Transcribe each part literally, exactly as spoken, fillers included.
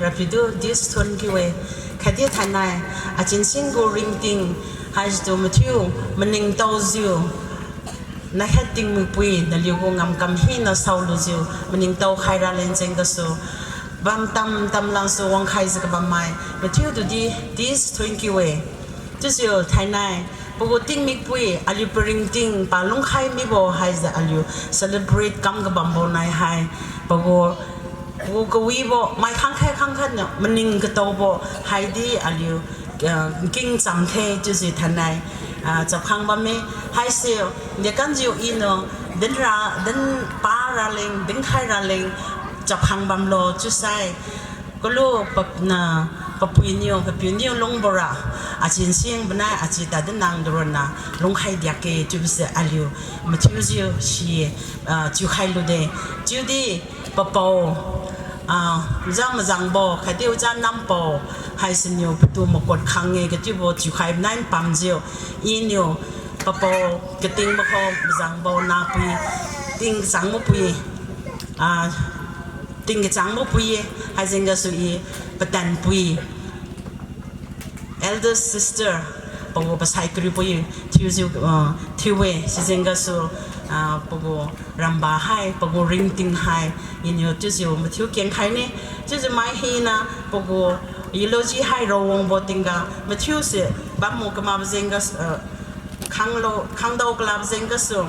Rapiu tu dis thon kiu-e, khatdi thainai, Achinsing gu ringting, haisitu mathiu, maningtaojiu, nakhat tingmikpui, naliu gu ngamkam hina saolujiu, maningtao khai raleng jeng gasu, bam tam tam langsu wangkhaijiu kabammai, mathiu tudi, dis thon kiu-e. Chiujiu thainai, pagu tingmikpui, aliu paringting, pa lungkhai mibo haijiu aliu celebrate kam kabambo nai hai, pagu, pagu kawibo, mai khangkhat khangkhat niu, maning kataobo, haidi aliu, ah, nking cham khe, chiujiu thainai, ah, chapkhang bamme, haise, dekamjiu iniu, dinra, din pa raleng, dinkhai raleng, chapkhang bamlo, chiusai, kalu pap-, na, papuiniu, papiuniu lungbora, Achinsing panai, achi tadinang duronna, lungkhai diakge, chiubose aliu, mathiujiu si, ah, chiukhai lude, chiudi, papao, ah, jang majangbo, khatdi ja nampao, haisiniu patu makot khang-e, kachiubo chiukhai nai pamjiu, iniu, papao, katingbo kho, majangbo, napui, ting kachangbo pui, ah, ting kachangbo pui-e, haijeng gasu i, patanpui, eldest sister, pagu pasai kariupui, thiujiu, ah, thiu-e, sijeng gasu, ah, pagu ramba hai, pagu ringting hai, iniu chiujiu mathiu kengkhaine, chiujiu mai hina, pagu eulogy hai rawangbo tingga, mathiuse, bammu kamakbo jeng gasu, ah, khanglo, khangdao kalabo jeng gasu,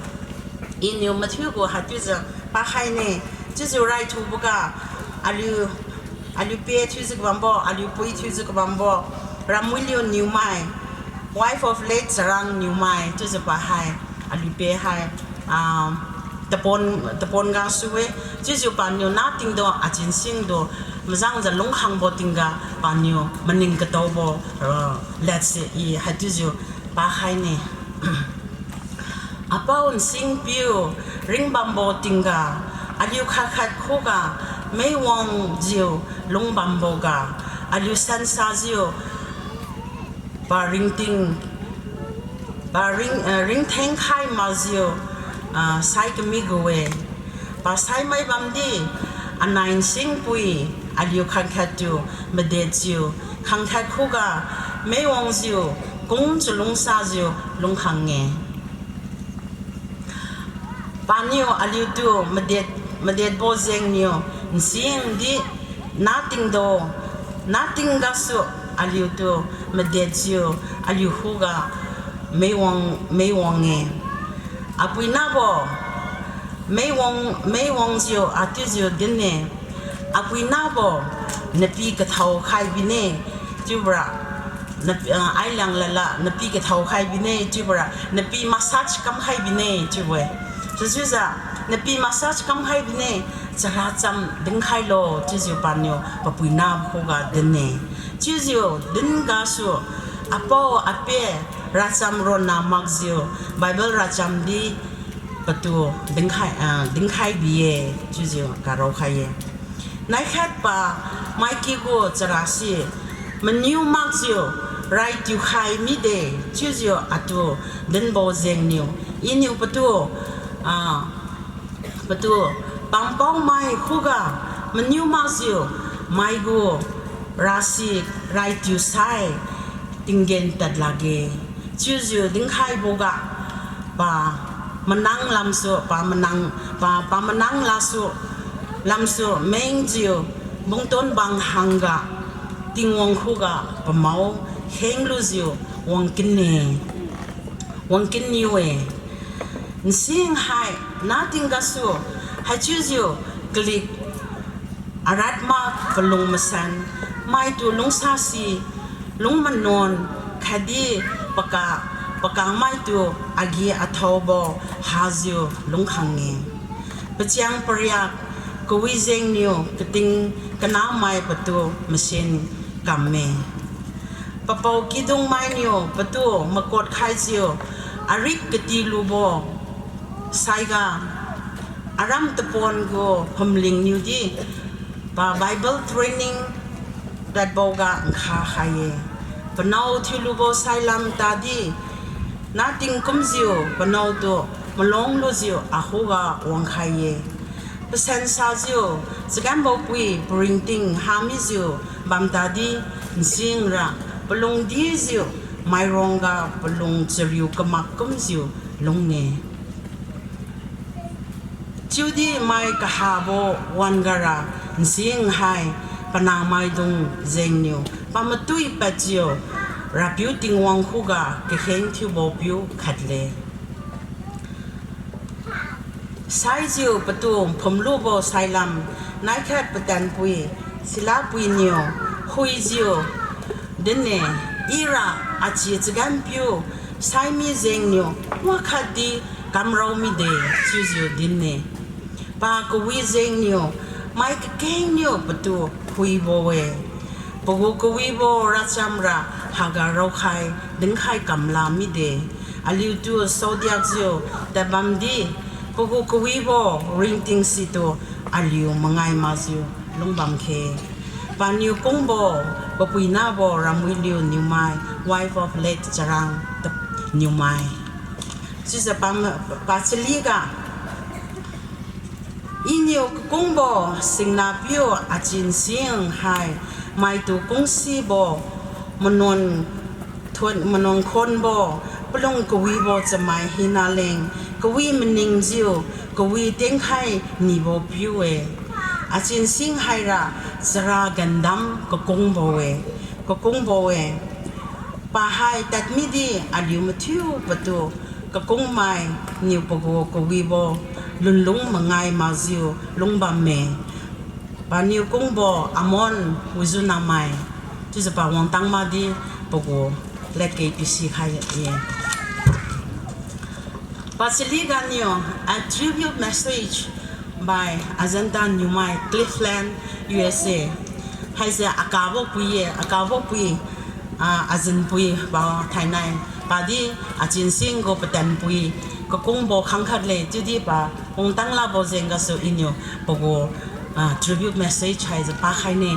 iniu mathiu gu haichiujiu pakhaine, chiujiu raithuboga, aliu, aliu pe thiujiu kabambo, aliu pui thiujiu kabambo, Ramuiliu Niumai, wife of late Charang Niumai, chiujiu pa hai, aliu pe hai, ah, tapon, tapon gasu-e, chiujiu paniu natingdu, Achinsing du, majangjiu lungkhangbo tingga, paniu, maning kataobo, ah, ladse i, haichiujiu, pakhaine. Apao Nsingpiu, ringbambo tingga, aliu khat khat khuga, meiwangjiu, lungbamboga, aliu sansajiu, pa ringting, pa ring, eh, ringtheng khai makjiu, ah, sai kami gu-e. Pa saimai bamdi, anai Nsingpui, aliu khangkhat tu, madetjiu, khangkhat khuga, meiwangjiu, kungjiu lungsajiu, lungkhang-e. Paniu aliutu madet, madetbo jengniu, Nsingdi natingdo, nating gasu aliutu madetjiu, aliu khuga meiwang, meiwang-e. Apuinabo, meiwang, meiwangjiu atiujiu din-e. Apuinabo, napi kathao khai bine, chiubora, nap-, ah, ailiang lala, napi kathao khai bine, chiubora, napi massage kamkhai bine, chiubo-e. Sichiujiu, napi massage kamkhai bine, chara cham dinkhailo, chiujiu paniu, papuina khuga din-e. Chiujiu, din gasu, apao, ape, racham ronna makjiu, Bible rachamdi, patu dinkhai, ah, dinkhai bi-e, chiujiu karaokhai-e. Naikhat pa, maiky gu charasi, maniu makjiu, rai tiukhai mide, chiujiu atu dinbo jengniu, iniu patu, ah, patu, pampaomai khuga, maniu makjiu, maigu, rasi, rai tiusai, tinggen tad lakge, chiujiu dinkhaiboga, pa manang lamsu, pa manang, pa, pa manang lasu, lamsu mengjiu, bungton bang hangga, Tingwang khuga pamao khenglujiu wangkinne, wangkinniu-e. Nsing hai, nating gasu, haichiujiu, kalik, aratma palung masan, maitu lungsasi, lungmanuan, khatdi paka, pakangmaitu agi athaobo hajiu lungkhang-e. Pachiang pariak, kawi jengniu, kating kanamai patu masen kamme. Papao kidung mainiu patu makot khaijiu, arik katilubo saiga, aram tapon gu phumlingniudi, pa Bible training radboga nkha khai-e. Panao thiulubo sailam tadi, nating kumjiu, panaotu malunglujiu akhuga wangkhai-e. Pasen sajiu, chaganbopui paringting hamijiu bam tadi, nsingra palung dijiu, mairongga palung chariu kamak kumjiu lung-e. Chiudi mai kahabo wan-ga ra, nsing hai panahmaidung jengniu pamatui padjiu, Rapiu Tingwang khuga kakheng thiubo piu khatle. Saijiu patu phumlubo sailam, naikhat patanpui silapuiniu huijiu dinne, ira achi chaganpiu saimi jengniu wakhatdi kamrao mide chiujiu dinne. Pa kawi jengniu mai kakengniu patu huibo-e. Pagu kawibo rachamra haga raokhai dinkhai kamla mide. Aliutu saodiakjiu tadbamdi, pagu kawibo ringting situ aliu mangai makjiu lungbam khe. Paniu kungbo, papuinabo Ramuiliu Niumai, wife of late Charang Tap-, Niumai. Chiujiu pa, pachaliga, iniu kakungbo singnapiu Achin Sing hai maitu kungsibo, manuan thuan, manuan khonbo, palung kawibo chamai hina leng, kawi maningjiu, kawi tengkhai nibo piu-e. Achin Sing haira chara gandam kakungbo-e, kakungbo-e. Pahai tadmidi aliu mathiu patu kakungmai niu pagu kawibo lunlung mangai makjiu lungbamme. Paniu kungbo Amon Wujunamai, chiujiu pa wangtang makdi pagu ladkei pisikhai-e. Pachaliganiu, a tribute message by Ajanta Niumai, Cleveland, U S A. Haise akabo pui-e, akabo pui, ah, ajinpui pa thainai. Padi Achin Sing gu patanpui kakungbo khangkhat le, chiudi pa wangtang lakbo jeng gasu iniu pagu, ah, tribute message haijiu pakhaine.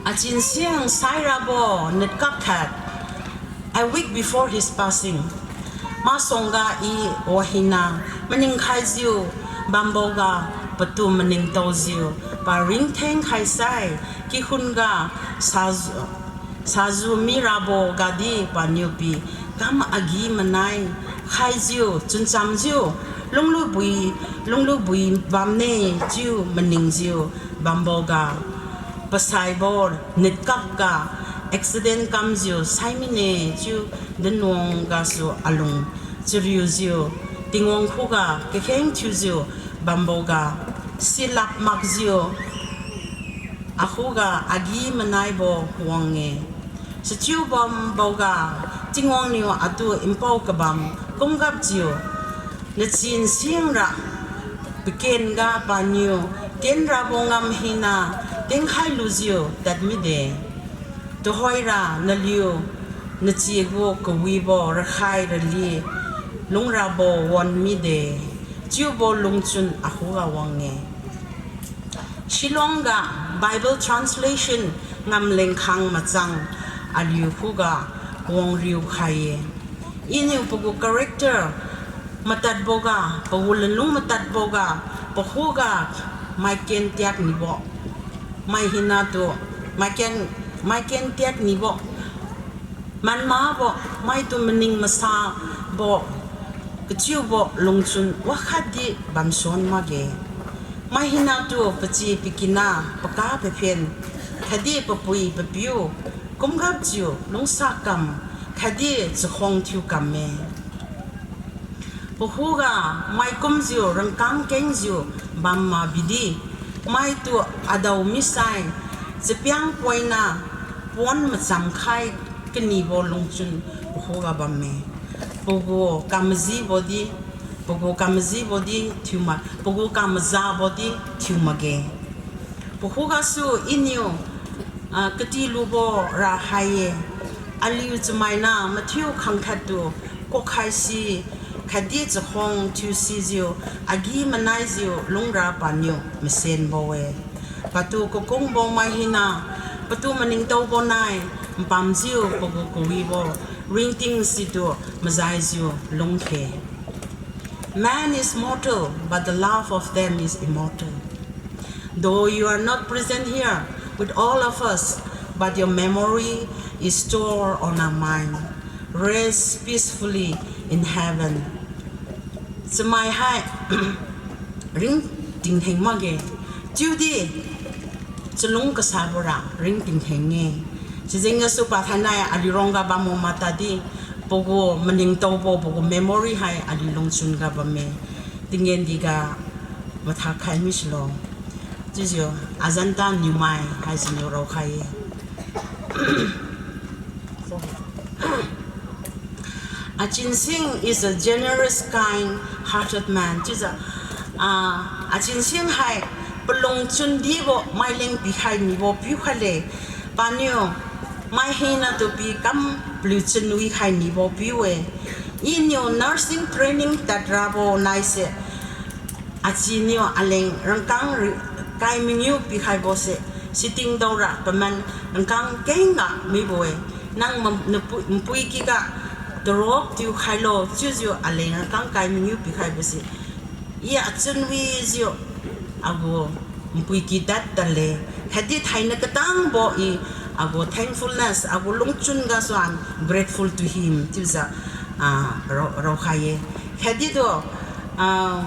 Achin Sing sairabo nitkak khat, a week before his passing, masuangga I wahina maningkhaijiu bamboga patu maningtaojiu, pa ringtheng khaisai, kikhunga saju, saju mirabo gadi paniu pi kam agi-manai khaijiu chunchamjiu, lunglubui, lunglubui bamne chiu maningjiu bamboga, pasaibo nitkakga accident kamjiu saimine chiu dinwang gasu alung chariujiu, Tingwang khuga kakheng thiujiu bamboga, silap makjiu, akhuga agi-manaibo wang-e. Sichiu bamboga, Tingwang niu atu npao kabam kumgapjiu, nachin singra pakenga paniu tienrabo ngam hina tengkhai lujiu tadmide. Tuhoira naliu nachigu kawibo rakhai rali lungrabo wan mide, chiubo lungchun akhuga wang-e. Shillong ga Bible translation ngamleng khang machang aliu khuga wangriu khai-e. Iniu pagu character matadboga, pagu lunlung matadboga, pakhuga maiken tiak nibo, mai hinatu, maiken, maiken tiak nibo, manmabo, maitu maning masabo, kachiubo lungchun wakhatdi bamsuan makge. Mai hinatu pachi pakina, paka paphen, khatdi papui papiu kumgapjiu lungsa kam, khatdi chakhuang thiu kamme. Pakhuga maikumjiu rangkang kengjiu bam mabidi, maitu adao misai chapiang poina pon machamkhai kanibo lungchun pakhuga bamme. Pagu kamajibodi, pagu kamajibodi thiuma, pagu kamajabodi thiu makge. Pakhugasu iniu, ah, katilubo ra hai-e. Aliu chamaina mathiu khangkhattu kokhaisi khatdi chakhuang thiusijiu, agi-manaijiu lungra paniu masenbo-e. Patu kakungbo mai hina, patu maningtaobo nai, mpamjiu pagu kawibo ringting situ majaijiu lungkhe. Man is mortal, but the love of them is immortal. Though you are not present here with all of us, but your memory is stored on our mind. Rest peacefully in heaven. Chamai hai ringting theng makge. Chiudi chalung kasabora ringting theng-e. Sijeng gasu pathainai aliu rongga bambo matadi, pagu maningtaobo, pagu memory hai aliu lungchun ga bamme. Tinggen diga mathakhai misulo. Chiujiu Ajanta Newmai haisiniu raokhai-e. Achinsing is a generous, kind-hearted man. Chiujiu, ah, Achinsing hai palung chundibo maileng pikhai mibo piu khatle. Paniu mai hinatu pikam paliu chunwi khai mibo piu-e. Iniu nursing training tadrabo naise, achiniu aleng rangkang ri-, kai mangiu pikhaibose, siting daora paman rangkang kengga mibo-e. Nang ma-, napui, npui kiga tarok tiu khailo, chiujiu aleng rangkang kai mangiu pikhaibose, i achunwijiu agu npui ki tad tadle. Khatdi thainai katangbo i agu thankfulness, agu lungchun gasu I'm grateful to him chiujiu, ah, rao, raokhai-e. Khatdi tu, ah,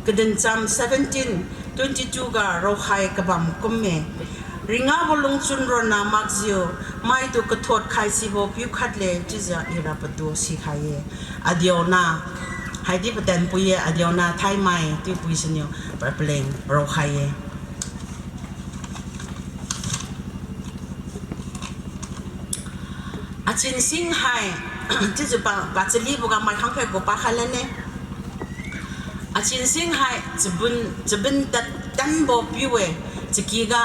Kadincham seventeen twenty two ga raokhai kabam kumme. Ringabo lungchun ronna makjiu, maitu kathot khai sibo piu khatle chiujiu ira patu sikhai-e. Adiaona, haidi patanpui-e, adiaona thaimai chiupui siniu pa-, paleng raokhai-e. Achinsing hai, chiujiu pa, pachaliboga mai khangkhai gu pakhai lane. Achinsing hai chabun, chabun tad tanbo piu-e, chakyga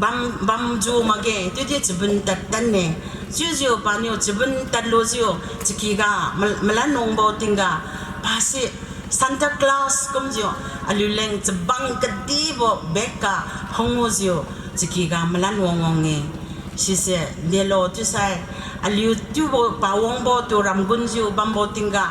bam, bamjiu makge, chiudi chabun tad tan-e. Chiujiu paniu chabun tadlujiu chakyga mal-, malan wangbo tingga, pasi Santa Claus kumjiu aliuleng chabang kadibo bag ga phungjiu chakyga malan wang wang-e. Sise delo chiusai, aliu chiubo pawangbo tu ramgunjiu bambo tingga,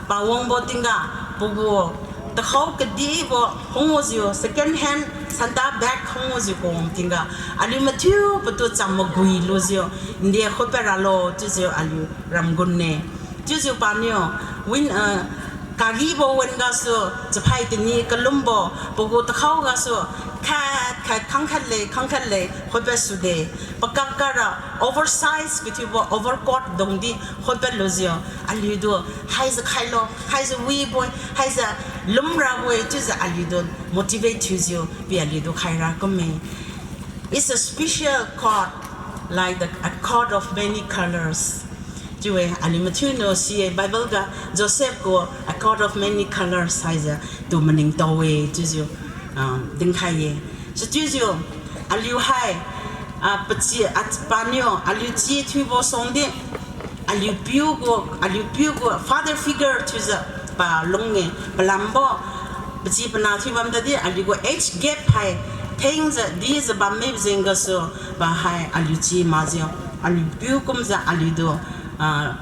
pawangbo tingga, pagu takhao kadibo phungjiu, second hand Santa bag phungjiu kawang tingga, aliu mathiu patu cham magui lujiu, nde khoipa ralo chiujiu aliu ramgun-e. Chiujiu paniu, win, ah, karibo wan gasu, chaphai tini kalumbo, pagu takhao gasu, khat khat khangkhat le, khangkhat le khoipa sude. Pakak gara oversize kathiubo overcoat dungdi khoipa lujiu, aliutu, haijiu khailo, haijiu wibo-e, haijiu lumrabo-e chiujiu aliutu motivate thiujiu pi aliutu khaira kumme. It's a special coat, like the, a coat of many colors. Chiu-e, aliu mathiuniu si-e Bible ga Joseph gu a coat of many colors haijiu tu maningtao-e chiujiu, ah, dinkhai-e. Sichiujiu, aliu hai, ah, pachi, ah, paniu, aliu chi thiubo suangdi, aliu piu gu, aliu piu gu father figure thiujiu palung-e, palambo, pachi pana thiu bam tadi, aliu gu age gap hai, thengjiu, dijiu bam mibo jeng gasu, pa hai, aliu chi makjiu, aliu piu kumjiu, aliutu, ah,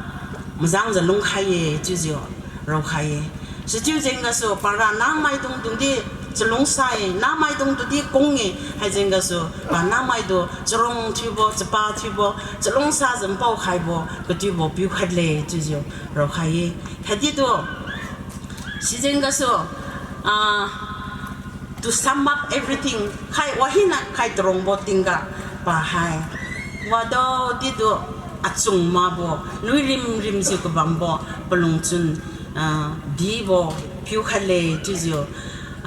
majangjiu lungkhai-e, chiujiu, raokhai-e. Sichiu jeng gasu, para namaidung tudi chalungsa-e, namaidung tudi kung-e, haijeng gasu, pa namaitu charong thiubo, chapa thiubo, chalungsajiu npao khaibo, katiubo piu khatle, chiujiu, raokhai-e. Khatdi tu, sijeng gasu, ah, to sum up everything, khai wahina khai tarongbo tingga, pa hai, wadaodi tu achung makbo, lui rim rimjiu kabambo, palungchun, ah, dibo, piu khatle chiujiu,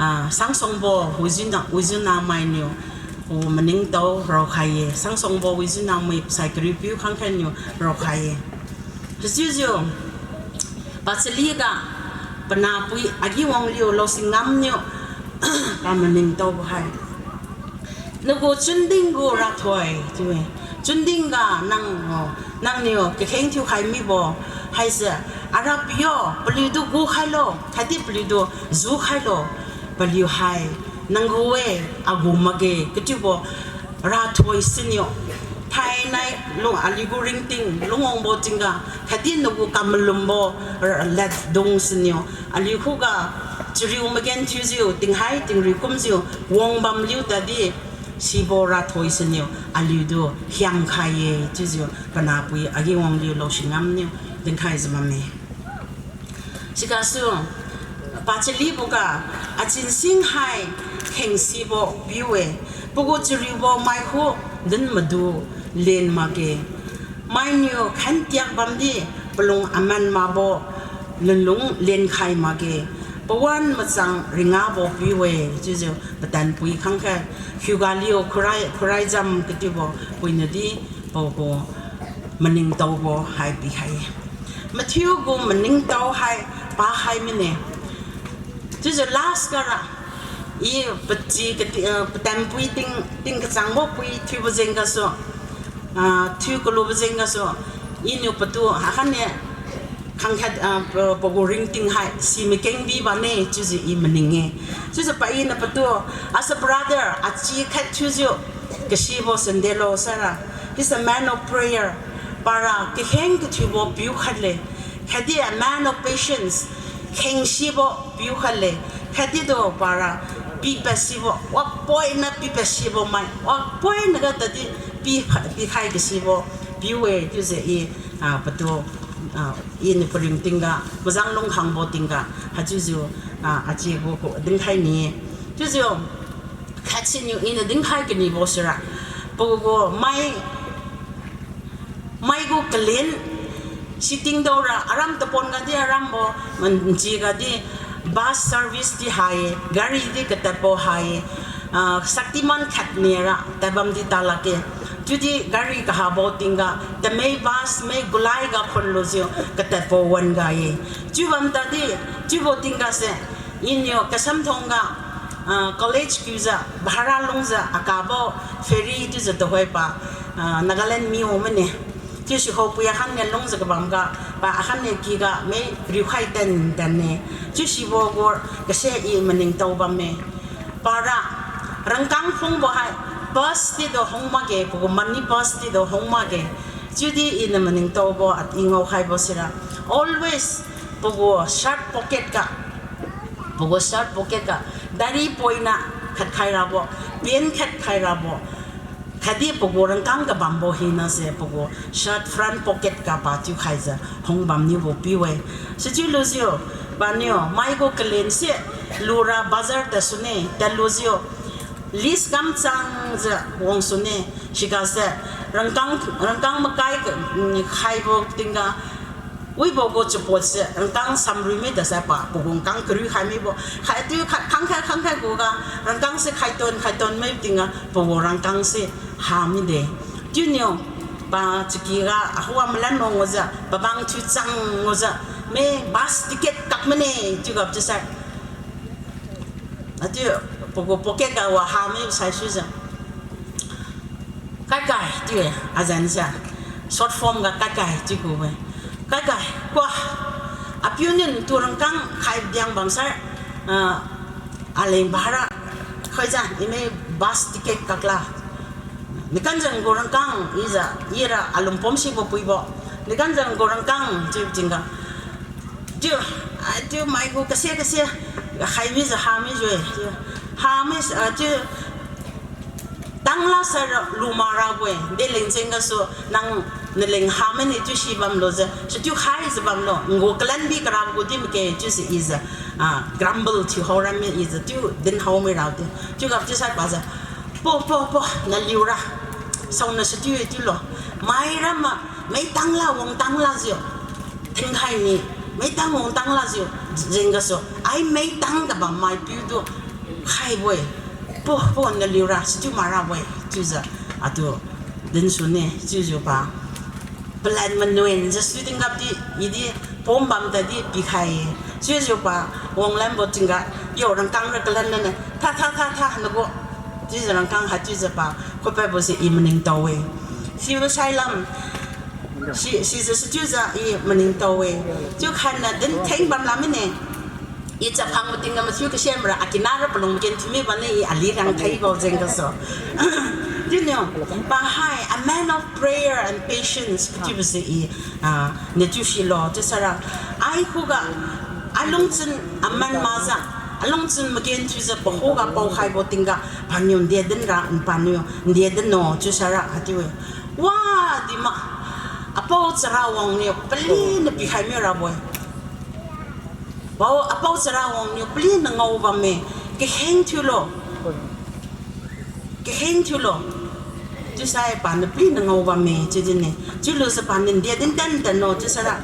ah, Sangsuangbo, Wijiuna, Wijiuna mainiu, u maningtao raokhai-e, Sangsuangbo, Wijiuna mai pasai kariu piu khangkhat niu raokhai-e. Sichiujiu, pachali ga, panahpui agi wangliu Laosingam niu, pa maningtaobo hai. Nagu chunding gu rathoi, chiu-e. Chunding ga nang, o, nangniu kakheng thiukhai mibo, haise, Arapiu, paliutu gu khailo, khatdi paliutu ju khailo, paliu hai, nang gu-e, agu makge, katiubo, rathoi siniu, Thainai lung aliugu ringting lungwangbo tingga, khatdi nagu kamalumbo ra-, ladung siniu, aliu khuga chariu magenthiujiu, tinghai tingriu kumjiu, wangbam liu tadi, sibo rathoi siniu, aliutu hiamkhai-e chiujiu, panahpui agi wangliu Loshinram niu dinkhaijiu bamme. Sigasu, pachaliboga, achinsing hai khengsibo piu-e, pagu chariubo mai khu din madu len makge. Mainiu khantiak bamdi palung aman makbo lunlung lenkhai makge. Pawan machang ringabo piu-e chiujiu patanpui khangkhat, hiuga liu khurai, khurai jam katiubo puinadi pagu maningtaobo hai pikhai-e. Mathiugu maningtao hai pakhai mine. Chiujiu last gara, i pachi kati, ah, patanpui ting, ting kachangbo pui thiubo jeng gasu, ah, thiu kalubo jeng gasu, iniu patu akhanne khangkhat, ah, pa, pagu ringting hai si makeng bi bamne chiujiu i maning-e. Chiujiu pa iniu patu, as a brother, achi khat thiujiu kasibo sandelo saira, he's a man of prayer. Para kakheng kathiubo piu khat le, khatdi a man of patience, khengsibo piu khat le, khatdi tu para pipasibo, wapoina pipasibo mai, wapoina ga tadi pi, pikhai kasibo piu-e chiujiu i, ah, patu, ah, iniu paringting ga, mazang lungkhangbo tingga, haichiujiu, ah, achigu ku dinkhai ni. Chiujiu, khat siniu iniu dinkhai kanibo sira, pagu mai, maigu kalen, siting daora, aram tapon gadi arambo, man, nchi gadi, bus service di ha-e, gari di katadbo ha-e, ah, Shaktiman khat nira tadbam di talakge. Chiudi gari kahabo tingga, tamei bus, mei gulai ga khunlujiu, katadbo wan ga-e. Chiubam tadi, chiubo tingga se, iniu Kasamthong ga, ah, college kiujiu, bhara lungjiu, akabo, ferry chiujiu tuhoi pa, ah, Nagaland mi wang mane. Chiu sikhao pui akhan niu lungjiu kabam ga, pa akhan niu kiga mei riukhai ten ten ne. Chiu sibo gu kase i maningtao bamme. Para rangkang phungbo hai, bus di do hung makge, pagu money bus di do hung makge. Chiudi iniu maningtaobo, i ngaokhaibo sira, always pagu shirt pocket ga, pagu shirt pocket ga, diary poina khat khai rabo, pen khat khai rabo, khatdi pagu rangkang kabambo hina se pagu shirt front pocket ga pa thiukhaijiu hung bamniubo piu-e. Sichiu lujiu, paniu maigu kalen se lura bazar tadsune, tadlujiu, list kamchangjiu wangsune, siga se, rangkang, rangkang makai, mm, khaibo tingga, wibo gu chapot se rangkang samrui mi tase pa, pagu rangkang kariu khai mibo. Khaichiu khat khangkhai khangkhai guga, rangkang se khaiton khaiton mi tingga, pagu rangkang se ha mide. Chiuniu, pa chaky ga, ahuwa malan wang wajiu, pabang thiu chang wajiu, mei bus ticket kak mane, chiu gap chiusai. Achiu, pagu pocket ga wa ha mi saisuijiu, Kaikai, chiu-e, azan sa. Short form ga Kaikai chiu ku-e. Kaikai, kua, apiu niu natu rangkang khai diang bamsai, ah, aleng bhara khoijiu, ine bus ticket kakla. Nikanjang gu rangkang, ijiu, ira alungpom sibo puibo. Nikanjang gu rangkang, chiu tingga. Chiu, ah, chiu mai gu kase kase, khai mijiu, ha mijiu-e. Chiu, ha mi, ah, chiu, tangla saira lu makrabo-e, deleng jeng gasu, nang naleng ha mane chiu si bamlo jiu, sichiu khaijiu bamlo, ngu kalan bi karabo gu di make chiusi ijiu, ah, grumble thiu hao ram mi ijiu, chiu din hao mi rabo di. Chiu gap chiusai pajiu, po, po, po, naliura. Saona sichiu-e chiulo. Mai ram ma, mei tangla, wang tangla jiu. Tingkhai ni, mei tang wang tangla jiu, jeng gasu. Ai mei tang kabam maipiu tu, khaibo-e. Po, po, naliura, sichiu makrabo-e, chiujiu, atu, dinsune, chiujiu pa. Palan manuan jiu sui tingga di, idi, pom bam tadi pikhai-e. Chiujiu pa, wanglanbo tingga, yo rangkang ra kalan nane, tha, tha, tha, tha, nagu. Chiujiu rangkang ha chiujiu pa, khoipadbo se i maningtao-e. Sibo sailam, si, sijiu sichiujiu i maningtao-e. Chiu khatniu dintheng bamla mine. I chaphang matingga mathiu kasiamra, akinara palung maken thiumi bamne i ali rang thaibo jeng gasu. Chiuniu, pahai, a man of prayer and patience, chiubo se i, ah, niu chiu silo, chiusaira, ai khuga, alungchun aman makjiu, alungchun magenthiujiu pakhuga paokhaibo tingga, paniu nde dinra, paniu nde dinlo, chiusaira, haichiu-e. Wadi ma, apao charawang niu paliuniu pikhai mirabo-e. Pao, apao charawang niu paliuniu ngao bamme, kaheng thiulo. Kaheng thiulo. Chiusai paniu paliuniu ngao bamme, chiu dinne. Chiulujiu paniu nde din tan tanlo, chiusaira.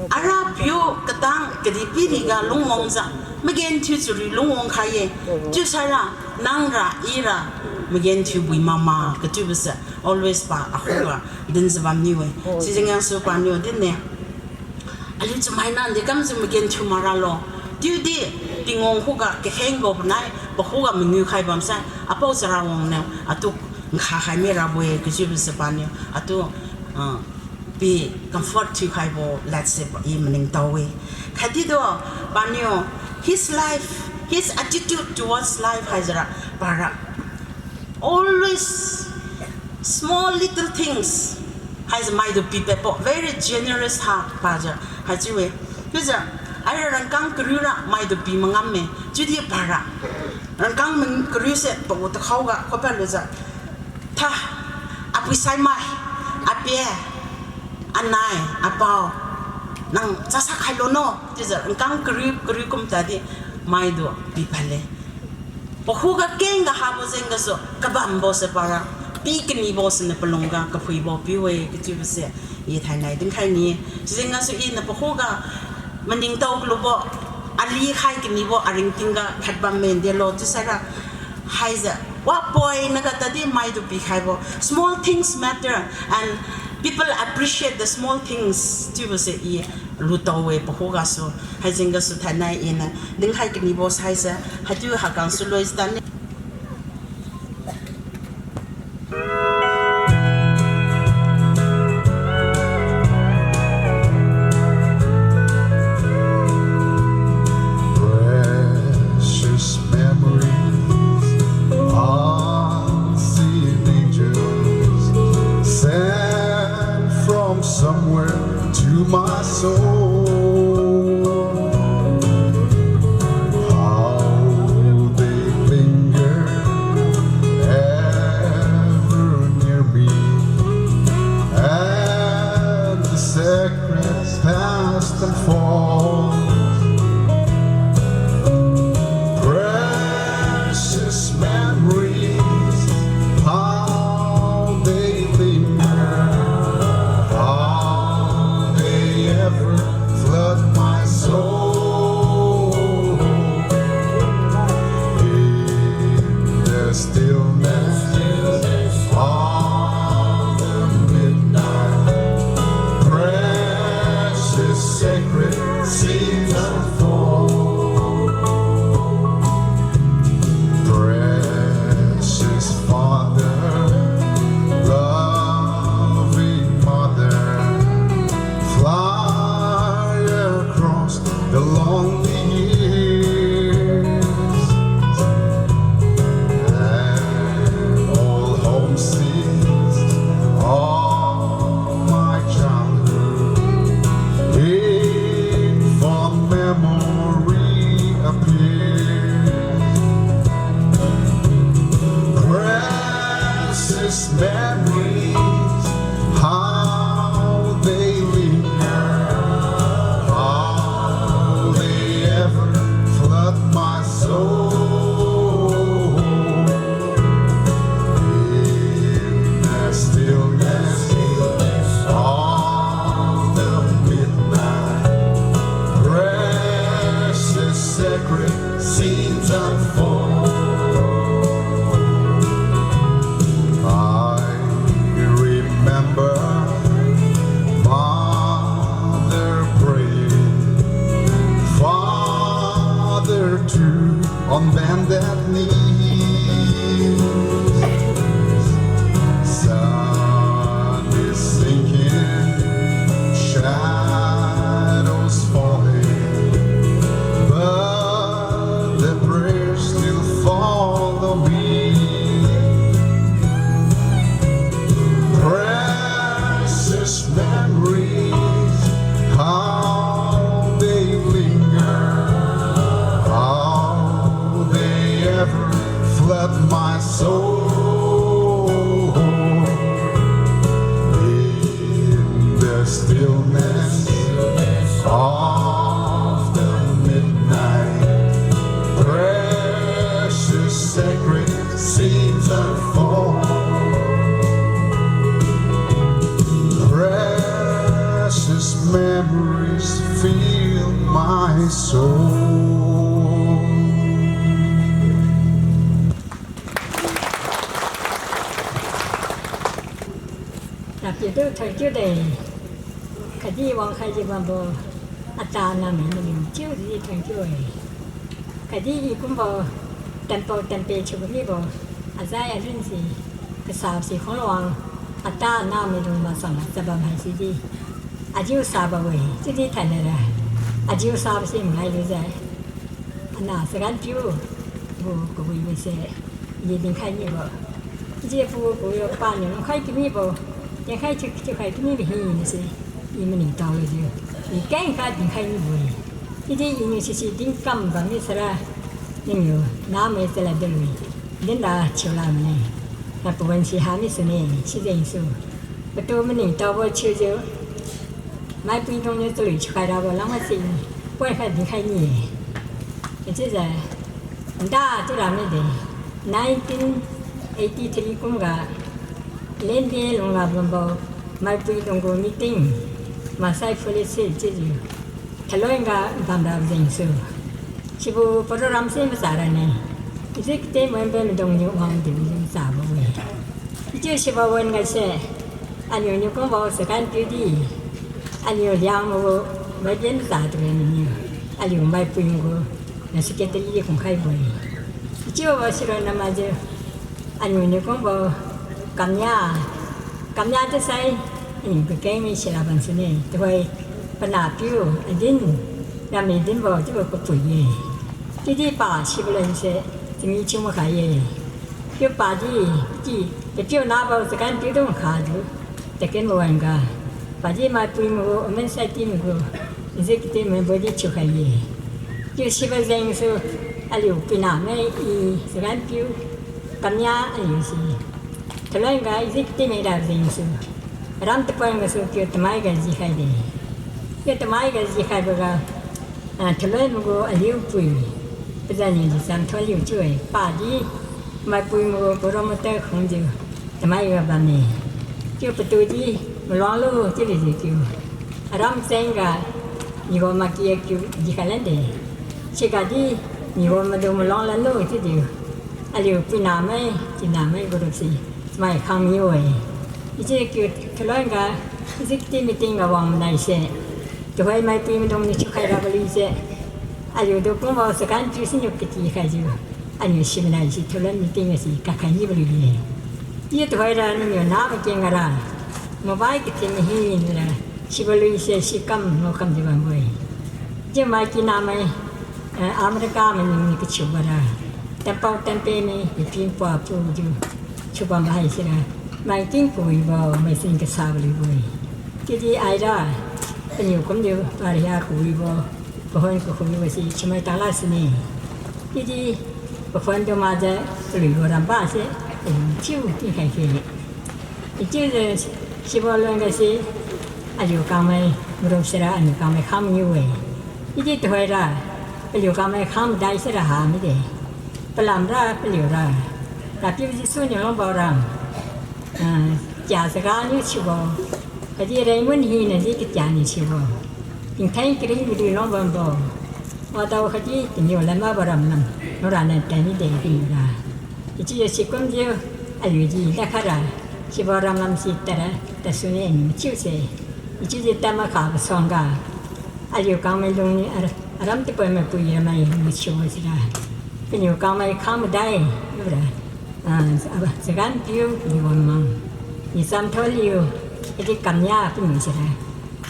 Arapiu katang kadihpiriga lungwangjiu, magenthiu chari lungwang khai-e. Chiusaira, nangra, ira, magenthiu bui mama, kachiubo se, always pa, akhuga, dinjiu bamniu-e. Sijeng gasu paniu dinne. Aliu chamaina nde kamjiu magenthiu maralo. Chiudi, Tingwang khuga kahengbo panai, pakhuga mangiu khai bamsai, apao charawang niu, atu nkha khai mirabo-e, kachiubo se paniu, atu, ah, pi comfort thiukhaibo ladse i maningtao-e. Khatdi tu, paniu, his life, his attitude towards life haijiura, para. Always small little things. Haise maitu pipadbo, very generous heart pajiu. Haichiu-e. Chiujiu, aira rangkang kariura maitu pi mangamme. Chiudi para. Rangkang man kariuse pagu takhaoga khoipadlujiu. Tha, apui saimai, apie, anai, apao, nang chasak khailo no, chiujiu rangkang kariu, kariu kum tadi, maitu pipadle. Pakhuga kengga habo jeng gasu, kabambo se para, pi kanibo siniu palungga kaphuibo piu-e, kachiubo se, i thainai dinkhai ni-e. Sijeng gasu iniu pakhuga, maningtao kalubo, ali khai kanibo, aringtingga khat bamme delo, chiusaira, haijiu, wapoinaga tadi maitu pikhaibo. Small things matter and people appreciate the small things. Chiubo se i lutao-e pakhugasu. Haijeng gasu thainai iniu dinkhai kanibo saise. Haichiu haikamsu loijiu tani. Precious memories, unseen angels, sent from somewhere to my soul. How they linger ever near me, and the sacred past unfolds. Precious memories, how they linger, how they ever flood my soul. In the stillness of the midnight, precious sacred scenes unfold. Precious Father, loving Mother, fly across the lonely years, and all homesick of my childhood in fond memory appears. Precious memories, how they linger, how they ever flood my soul. In the stillness of the midnight, precious sacred scenes unfold. I Rapiu tu thank you de. Khatdi wangkhaijiu bambo ata anahmai naliu chiudi thank you e. Khatdi i kumbo tanpao tanpe thiu kamibo azai alun si, kasabo si khangluang ata anahmai dung machang chabam haisidi, ajiu sabo-e chiudi thainai ra, ajiu sabo si mangai lujiu, anah chagan piu gu kawibo se, i dinkhai mibo, chiujiu pagu kawibo paniu lungkhai kamibo, dinkhai thiu, thiukhai kamibo hina se, i maningtao lujiu, i kengkha dinkhai mibo-e. Chiudi iniu sisi dinkam bammi saira, nangniu namai chalad dui, dinra thiu lamane. Ra pawan si hami sune, sijengsu, patu maningtaobo thiujiu, maipui dungniu chalui thiukhai rabo lamga si, poikhai dinkhai ni-e. Chiujiu, nda chiura mide, nineteen eighty three kumga, Lende lungga bambo, maipui dung gu meeting, maksai fellowship chiujiu, thalon ga bamra jengsu, sibo program se macha rane, executive member maidungniu wangdi chabo-e. Chiu sibo wan-ga se, aliuniu kumbo chagan piudi, aliu Liangmai gu maiden macha tu-e maniu, aliu maipui mai gu, na secretary di khungkhaibo-e. Chiubo sira namaijiu, aliuniu kumbo kamnia, kamnia chiusai, aliu kakeng mi sira bam sune, tuhoi panahpiu, adin, rami dinbo chiubo kapui-e. Chiudi pa sibo leng se, chami thiu makhai-e. Chiu padi, chi, tapiu nabo chagan piu dung khajiu, taken wan-ga, padi maipui mai gu, women society mai gu, executive member di thiukhai-e. Chiu sibo jengsu, aliu puinamai i, chagan piu, kamnia aliu si, thalon ga executive mai ra jengsu, aram tapon gasu kiu tamai ga jikhaide. Kiu tamai ga jikhaiboga, ah, thalon mai gu aliu pui, pazan niu ji cham tho liu chiu-e, padi, maipui mai gu promoter khungjiu, tamai ga bamme. Chiu patudi, maluang lu chiu liujiu kiu, aram cheng ga, nigo maki kiu jikhai lande. Sigadi, nigo madu maluang lanlu chiujiu, aliu puinamai, chinamai group si, mai khang miu-e. Chiujiu kiu thalon ga, executive meeting ga wang manai se, tuhoi maipui maidungniu thiukhai rabo lui se, aliutu kumbo chagan piu siniu katikhaijiu, aliu simanai si thalon meeting ga si kakhai mibo lui-e. Chiu tuhoira nangniu nabo keng gara, mobile kathin hina ra, sibo lui se sikam ngaokamjiu bambo-e. Chiu mai kinamai, eh, America mai ningniu kathiubo ra, tanpao tanpe mai, ipin pua pujiu, thiubam hai sira, mai tingpuibo, mai sin kasabo luibo-e. Chiudi aira, paniu kumjiu, pariha kawibo, pahon kakhuibo si thiumai tangla sune. Chiudi, paphon tu makjiu, kaluibo ramba se, paliu thiu tingkhai khe. Chiujiu, sibo lungga se, aliu kangmai, marum sira aliu kangmai khang miu-e. Chiudi tuhoira, paliu kangmai khang madai sira ha mide. Palamra paliura, Rapiu Jesu niu lungbo ra, ah, kia chaga niu thiubo, khatdi rengmun hina di katia niu thiubo, tingtheng karing madi lungbambo, wadao khatdi taniu lam mabo ramlam, nura nan tani de paliura. Chiujiu sikumjiu, aliudi dakhatra, sibo ramlam si tadra, tadsuniu aliu machiuse. Chiujiu tadmakha kasuangga, aliu kangmai lungniu ar-, aram tapoi maipui ramai machiubo sira, paniu kangmai khang madai, lura, ah, chagan piu, niu wangmang, niu cham tholiu, khatdi kamnia paniu sira,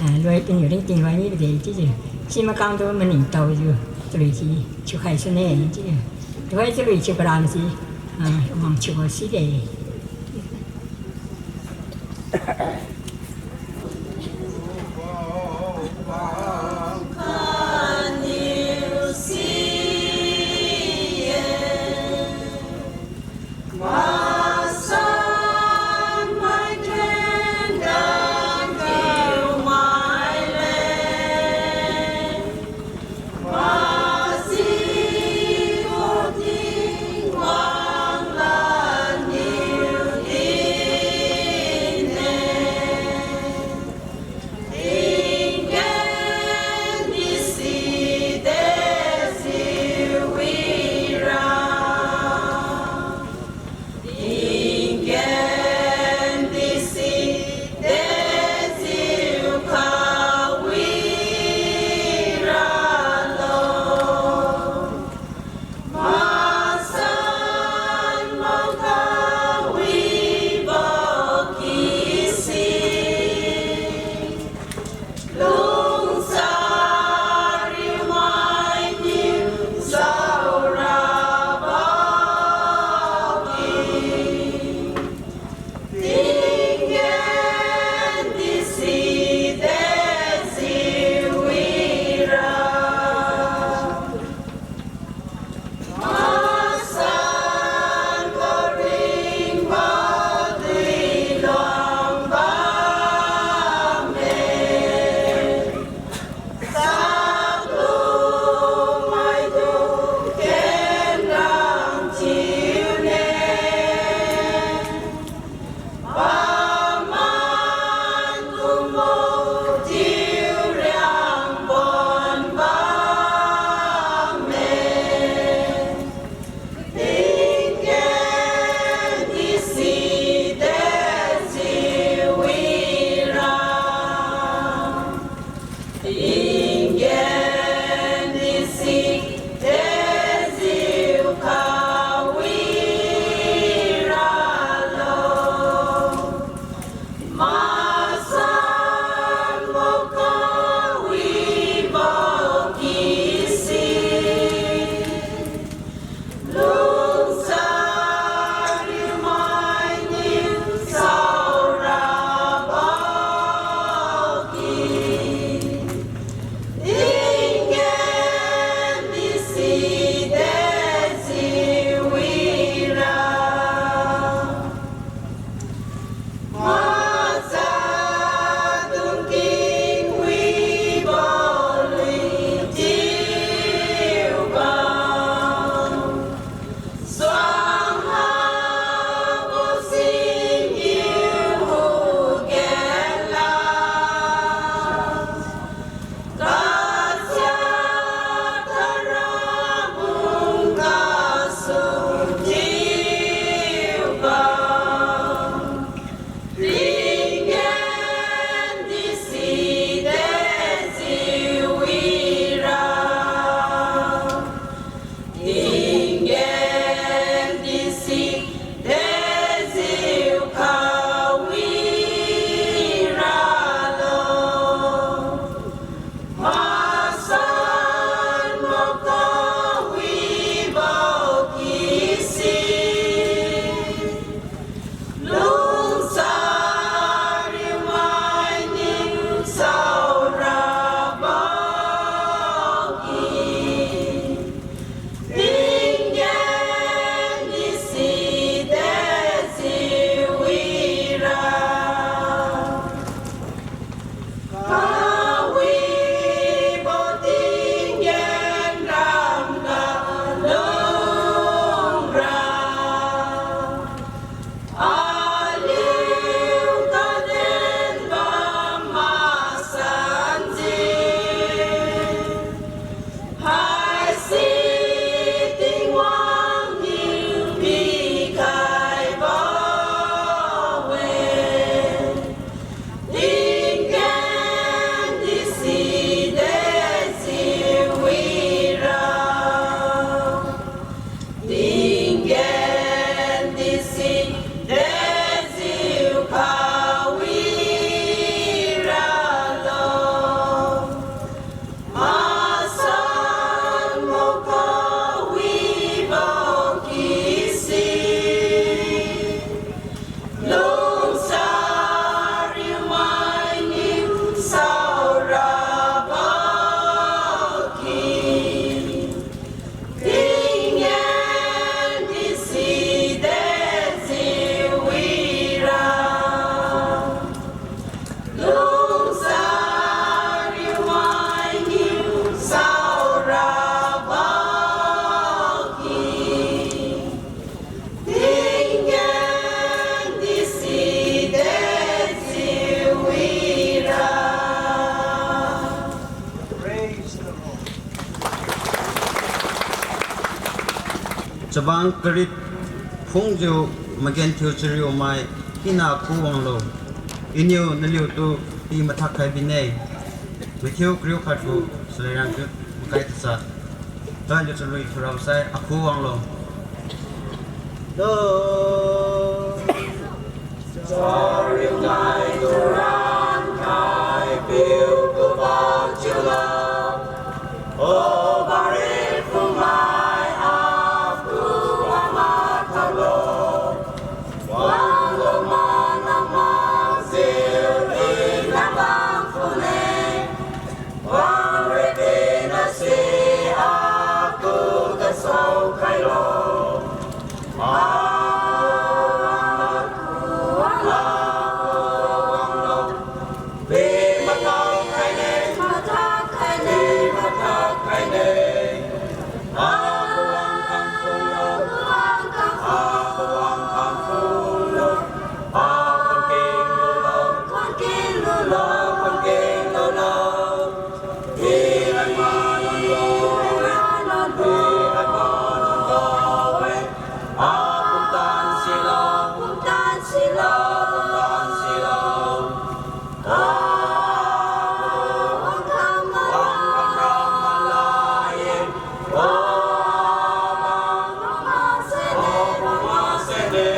ah, loi paniu ringting loi mibo de chiujiu, simakangtu maningtaojiu, chalui si thiukhai sune chiujiu, tuhoi chalui thiu karam si, ah, wang thiubo side. Chabang karit phungjiu magenthiu chariumai hina khuwanglo. Iniu naliutu pi mathak khai bine. Matthew kariu khat gu salai riang chiu makai tachat. Taliu chalui thurao sai akhuwanglo. Chariumai turan khai piu kubo chiulo. O bari phungmai aku ama thalo. Wanglo mana majiu ina bang phune. Wang ridi nasi aku kasao khailo. Aku wang, aku wanglo. Pi mathak khaine, mathak khaine, mathak khaine. Aku wang khang phunglo, aku wang khang phunglo. Aku wang khang phunglo. Aku wang khang phunglo, aku wang khang phunglo. Pi hai manulo, pi hai manulo, eh. Apumtan silo, apumtan silo, apumtan silo. Ah, wang kham ra malai, eh. Oh, wang masene, wang masene.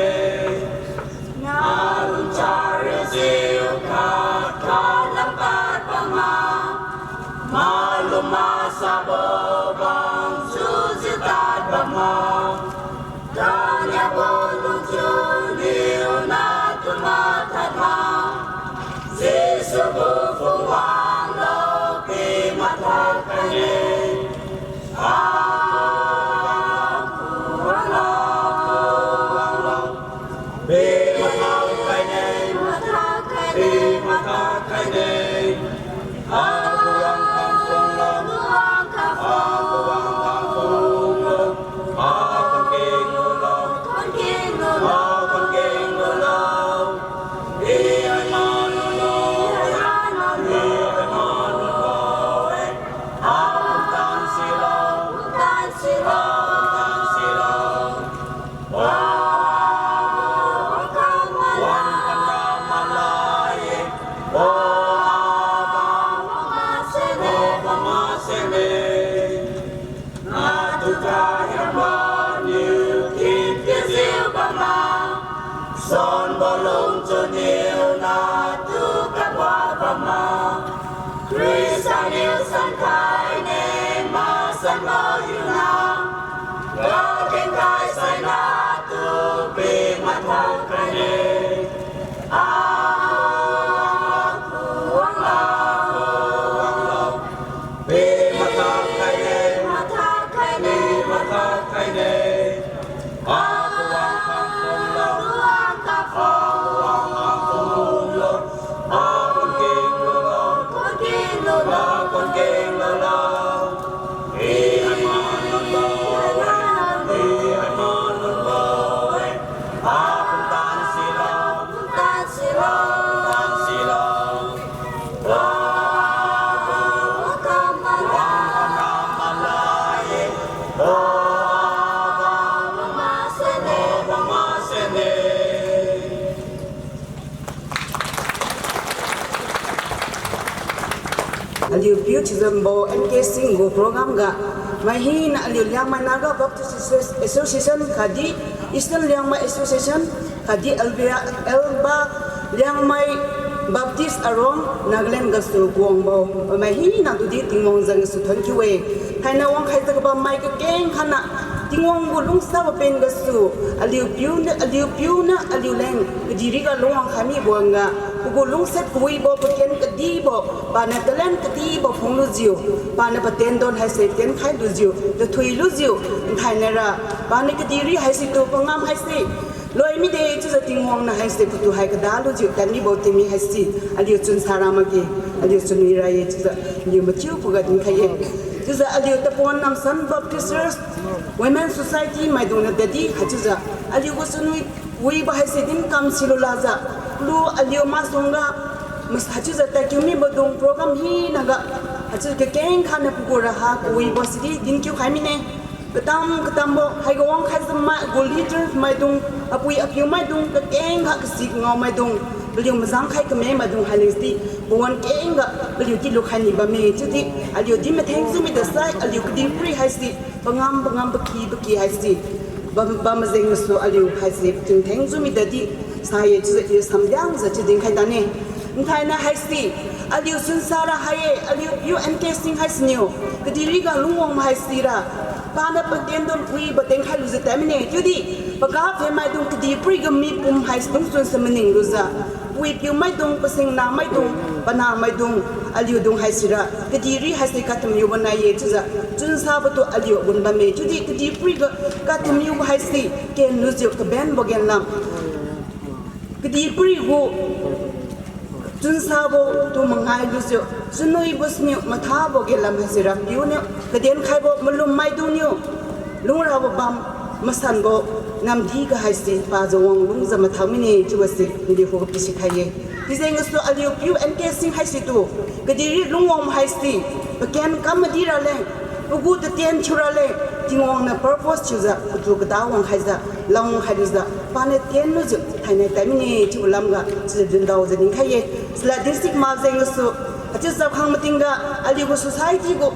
Nalung chariujiu khat khat lamkhat bamma, malum masabo bang sujiu tad bamma, taniabo lungchun niu natu mathad ma, Jesu gu phungwang lo pi mathak khaine. Aku wanglo, aku wanglo. Pi mathak khaine, mathak khaine, pi mathak khaine. Aku wang khang phunglo, aku wang khang phunglo. Aku khang kenglulo, aku khang kenglulo. Pi hai manulo, pi hai manulo. Apumtan silo, apumtan silo, apumtan silo. Wang kham ra malai, wang kham ra malai. Oh, Aba, wang masene, wang masene. Natu kahiangbo niu kin kajiu bamma, sonbo lungchun niu natu kabua bamma. Khrista niu san khaine, masanbo hiuna, kakeng khai sai natu pi mathak khaine. Aku wanglo, aku wanglo. Pi mathak khaine, mathak khaine, mathak khaine. Aku wang khang phunglo, aku wang khang phunglo, aku wang khang phunglo. Aku khang kenglulo, aku khang kenglulo, aku khang kenglulo. Pi hai manulo, pi hai manulo. Apumtan silo, apumtan silo, apumtan silo. Aliu piu Chizambo M K Singh gu program ga, mai hina aliu Liangmai Naga Baptist Asso-, Association khatdi Eastern Liangmai Association khatdi Alba, Alba Liangmai Baptist Aruang Nagaland gasu kuangbo mai hina tudi Tingwang zan gasu thonkiu-e. Thainai wangkhai tadga bammai kakeng khatna Tingwang gu lungsabo pen gasu aliu piu niu, aliu piu niu aliu leng kadihriga lungwang khai mibo wangga, pagu lungsiat kawibo, paken kadibo, paniu talent kadibo phunglujiu, paniu patendon haise tenkhai lujiu, tathui lujiu, nthainai ra, paniu kadihri haisitu pangam haise loi mide chiujiu Tingwang niu haise patu hai kada lujiu tad mibo tingmi haise aliu chunsa ra makge, aliu chunwi ra ye chiujiu aliu mathiu khuga dinkhai ye. Chiujiu aliu Tapuan Namsan Baptist Church Women Society maidungniu tadi haichiujiu aliu gu chunwi wibo haise din kam silu lakjiu, lu aliu masuangga, mas- haichiujiu tadkiu mibodung program hinaga, haichiujiu kakeng khatniu pagu raha kawibo sidi dinkiu khai mine. Katam katambo haiga wang khaijiu mai, gu leader maidung, apui apiu maidung, kakeng ha kasi kangao maidung, paliu mazang khai kame maidung haileng si, pawan kengga paliu di lukhai ni bamme. Chiudi aliu di matheng jiu mida sai, aliu kadihpiri haise, pangam pangam, paki paki haise, bam, bam majeng gasu aliu haise, pating theng jiu mida di, sa-e chiujiu aliu samdiangjiu chiu dinkhai tane. Nthaina haise, aliu sunsara hai-e, aliu piu N K Singh haisiniu, kadihriga lungwang haisira, paniu patien dun wibo tengkhai lujiu tad mine, chiudi, paga phe maidung kadihpiriga mipum haise dungchun se maning lujiu, pui piu maidung, pasingna maidung, pana maidung, aliudung haisira, kadihri haise katamiubo nai-e chiujiu, chunsabo tu aliu gun bamme, chiudi kadihpiriga katamiubo haise, ken lujiu kabenbo genlam. Kadihpiri gu, chunsabo tu mangai lujiu, chunwibo siniu mathabo genlam haisira piuniu, kaden khaibo malum maidungniu, lungrabo bam, masanbo namdi ga haise pajiu wang lungjiu mathao mine chiubo se, naliu khuga pisikhai-e. Sijeng gasu aliu piu N K Singh haise tu, kadihri lungwang haise, paken kam madi raleng, pagu tatien thiu raleng, Tingwang niu purpose thiujiu, patu kada wang khaijiu, langkhai lujiu, paniu tien lujiu thainai tad mine chiubo lamga chiujiu dindaojiu dinkhai-e. Sila district majeng gasu, achiu chakhang matingga, aliu gu society gu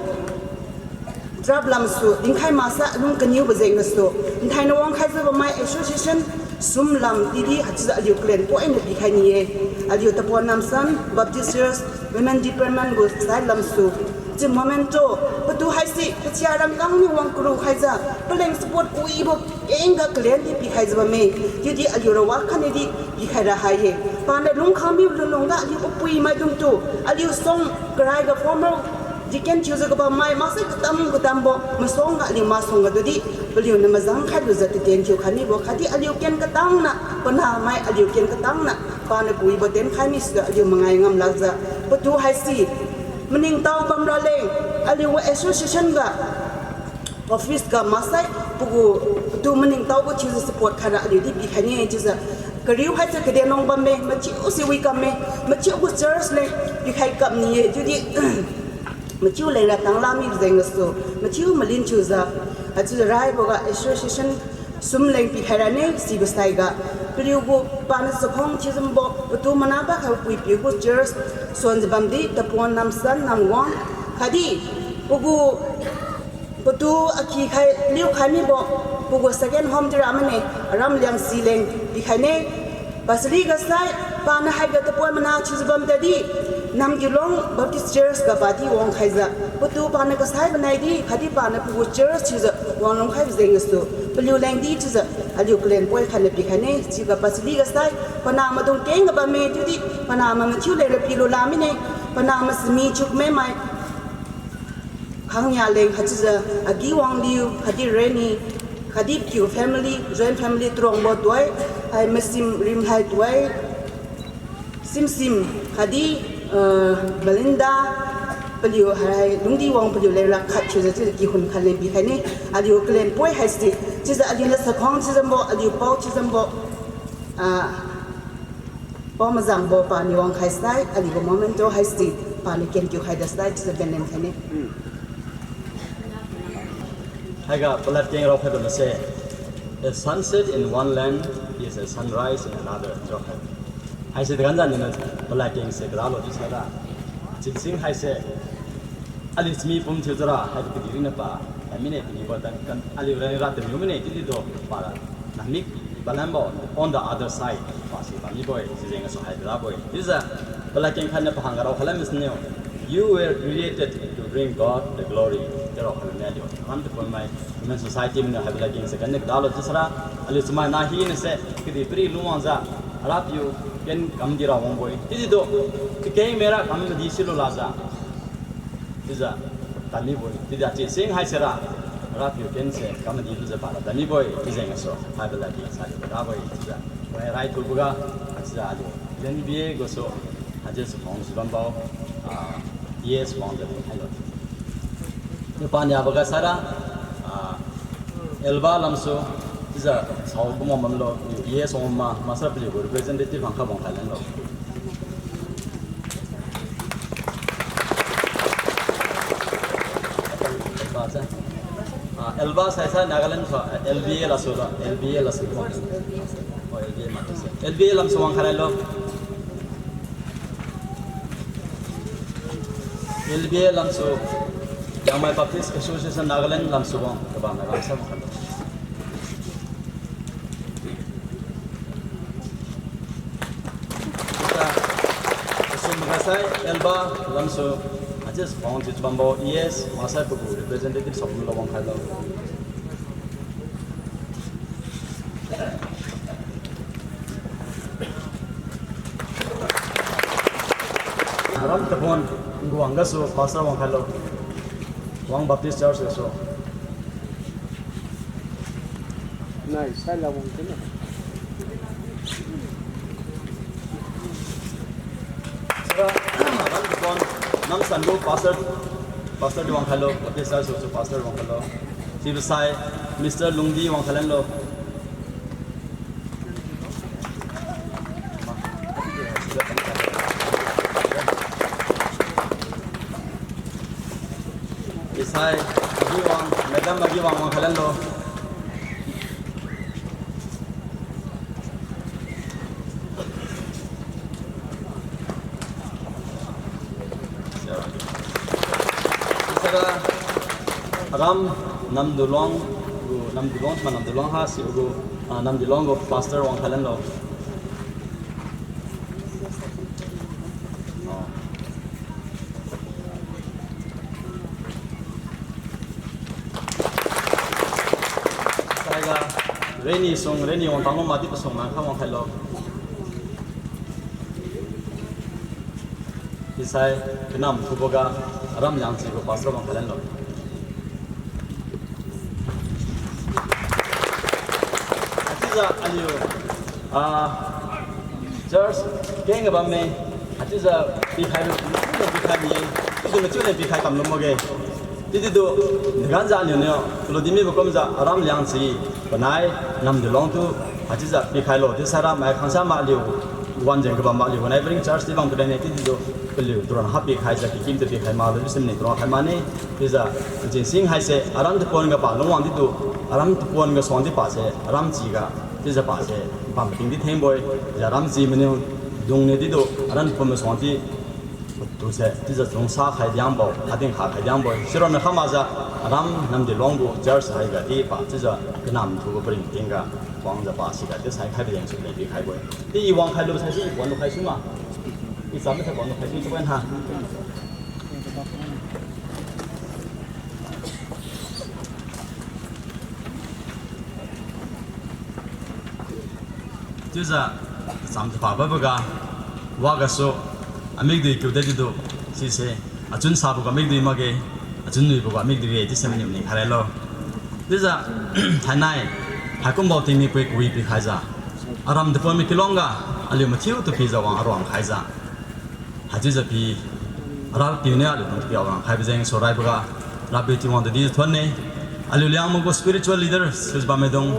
trap lamsu dinkhai maksa lung kaniubo jeng gasu, nthaina wang khaijiu bammai association sum lam tidi haichiujiu aliu kalen poina pikhai ni-e. Aliu Tapuan Namsan Baptist Church Women Department gu sai lamsu, chiu memento, patu haise kachia rangkang niu wang karu khaijiu, paleng support kuibo kengga kalen di pikhaijiu bamme. Chiudi aliura wakhatniu di pikhaira hai-e. Paniu lungkhang mibo lunlungga aliu papui maidungtu, aliu suang karaiga former deacon thiujiu kabammai maksai katam katambo masuangga aliu masuangga tudi, paliuniu mazang khai lujiu tatien thiukhai mibo khatdi aliu ken katangna, panamai aliu ken katangna, paniu kuibo tenkhai misujiu aliu mangai ngam lakjiu, patu haise maningtao bamraleng, aliu association ga office ga maksai pagu patu maningtaobo thiujiu support khaira aliu di pikhai ne chiujiu, kariu haise kaden wang bamme, mathiu si wi kamme, mathiu gu church leng pikhai kam ni-e chiudi, mathiu lengra tangla mibo jeng gasu, mathiu malin thiujiu, haichiujiu raiboga association sum leng pikhai rane sibo saiga, paliu gu paniu chakhuang thiujambo patu mana pakhai pui piu gu church suanjiu bamdi Tapuan Namsan Namwang, khatdi pagu patu akhi khai liukhai mibo, pagu second home di ramane, aram Liangsi leng pikhai ne. Pasali ga sai, paniu haiga Tapuan mana thiujiu bam tadi, Namkiulong Baptist Church ga padi wang khaijiu, patu paniu kasaibo naidi khatdi paniu pagu church thiujiu wang lungkhaibo jeng gasu, paliu lengdi chiujiu aliu kalen poi khainiu pikhai ne. Chiuga pasali ga sai, panah maidung kengga bamme chiudi, panah ma mathiu lengra pilu la mine, panah ma simi thiu kame mai khangnia leng haichiujiu, Agi Wangliu khatdi Reni, khatdi piu family, joint family Turongbo tuai, hai Masim Rimhai tuai, Simsim khatdi, uh, Belinda, paliu hai lungdi wang paliu lengra khat thiujiu chiujiu kihun khat leng pikhai ne. Aliu kalen poi haise, chiujiu aliuniu chakhuang thiujambo, aliu pao thiujambo, ah, pao mazangbo paniu wang khai sai, aliu gu memento haise, paniu kenkiu khai dasai chiujiu benlen khai ne. Haiga palad keng raokhaibo mase, a sunset in one land is a sunrise in another, chiu raokhai. Haise tagan janiu palad kengse kadalo chiu saira, chinsing haise, aliu chami pum thiujiura haibo kadihpiri niu pa, ai mine tinibo tan kan aliu rani ra tamiu mine chiudi do para, namik palambo on the other side pasi bammibo-e, sijeng gasu hai rabo-e. Chiujiu palad keng khatniu pahangga raokhai lan masiniu, You were created to bring God the glory, chiu raokhai lan aliu kam Tapuan mai Women Society mainiu haibo ladkengse kaniu kadalo chiu saira, aliu chamai nah hinase kadihpiri lungwangjiu, Arapiu ken kamdi ra wangbo-e. Chiudi do, kakeng mera kam madi silu lakjiu, chiujiu tadmibo-e. Chiudi achi sing haisera, Arapiu kense kam madi lujiu para tadmibo-e. Chiujeng gasu haibo ladkeng saliu rabo-e. Chiujiu wai raithuboga, haichiujiu aliu L N B A gasu, haichiujiu chakhuang si bambo, ah, yes wangjiu hailo. Niu paniaboga saira, ah, Elba lamsu, chiujiu sao kumwang bamlo, yes wang ma, maksara paliugu representative hangkha wang khai lanlo. Ah, Elba saisa Nagaland sa, L B A lasu la, L B A lasu. Oh, L B A ma se. L B A lamsu wang khailo. L B A lamsu, Liangmai Baptist Association Nagaland lamsu wang, kaba na lamsa wang khailo. Sum kasai Elba lamsu, aji sphang ji bambo E S, masai pagu representative song lo wang khailo. Aram Tabuan, Nguang gasu pastor wang khailo. Wang Baptist Church gasu. Nai, sai la wang khailo. Sira, Aram Tabuan, Namsanlu pastor, pastor di wang khailo, Baptist Church gasu pastor wang khailo. Sibosai, Mister Lungdi wang khailanlo. Isai, Agiwang, Madam Agiwang wang khailanlo. Isara, Aram Namdiluang, gu Namdiluang, ma Namdiluang ha sibo gu, ah, Namdiluang gu pastor wang khailanlo. Saiga, Reni sung, Reni wang tanglo madi pasung nang kha wang khailo. Isai, kanam thuboga, Aram Yangsi gu pastor wang khailanlo. Haichiujiu aliu, ah, church kengga bamme, haichiujiu pikhaibo, pikhai mi-e, chiudi machiu leng pikhai kamlu makge. Chiudi du, naganjiu aliuniu, kaludi mibo kumjiu, Aram Liangsi, panai, Namdiluang tu, haichiujiu pikhailo, chiusai ramai khangsa ma aliu, wanjeng kabam ma aliu, wanai bring church di bam kadai ne, chiudi du, paliu, turon ha pikhaijiu, kikim tu pikhai malu, sim ni turon khai mane, chiujiu, Ajinsing haise, Aram Tabuan ga pa lungwang di du, Aram Tabuan ga suang di pase, Aram Chi ga, chiujiu pase, pam ting di thengbo-e, chiujiu Aram Chi maniu, dung ne di du, Aram Tabuan ga suang di, tuse, chiujiu chungsa khai diangbo, adin kha khai diangbo-e. Sironna kha makjiu, Aram Namdiluang gu church haiga di pa, chiujiu kanam thubo paring tingga, wangjiu pa siga di sai khaibo jeng su leng pikhaibo-e. Di i wang khailu sai si i pon lu khai su ma. I cham sai pon lu khai su chiubo-e ha. Chiujiu, cham tapa baboga, wagasu, amikdui kiu de didu, sise, achun saboga amikdui makge, achun nuiboga amikdui-e, chiuse maniu ning khairailo. Chiujiu, thainai, haikumbo tingmipui kawi pikhaijiu, Aram Tabuan mi kilongga, aliu mathiu tu pijiu wang aruang khaijiu. Haichiujiu pi, Rapiu niu aliu dung pi aruang khaibo jeng su raiboga, Rapiu Tingwang tu di thuon ne, aliu Liangmai gu spiritual leader thiujiu bammaidung,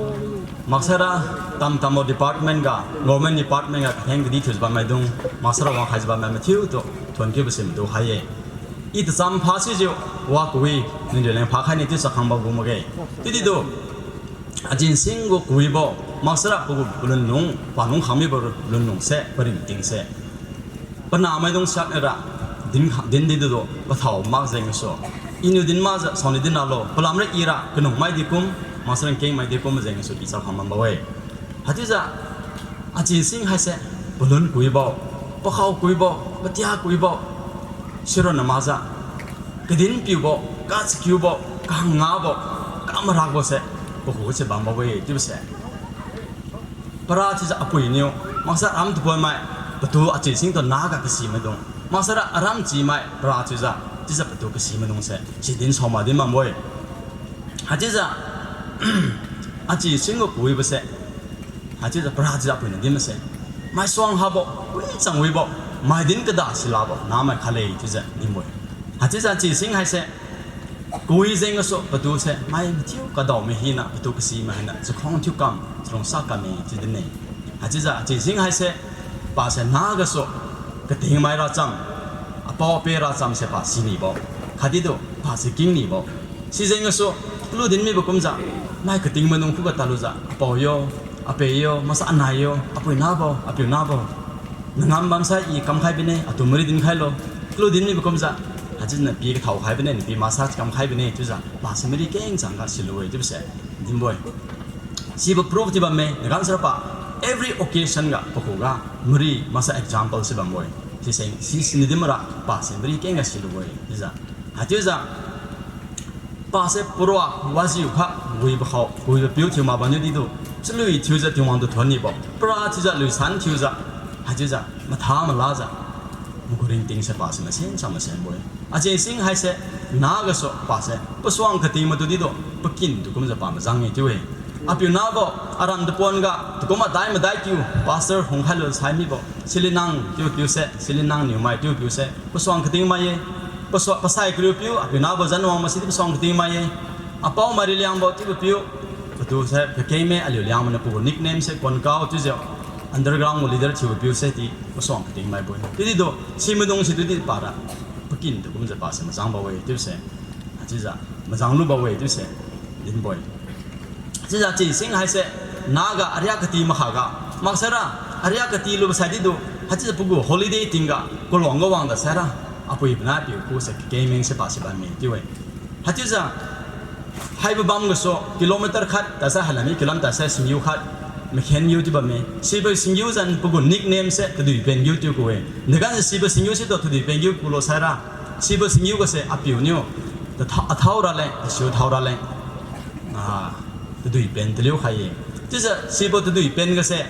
maksaira, tam tambo department ga, government department ga katheng kadi thiujiu bammaidung, maksaira wang khaijiu bammai mathiu tu thuon kiubo simtu khai-e. I tacham pha sijiu, wa kawi, naliu leng pha khai ne chiusa khangbo gu makge. Chiudi du, Ajinsing gu kawibo, maksaira pagu palun lung, palung khangmibo lun lungse, paringtingse. Panahmaidung siaknara, din kha, din didu, pathao mak jengsu. Iniu din makjiu, saoniu din ralo, palamra ira, kanungmai di kum, maksaira kengmai di kum jengsu, i chap khang bambo-e. Haichiujiu, Ajinsing haise, palun kawibo, pakhao kawibo, patia kawibo, sironna makjiu, kadin piubo, kachakiubo, kangabo, kamarakbo se, pagu se bambo-e, chiubo se. Para chiujiu apui niu, maksa Aram Tabuan mai, patu Ajinsing tu naga kasimaidung. Maksaira Aram Chi mai, para chiujiu, chiujiu patu kasimaidung se, sidin saoma din bambo-e. Haichiujiu, Ajinsing gu kawibo se, haichiujiu para chiujiu apui niu dinbo se, maisuang habo, wichang wibo, maidin kada silabo, namai khatle chiujiu dinbo-e. Haichiujiu Ajinsing haise, kawi jeng gasu patu se, mai mathiu kadaomai hina, patu kasimai hina, chakhuang thiu kam, chalungsa kamme chiu din-e. Haichiujiu Ajinsing haise, pase nagasu, katingmai racham, apao-ape racham se pa sinibo, khatdi du, pase kingnibo. Sijeng gasu, Kalu din mibo kumjiu, mai kating maidung khuga talujiu, apao yo, ape yo, maksai anai yo, apui nabo, apiu nabo, nangam bamsai i kamkhai bine, atu mari dinkhailo. Kalu din mibo kumjiu, haichiujiu napi kathao khai bine, napi maksai kamkhai bine chiujiu pase mari keng changga silu-e chiubose dinbo-e. Sibo proof di bamme, nagan sara pa every occasion ga pakhuga mari maksai example si bambo-e. Siseng si sini din mara pase mari kengga silu-e chiujiu. Haichiujiu pase parua wajiu kha, wibo khao, wibo piu thiu mak bamniu didu, chalui thiujiu Tingwang tu thon nibo para thiujiu luisan thiujiu, haichiujiu matha malajiu magu ringting se pase masen cha masenbo-e. Ache sing haise, nagasu pase pasuang kating matu didu, pakin tu kumjiu pa majang-e chiu-e. Apiu nabo, aram tapuan ga, takum adai madai kiu, pastor hungkhailu sai mibo, Silinang chiubo piu se, Silinang Niumai chiubo piu se pasuang kating mai-e. Pasua-, pasai kariu piu, apiu nabo Zanwang masi di pasuang kating mai-e. Apao Mairiliangbo chiubo piu, patu se kakeng me, aliu Liangmai niu pagu nickname se Konkao chiujiu, underground gu leader thiubo piu se di pasuang kating maibo-e. Chiudi du, simaidung situ di para pakin tu kumjiu pase majangbo-e chiuse, haichiujiu majang lubo-e chiuse dinbo-e. Chiujiu ache sing haise, naga ariak kati makhaga, maksaira, ariak kati lubo sai didu, haichiujiu pagu holiday tingga kaluang ga wangda saira, apui panai piu kuse kakeng meng se pase bamme chiu-e. Haichiujiu haibo bam gasu kilometer khat tasa hailami kilometer tasa singgiu khat, makhen giu chiu bamme. Sibo singgiu zan pagu nickname se Tadui Pen giu chiu ku-e. Nagan sibo singgiu situ Tadui Pen giu kulo saira, sibo singgiu gase apiu niu tatha-, athao raleng, tasiu thao raleng, ah, Tadui Pen taliu khai-e. Chiujiu sibo Tadui Pen gase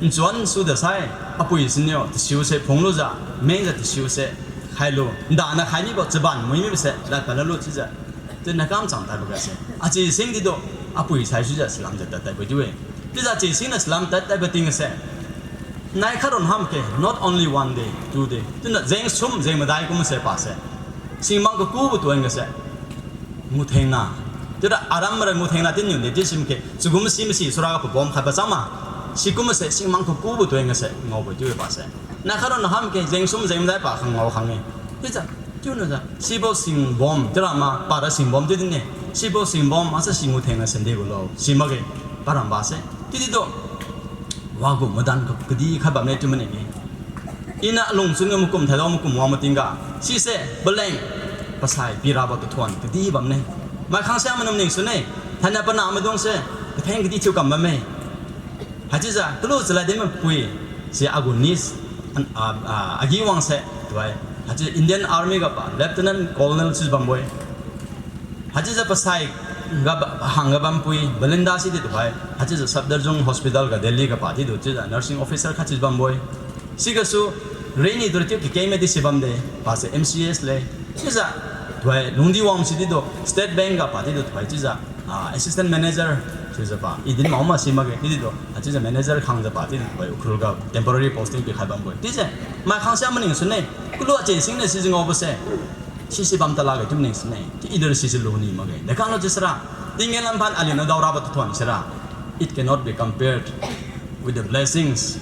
nchuan suda sai, apui siniu tasiu se phunglujiu, mengjiu tasiu se khailu, ndana khai mibo chaban mui mibo se lad palalu chiujiu, chiuna kamchang tadbo gase ache sing didu, apui saisuijiu salam tad tadbo chiu-e. Chiujiu ache singniu salam tad tadbo tingse, nai khat ronna hamke, not only one day, two day, chiuna jeng sum jeng madai kumse pase, singmang kakubo tuan gase nguthengna, chiura aram mara nguthengna tinniu de chiu simke, chagum si masi sura ga pabom khatbo cham ma, sikumse singmang kakubo tuan gase ngaobo chiu-e pase. Nai khat ronna hamke, jeng sum jeng madai pa khang ngao khang-e. Chiujiu, chiunajiu sibo singbom chiura ma, para singbom chiu dinne. Sibo singbom asa si nguthengna sende gulo si makge, parambase. Chiudi du, wagu madan ka-, kadi khai bamne chiu maning-e. Iniu alungchun ga makum thaidao makum wang matingga, sise paleng pasai pirabo tathuon kadi bamne. Mai khangsia maidung ning sune, thainai panah maidungse katheng kadi thiu kam bamme. Haichiujiu kalu chalad din mapui, si agu niece, an, ah, ah, agi wangse tuhoi, haichiujiu Indian Army ga pa Lieutenant Colonel chiujiu bambo-e. Haichiujiu pasai ga ba-, hangga bampui Belinda sidi tuhoi, haichiujiu Safdarjung Hospital ga Delhi ga pa didu chiujiu nursing officer khat chiujiu bambo-e. Sigasu Reni tu chiu kakeng me di si bamde, pase M C S le. Chiujiu tuhoi lungdi wang si didu State Bank ga pa didu tuhoi chiujiu, ah, assistant manager chiujiu pa i din mao ma si makge, chiudi du haichiujiu manager khangjiu pa chiudi tuhoi Ukhrul ga temporary posting pikhai bambo-e. Chiujiu mai khangsia maning sune, kalu ache singniu sijiu ngaobose, sisi bam talakge chiu maning sune, chiu i dara sisi luni makge. Dekalo chiusira, tinggen lamphan aliuniu daorabo tathuon sira, it cannot be compared with the blessings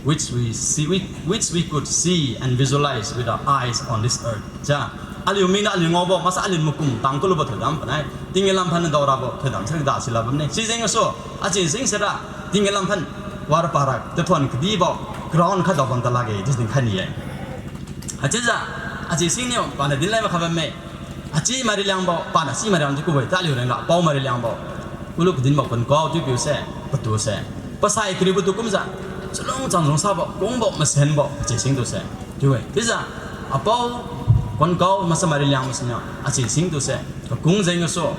which we see, we, which we could see and visualize with our eyes on this earth. Cha, aliu miniu aliu ngaobo, maksai aliu makum tang kulubo thoidam panai, tinggen lamphan daorabo thoidam sira da sila bamne. Sijeng gasu, ache sing sira, tinggen lamphan wara para tathuon kadibo crown khat daobam talakge chiu dinkhai ni-e. Haichiujiu, ache singniu paniu dinlai makha bamme. Achi Mairiliangbo, paniu Achi Mairiliang chiu kubo-e, ta aliu rengga Apao Mairiliangbo. Kalu kadinbo Konkao chiu piuse, patuse, pasai kariubo tu kumjiu, chalung chang lungsabo, kungbo masenbo ache sing tuse chiu-e. Chiujiu, Apao Konkao maksai Mairiliang masiniu ache sing tuse kakung jeng gasu,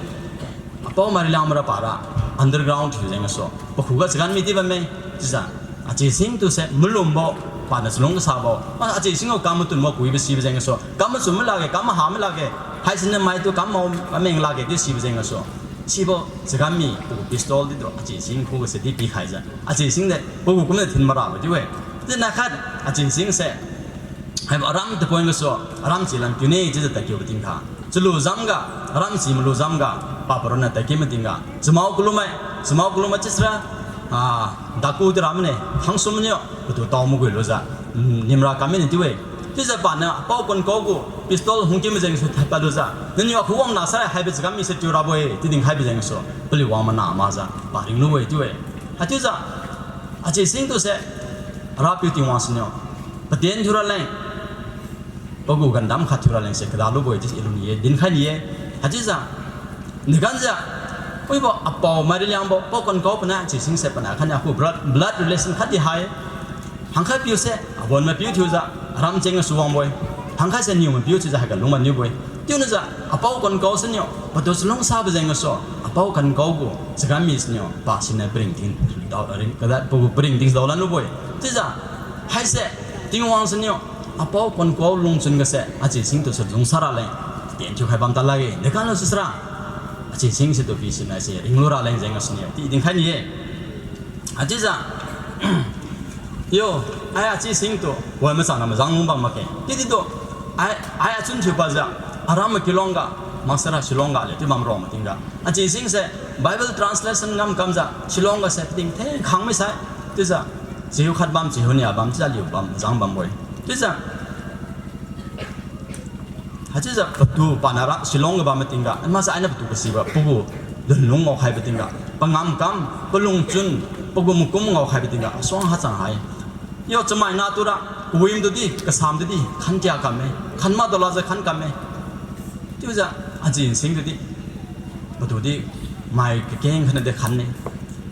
Apao Mairiliang mara para underground thiu jeng gasu pakhuga chagan mi di bamme. Chiujiu, ache sing tuse malumbo, paniu chalung kasabo, ma ache singbo kam matunbo kuibo sibo jeng gasu, kam machun malakge, kam maha malakge, haisiniu maitu kam mao mameng lakge chiu sibo jeng gasu, sibo chagan mi pagu pistol didu ache sing khugase di pikhaijiu, ache singde pagu kumjiu thin marabo chiu-e. Chiuna khat ache singse haibo aram tapoin gasu, aram chi lam kiune chiujiu tadkiubo tingga, chalu jamga, aram chi malu jamga, paparonna tadki matingga, chamao kalumai, chamao kalumai chiusira, ah, daku chiura mane, khangsum niu patu tao magui lujiu, mm, nimra kam mine chiu-e. Chiujiu paniu apao kankao gu pistol hungkim jengsu thaipadlujiu, naniu akhu wang na sai haibo jagam misi tiu rabo-e, chiu dinkhaibo jengsu paliu wang mana makjiu pa ringlu-e chiu-e. Haichiujiu ache singtuse Rapiu Tingwang siniu paden thiu raleng, pagu gandam khat thiu ralengse kadalubo-e chiu iluni-e, dinkhai ni-e. Haichiujiu niganjiu, wibo apao Mairiliangbo pao kankao panai ache singse panai khatniu akhu blood, blood relation khatdi hai. Hangkhai piuse abon mapiu thiujiu aram cheng gasu wangbo-e. Hangkhaise niu mapiu thiujiu haiga lung maniubo-e. Chiuniujiu apao kankao siniu patu chalungsabo jeng gasu, apao kankao gu chagan mi siniu pa siniu paringting dao ring kada pagu paringting daolan lubo-e. Chiujiu haise Tingwang siniu apao kankao lungchun gase ache singtuse lungsa raleng, ten thiukhai bam ta lakge, dekamlu sisara. Ache singse tu pi siniu se ringlu raleng jeng gasuniu ti dinkhai ni-e. Haichiujiu yo, ai ache singtu wai machang na majang lung bam makge. Chiudi tu ai, ai achun thiu pajiu, aram Makiulang ga, maksara Shillong ga aliu chiu bam rong matingga, ache singse Bible translation ngam kamjiu Shillong gase pating the khang misai. Chiujiu chiu khat bam, chiu nia bam, chiujiu aliu bam majang bambo-e. Chiujiu haichiujiu patu pana ra Shillong ga bam matingga, maksai ainiu patu kasibo pagu lunlung ngaokhaibo tingga, pangam kam, palungchun, pagu makum ngaokhaibo tingga asuang hachang hai. Yo, chamaina tura, kawimtudi, kasamtudi khan tia kamme, khan mak dalajiu khan kamme. Chiujiu ache singtudi, patudi mai kakeng khatnadi khan-e.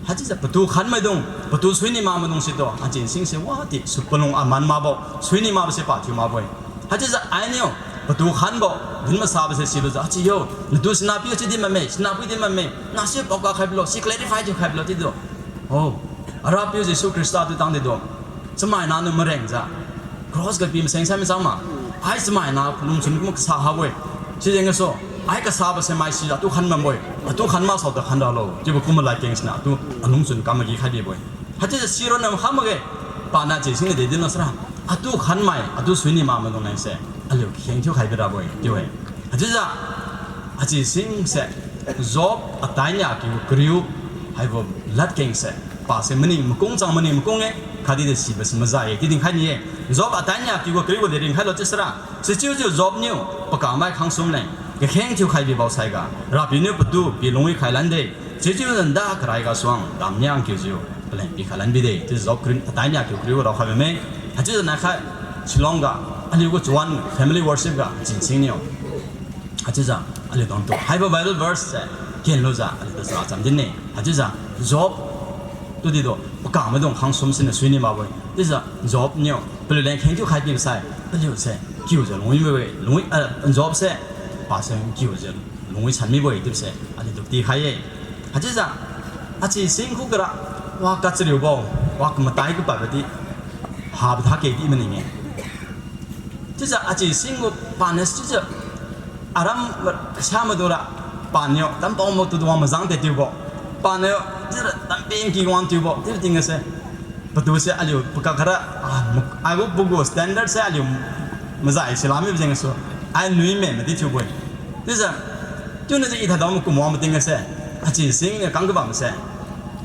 Haichiujiu patu khanmaidung, patu suini mak maidung situ ache singse wadi su palung aman makbo, suini makbo se pa thiu makbo-e. Haichiujiu ainiu patu khanbo, din masabo se silujiu, achi yo, natu sinapiu chiu din bamme, sinapui din bamme, nasi paoka khaibolo, si clarify thiu khaibolo chiudu. O, Arapiu Jesu Khrista tu tangdi tu, chamaina niu marengjiu cross ga pi maseng sai machang ma. Ai chamaina palungchun kum kasa habo-e. Sijeng gasu, ai kasabo se mai sijiu atu khan bambo-e. Atu khan mak saotu khan ralo chiubo kum malad keng siniu atu alungchun kam magi khai bibo-e. Haichiujiu sironna makha makge, pana ache singniu de dinlo sara, atu khanmai, atu suini mak maidung lengse aliu kakheng thiukhai birabo-e chiu-e. Haichiujiu ache singse Job atai nia kiu kariu haibo ladkengse, pase maning makung chang maning makung-e, khatdi de sibo se majai-e ti dinkhai ni-e. Job atai nia kiu kariu gu de ringkhailo chiusara, sichiujiu Job niu pakamai khangsum leng kakheng thiukhai bibo saiga, Rapiu niu patu pi lungwi khailan de. Sichiujiu nda karai gasuang damniang kiujiu paleng pikhailan bide chiu Job kariu atai nia kiu kariu raokhai bamme. Haichiujiu naikhai Shillong ga aliu gu Chawan Family Worship ga chin singniu, haichiujiu aliu dungtu haibo Bible verse se kenlujiu aliutu chara cham din-e. Haichiujiu Job tudi tu pakamaidung khangsum siniu suini makbo-e. Chiujiu Job niu paliu leng kheng thiukhai bibo sai, paliu se kiujiu lungwi mibo-e, lungwi, ah, Job se pase kiujiu lungwi san mibo-e chiubo se aliutu tikhai-e. Haichiujiu ache sing khuga ra wa kachariubo, wa kamatai kapadbodi habo thakge di maning-e. Chiujiu ache sing gu paniu chiujiu aram kasa maidung ra paniu tampao matu wang majang te tiubo, paniu chiura tamping ki wang tiubo chiu tingga se, patu se aliu pakak khaira, ah, ma-, agu pagu standard se aliu majai silami jeng gasu, ai nui me madi thiubo-e. Chiujiu, chiuniu jiu i thadao makum wang mating gase, ache singniu kang kabam se,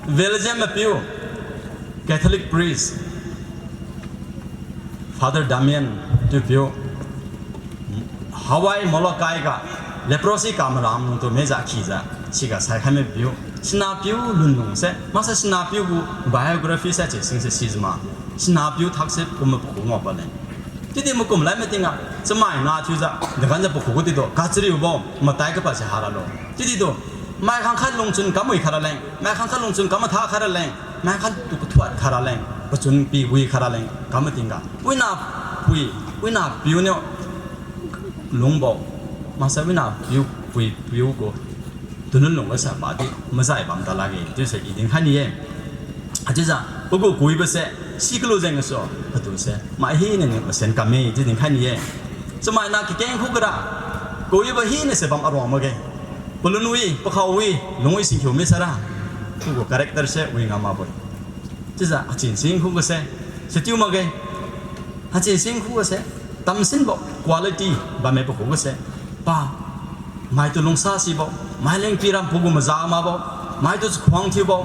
Belgium mapiu, Catholic priest, Father Damien chiupiu, Hawaii Molokai ga leprosy kamaram lungtu meijiu akhijiu siga saikhai mipiu, sinapiu lunlung se, maksai sinapiu gu biography se ache singse sijiu ma, sinapiu thakse kum mapakhu ngao pale. Chiudi makum lai mating ga, chamai na thiujiu daganjiu pakhu gu tidu kachariubo matai kapad se haralo. Chiudi tu, mai khangkhat lungchun kam wi khairaleng, mai khangkhat lungchun kam matha khairaleng, mai khat tu kathuat khairaleng, pachun pi wi khairaleng kam mating ga, wina pui, wina piu niu lungbo, maksai wina piu, pui piu gu tunun lungga sa padi majai bam ta lakge chiuse i dinkhai ni-e. Haichiujiu pagu kuibo se, si kalu jeng gasu, patu se mai hina niu masen kamme chiu dinkhai ni-e. Chamai na kakeng khuga ra kuibo hina se bam aruang makge. Palun wi, pakhao wi, lungwi singkhiu mi saira, pagu character se wi ngam makbo-e. Chiujiu hachin sing khuga se, sichiu makge. Hachin sing khuga se, tamsinbo quality bamme pakhuga se, pa maitu lungsa sibo, maileng piram pagu maza makbo, maitu chakhuang thiubo,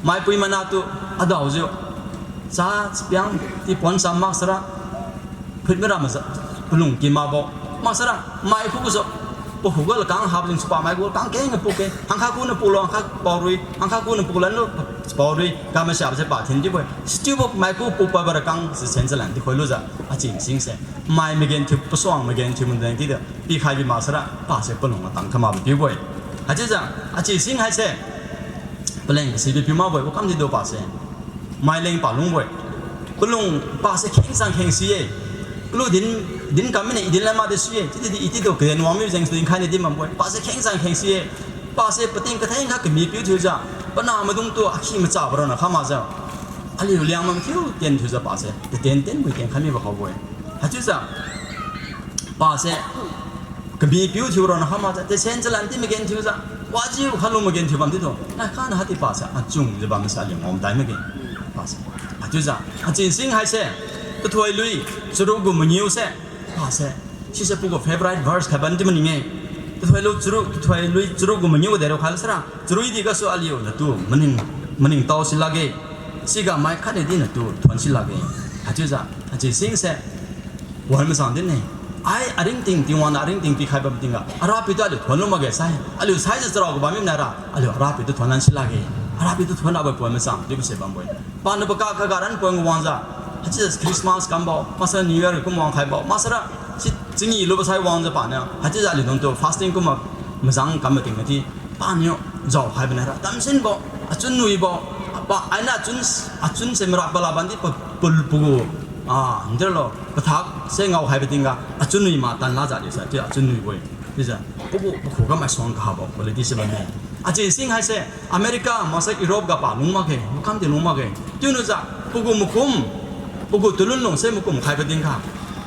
maipui manatu adaojiu, cha chapiang ti pon cham mak saira, Phut mira maza, palung ki makbo. Maksara, mai khugasu, pakhuga lakang habo jeng supa mai gu kang keng puke. Hangkha kuniu pulo, hangkha paorui, hangkha kuniu pulan lu, paorui, kama siabo se pa thin dibo-e. Sichiubo mai khu pupad bara kang, si sen chalan di khoi lujiu, achi singse. Mai magenthiu, pasuang magenthiu mundeng di da. Pikhai bi maksara, pase palung matang kama pibo-e. Haichiujiu, achi sing haise. Paleng kasi bi piu makbo-e, wakam di do pase. Mai leng palungbo-e. Palung pase kheng sang kheng si-e. Kalu din, din kam mine i din la ma de si-e. Chiudi di iti do kaden wang mi jeng su din khai ni di mambo-e. Pase kheng sang kheng si-e. Pase pating katheng kha kami piu thiujiu. Panah maidungtu akhi machabo rana kha makjiu. Aliu Liangmai mathiu tien thiujiu pase. Teten ten bui tien khai mibo khaobo-e. Haichiujiu. Pase. Kami piu thiu rana kha makjiu. Tesen chalan di magenthiujiu. Wajiu khalu magenthiu bam di tu. Nai kha na hati pase. Achungjiu bamse aliu ngam dai mage. Pase. Haichiujiu. Achi sing haise. Tathoilui. Charuk gu mangiu se. Pase. Sise pagu favorite verse khaiban di maning-e. Tathoilu charu, tathoilui charu gu mangiu ga de rao khai sara. Charui di gasu aliu natu maning, maningtao si lakge. Siga mai khatdi natu thuon si lakge. Haichiujiu, achi singse, wan masang din-e. Ai aringting, Tingwang niu aringting pikhai bam tingga, Arapiu tu aliu thuon lu makge sai. Aliu saijiu charao gu bam mina ra, aliu Arapiu tu thuon lan si lakge. Arapiu tu thuon rabo pon masang, chiubo se bambo-e. Paniu paka kaga ran pon gu wangjiu. Haichiujiu Christmas kambo, maksara New Year kum wang khaibo, maksara si chingi lubo sai wangjiu paniu. Haichiujiu aliu dungtu fasting kumma mazang kam mating mati. Paniu jaokhai bane ra tamsinbo, achun nuibo, apa, aina achun, achun se marak bala bandi pa, pul pugu, ah, ndirlo, pathak se ngaokhaibo tingga, achun nui ma tan lajiu aliu sa, chiu achun nuibo-e. Chiujiu, pagu, pakhuga maisuang kahabo quality se bamme. Achi sing haise, America, maksara Europe ga pa lung makge, makam di lung makge. Chiuniujiu, pagu makum, pagu talun lung se makum khaibo tingga.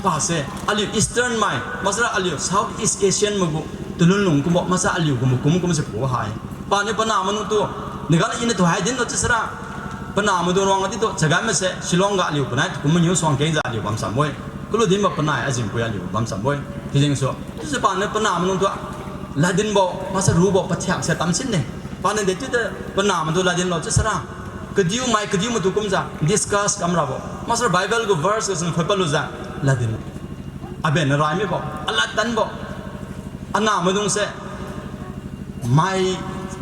Pase, aliu Eastern mai, maksara aliu South East Asian maigu, talun lung kumbo, maksara aliu gu makum kumse pu hai. Paniu panah maidungtu, naga la iniu tuhai dinlo chiusara. Panah maidung ruang di tu, chagan mase, Shillong ga aliu panai, takum mangiu suang kengjiu aliu bamsambo-e. Kalu dinbo panai, ajimpui aliu bamsambo-e. Chiujengsu, chiujiu paniu panah maidungtu, ladinbo, maksara rubo, pathiak se tamsin ne. Paniu de chiudi, panah maidung ladinlo chiusara. Kadiu mai, kadiu maitu kumjiu, discuss kamrabo. Maksara Bible gu verse ga sin khoi palujiu, ladin. Aben rai mibo, alad tanbo. Anah maidungse, mai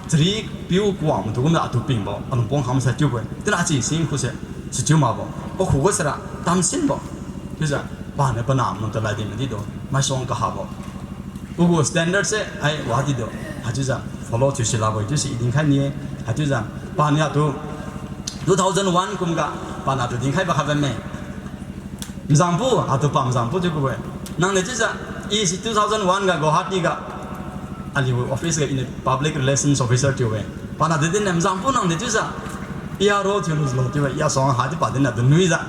chari piu kuang maitu kumjiu atu pingbo, alung pong kham sa chiubo-e. Chiuna achi sing khuse, sichiu makbo. Pakhuga sara, tamsinbo. Chiujiu, paniu panah maidungtu ladin madi do, maisuang kahabo. Pagu standard se, ai, wadi do. Haichiujiu, follow thiu silabo, chiusi i dinkhai ni-e. Haichiujiu, paniu atu, two thousand one kumga, paniu atu dinkhaibo kha bamme. Mazangpu, atu pa mazangpu chiu ku-e. Nang de chiujiu, i si two thousand one ga Guwahati ga, aliu office ga iniu public relations officer thiu-e. Paniu de din-e mazangpu nang de chiujiu, P R O thiululo chiu-e, yasuang hadi pa dinna tu nuijiu.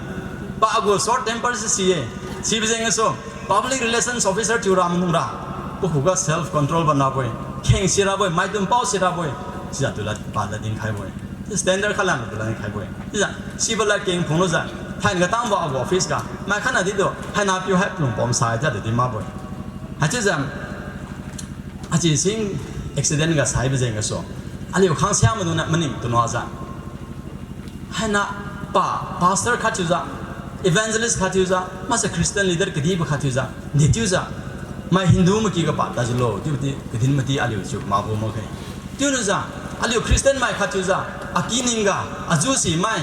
Pa agu short temper si si-e, sibo jeng gasu, public relations officer thiura manungra. Pakhuga self control banrabo-e, kheng sirabo-e, maidung pao sirabo-e. Sijiu atu lad, pa lad dinkhaibo-e. Standard khalan atu lad dinkhaibo-e. Chiujiu, sibo lad keng phunglujiu, thainai katangbo agu office ga, mai khatna didu, haina piu hai palung pom sai jiu di makbo-e. Haichiujiu, achi sing accident ga saibo jeng gasu, aliu khangsia maidungniu maning tunuajiu. Haina pa, pastor khat thiujiu, evangelist khat thiujiu, maksai Christian leader kadibo khat thiujiu, de chiujiu, mai Hindu maki ga pa tadjiulo chiudi kadin mati aliu chiu makbo makge. Chiulujiu, aliu Christian mai khat thiujiu, akining ga, azu simai,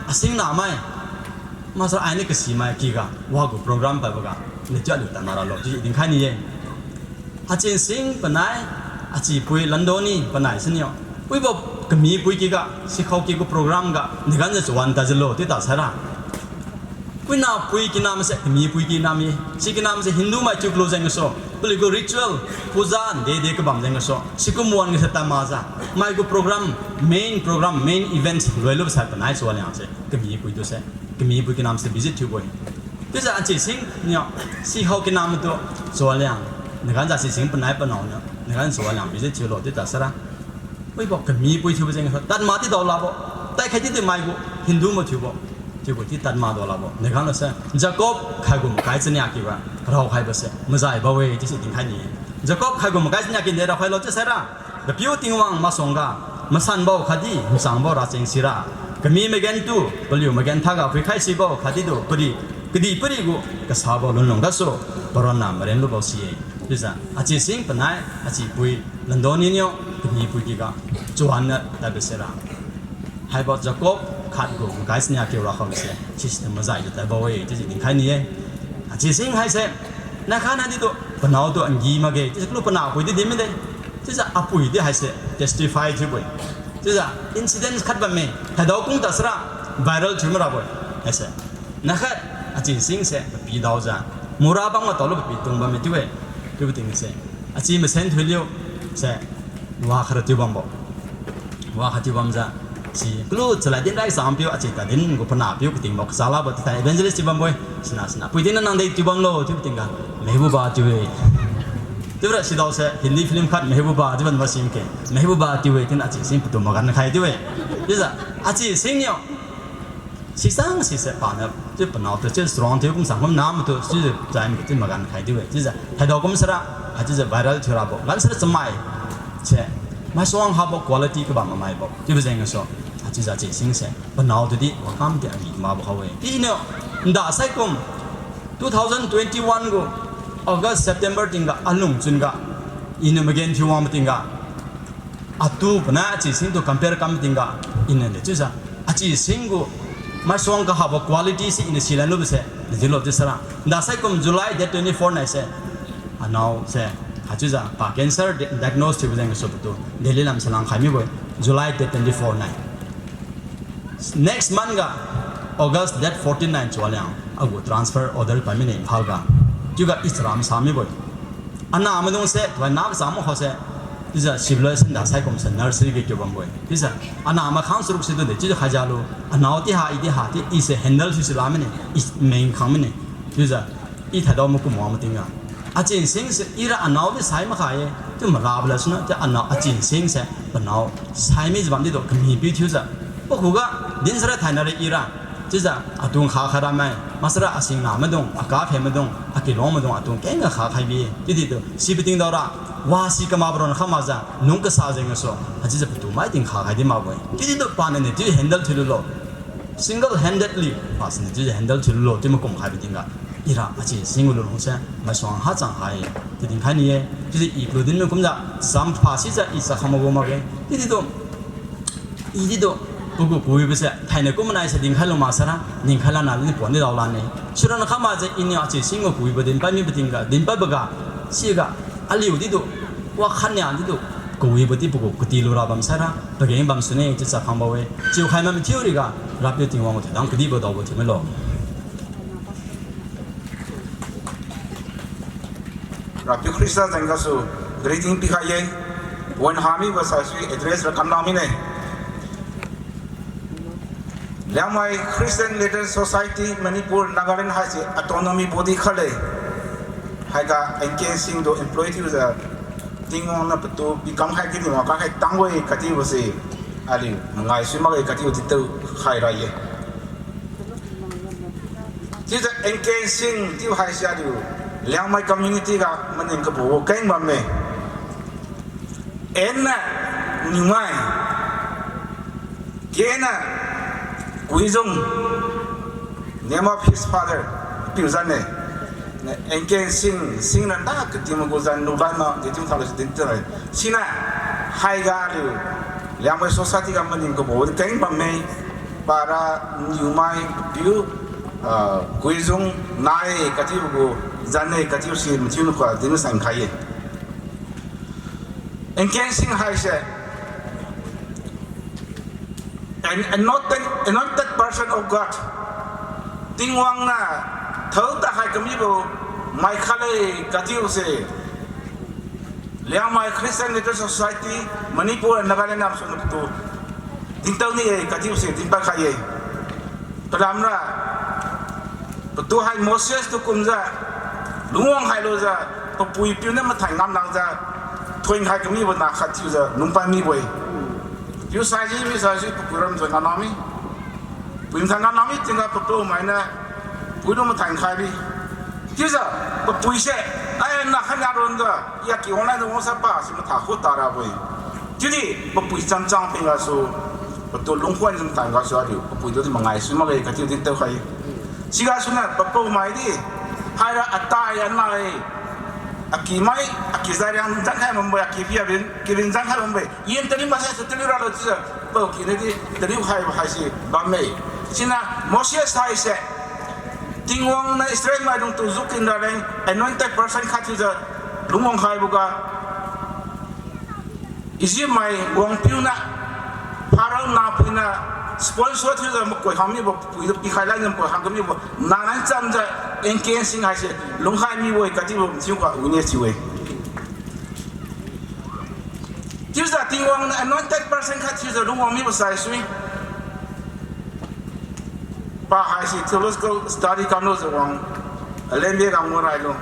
asingna mai, maksai ainiu kasi mai kyga, wagu program paiboga, de chiu aliu tadmaralo chiu dinkhai ni-e. Haichiu sing panai, achipui London ni panai siniu. Wibo kamipui kyga, sikhao kygu program ga, deganjiu chawan tadjiulo chiu tasaira. Kuina pui kinamse, kamipui kinam-e, si kinamse Hindu mai thiu kalu jeng gasu, paliugu ritual, puja, de de kabam jeng gasu, sikum wan gase tadmakjiu, maigu program, main program, main event loilubo sai panai chawan liangse, kamipui tuse, kamipui kinamse visit thiubo-e. Chiujiu achi sing niu, sikhao kinam tu, chawan liang, naganjiu si sing panai panao niu, nagan chawan liang visit thiulo chiu tasaira. Wibo kamipui thiubo jeng gasu, tadmak di daolabo, tai khai di di maigu, Hindu mai thiubo, chiubo di tadmak daolabo. Nagan lase, Jacob khaigu makai chania kyga, raokhaibo se, majaibo-e chiusi dinkhai ni-e. Jacob khaigu makai chania kide raokhai lo chiusaira, Papiu Tingwang masuangga, masanbo khatdi, machangbo racheng sira, kami magentu, paliu magenthaga phuikhai sibo khatdi tu, pari, Kadihpiri gu kasabo lunlung gasu paronna maren lubo si-e. Chiujiu achi sing panai, achi pui London ni niu, kani pui kiga, chuan na tadbo sira. Haibo Jacob khat gu makai siniu kiu rakham se, sisi tu mazai tu tadbo-e, chiujiu dinkhai ni-e. Achi sing haise, nakha nadi tu, panao tu angi makge, chiujiu kalu panah pui di din mide. Chiujiu apui di haise, testify thiubo-e. Chiujiu incident khat bamme, thaidao kung tasara, viral thiu marabo-e. Haise. Nakha, achi sing se, papi daojiu. Mura bam mataolu papi tung bamme chiu-e. Chiubo tingse. Achi masen thuiliu se, wa khara thiu bambo. Wa kha thiu bamjiu. Si, kalu chalad din rai sampiu, achi tadin gu panahpiu katingbo, kachalabo, titai evangelist thiu bambo-e. Sina, sina. Pui din nang de thiu bamlo, chiubo tingga. Mehbuba chiu-e. Chiubora sidao se, Hindi film khat Mehbuba, chiubo masim ke. Mehbuba chiu-e, chiuniu achi sing patu magan khai chiu-e. Chiujiu, achi sing niu. Sisang sise paniu, chiu panao tu, chiu strong thiu kum sang kum nam tu, chiujiu time tu magan khai chiu-e. Chiujiu, thaidao kum sara, achiujiu viral thiu rabo. Gan sara chamai, se, maisuang habo quality kabam mamaibo. Chiubo jeng gasu, achiujiu achi sing se, panao tu di, wakam ti agi mabo khao-e. Chiuniu, nda saikum, two thousand twenty-one gu, August, September tingga, alung chunga, iniu magenthiu wang matingga, atu panai achi sing tu compare kam tingga, iniu de chiujiu, achi sing gu, maisuang kahabo quality se iniu silan lubose, nadilo chiu sara. Nda saikum July date twenty-four nai se, anao se, haichiujiu, pa cancer di-, diagnose thiubo jeng gasu patu, Delhi lam salang khai mibo-e, July date twenty-four nai. Next month ga, August date fourteen nai chualiang, agu transfer order pai mine Imphal ga. Chiuga i charam sa mibo-e. Anah maidung se, tuhoina kacham makhose, chiujiu civil senda saikum se nursery ga kiu bambo-e. Chiujiu, anah makhang charuk situ de, chiujiu khaijialu, anao ti ha, i ti ha, ti i se handle thiusi la mine, i meng khang mine. Chiujiu, i thaidao makum wang matingga. Achi sing se, ira anao di sai makhai-e, chiu marabo la suna, chiu anao achi sing se, panao, sai mijiu bam ditu, kami piu thiujiu. Pakhuga, din sara thainare ira, chiujiu, atung kha khai ramai, masara asingna maidung, akaphe maidung, akilong maidung, atung kengga kha khai bi, chiudi tu, sibo tingdaora, wasi kamakbo ron kha makjiu, nung kasa jeng gasu, achiujiu patu mai ting kha khai di makbo-e. Chiudi tu paniu niu chiu handle thiululo. Single handedly, pasiniu chiujiu handle thiululo, chiu makum khaibo tingga. Ira achi sing gu lunlung se, maisuang hachang hai, chiu dinkhai ni-e, chiudi i plu din makumjiu, cham pha sijiu i chakha magu makge, chiudi tu, i di tu, pagu kawibo se, thainai kum manai se dinkhai lu maksara, dinkhai lana lini pon di dao lane. Siron kha makjiu iniu achi sing gu kawibo dinpad mibo tingga, dinpadbo ga, siga, aliu di tu, wakhatnia di tu, kawibo di pagu kati lura bam saira, pageng bam sune chiu chakhangbo-e, chiukhai ma mathiu riga, Rapiu Tingwang gu thoidam kadibo daobo thiu milo. Rapiu Khrista jeng gasu greeting pikhai ye, wan hamibo saisui address ra kamla mine. Liangmai Christian Literature Society Manipur Nagaland haise autonomy body khatle. Haiga N K Singh tu employ thiujiu Tingwang niu patu pikam khai kadi wangkang khai tangbo-e katibo se aliu mangai sui makge katibo dintu khai ra ye. Chiujiu N K Singh chiu haise aliu Liangmai community ga maning kabubo keng bamme. N na Niumai, K na Kuijung, name of his father, piu zan-e. N K Singh, Singh na da katiubo gu zan lulai ma, detiu thalo si dintu-e. Siniu, haiga aliu Liangmai society ga maning kabubo keng bamme, para Niumai piu, ah, Kuijung nai katiubo gu zan-e katiubo si mathiu nukha din sangkhai ye. N K Singh haise, an anointed, anointed person of God. Tingwang niu thao takhai kamibo mai khatle katiubo se. Liangmai Christian Literature Society, Manipur and Nagaland namsu niu patu dintao ni-e katiubo se dinpad khai ye. Palamra, patu hai Moses tu kumjiu, lungwang khailujiu, papui piu niu mathai ngam lakjiu, thoin khai kamibo na khat thiujiu lungpad mibo-e. Piu saiji, piu saiji, papui ram thoin ngam lakmi. Pui mathai ngam lakmi tingga patu mainiu, pui lu mathai khai bi. Chiujiu, papui se, ai na khat na ronjiu, ya ki wang nai tu wangsa pa si matha khu tarabo-e. Chiudi, papui chamchang ping gasu, patu lungkhonjiu mathai gasu aliu, papui tu di mangai sui makge katiubo dintao khai. Siga suniu papao mai di, haira atai anai, akimai, akizai riang zan khai bambo-e, akipi abin, kibin zan khai bambo-e. Yen taliu maksai se taliu ralo chiujiu, pao kina di taliu khaibo haise bamme. Siniu Moses haise Tingwang niu Israel maidung tu jukin raleng anointed person khat thiujiu lungwang khaiboga, Egypt mai wangpiu niu, Pharaoh nahpiu niu sponsor thiujiu makoi khang mibo, pui tu pikhai laniu makoi khang kamibo, nanai chamjiu Achan sing haise lungkhai mibo-e katibo chiuga witness thiu-e. Chiujiu Tingwang niu anointed person khat thiujiu lungwang mibo sai sui. Pa haise theological study kamlujiu wang, alembe ga ngao railo.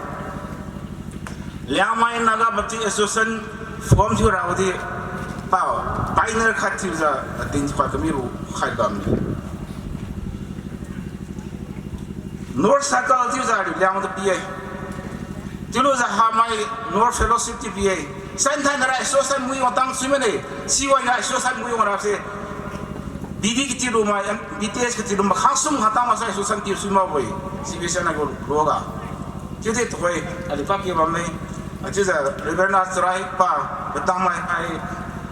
Liangmai Naga Baptist Association form thiu rabo di, pa pioneer khat thiujiu ating khat kamibo khai bamme. North Circle chiujiu aliu Liangmai tu pi-e. Chiulujiu Hamai North Fellowship ti pi-e. Santhan nara association mui wangtang sui mane. Siwai nara association mui wangrase. B D katilu mai, M-, B T S katilu mai, khasum khatang maksai association ti sui makbo-e. C B S nai gu luga. Chiudi tuhoi, aliu paki bamme. Achiujiu Reverend Acharai pa, katang mai hai,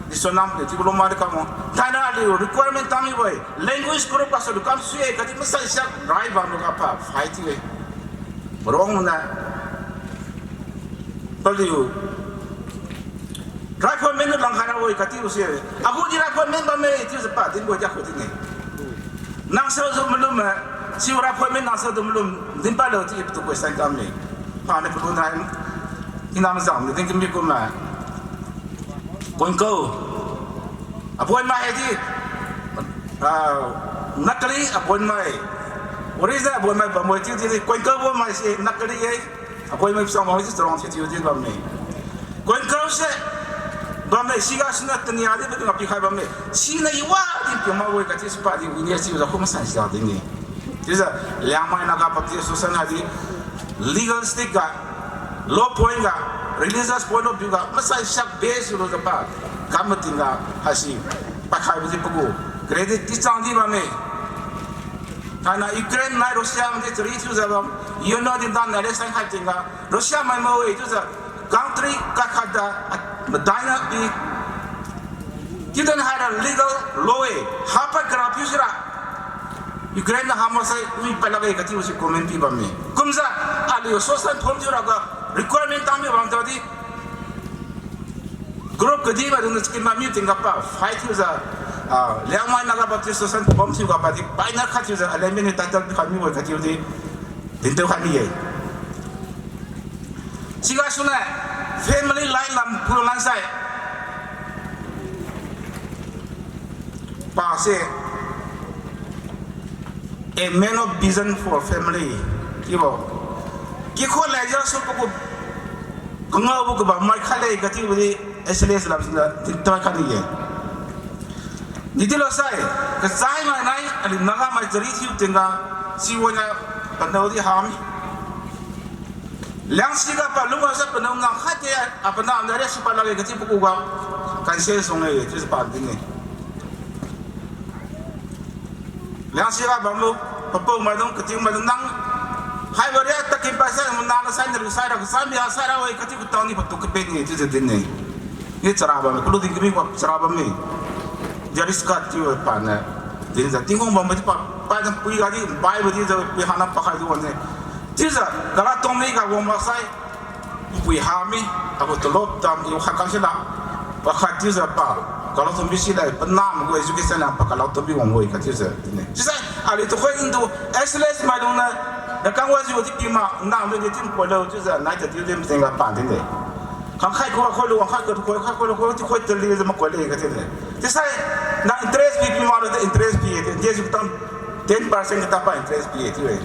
disonam de, chiubo loma de kamo. Thainai aliu requirement tang mibo-e. Language group gasu aliu kam sui-e, kati maksai siak rai bamluga pa, phai thiu-e. Marong na. Paliu. Rifleman niu langkhai rabo-e katibo se. Agu di rifleman bamme chiujiu pa dinbo di akhu dine. Nang saojiu malum-e, siu rifleman nang saojiu malum, dinpadlo chiu patu question kamme. Paniu palu nai, inam zam ni din kami kumme. Koinko. Abonmai haidi, ah, nakli abonmai. Original abonmai bambo chiudi, koinko bonmai se nakli ye. Abonmai chang bambo si charong si chiudi bamme. Koinko se bamme, siga siniu tania di patu ngapikhai bamme. Siniu iwa di piu makbo-e kati si padi witness chiujiu khu masan sia dine. Chiujiu Liangmai Naga Baptist Association haidi legal stick ga, law point ga, religious point of view ga, masan siak base lujiu pa, kam mating ga, haisi, pakhaibo di pagu, credit ti chang di bamme. Thainai Ukraine nai Russia madi chari thiujiu bam, U N O di dan nai le sang khai tingga, Russia mai mo-e chiujiu, country kakhat da, madaina pi, chiuden haira legal law-e, hapad kara piu sira. Ukraine niu hamaksai wi padlakge katibo si comment pi bamme. Kumjiu, aliu association form thiuraga requirement tang mi bam tadi. Group kadi maidungniu chaki mamiu tingga pa fight thiujiu, ah, Liangmai Naga Baptist Association form thiuga padi pioneer khat thiujiu aliu miniu title pikhai mibo-e katibo di dintiu khai mi-e. Siga suniu family line lam phuilan sai. Pase, a man of vision for family. Chiubo. Kikhun laijiu su pagu, kangaobo kabam mai khat le katibo di, S L S lam siniu, tintoi khat ni-e. Nidilo sai, kachai mai nai, aliu Naga mai chari thiu tingga, siwaniu, panao di hami. Liangsiga palung wasa panao nang khat de, apanao nare si palakge kati pakuga, cancel sung-e, chiujiu pa din-e. Liangsiga bamlu, papao maidung, katiu maidung nang, haibo ria takin pasai, mana sai, naliu saira, kasam bia saira, oi, kati katang ni patu kapen-e, chiujiu din-e. Ni chara bamme, kalu din kabi pa chara bamme. Jariska chiu paniu. Dinjiu, Tingwang bambo di pa, pa jam pui gadi, bai bo di jiu, pui hana pakhai di wan-e. Chiujiu, kala tong ni ga wang maksai, pui hami, agu talop tam, i khat kam sila. Pakhat chiujiu pa, kala tong bi sila, panam gu education na, pa kala tong bi wang-e, khat chiujiu, ne. Chiusai, aliu tuhoi din tu, S L S maidung na, nakang wajiu di pi ma, nam di di tin poilo, chiujiu, nai ta di di mting ga pa din de. Khangkhai khuga khoilu, khangkhai khuga khoi, khangkhai khuga khoi, ti khoi tali jiu makoi le kati de. Chiusai, na interest pi pi maklo de interest pi de, dejiu katang ten percent kata pa interest pi de.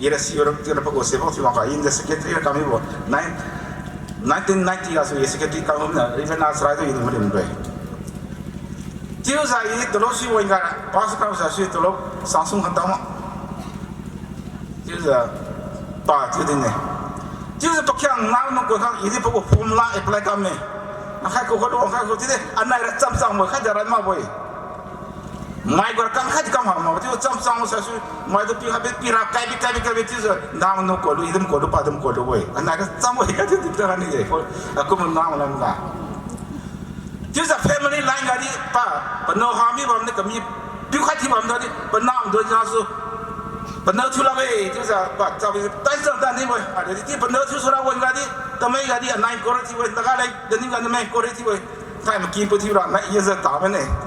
Ira si Europe tiu na pagu se bak thiu makga, in the secretary kamibo, nine, nineteen ninety gasu ye secretary kamna, even na srai tu in malim de. Chiujiu i talop si wan ga, pass kam sa si talop sangsung khatang ma. Chiujiu pa chiu din-e. Chiujiu pakhiang nang nang koi khang i di pagu formula apply kam-e. Akhai khuga khuilu, akhai khuga chiu de, anai ra cham cham mo, khai da ran makbo-e. Mai gu kam khai kam ha ma, chiu cham cham sasu, mai tu pi ha bi pi ra, kai bi, kai bi, kai bi, chiujiu, nang nu ko lu, i dam ko lu, pa dam ko lu we. Anai ka cham we, chiu di ta ni de. Akum nang lam ga. Chiujiu family line ga di pa, panao ha mi bam ni kami, piu khat thiu bam da di, panao do ja su, panao thiu la we, chiujiu pa, cha bi, tai cha ta ni we, a di, ti panao thiu su ra wan ga di, tamai ga di, anai ko ra thiu we, naga lai, da ni ga na mai ko ra thiu we. Thai maki pu thiu ra, nai ye za ta mane.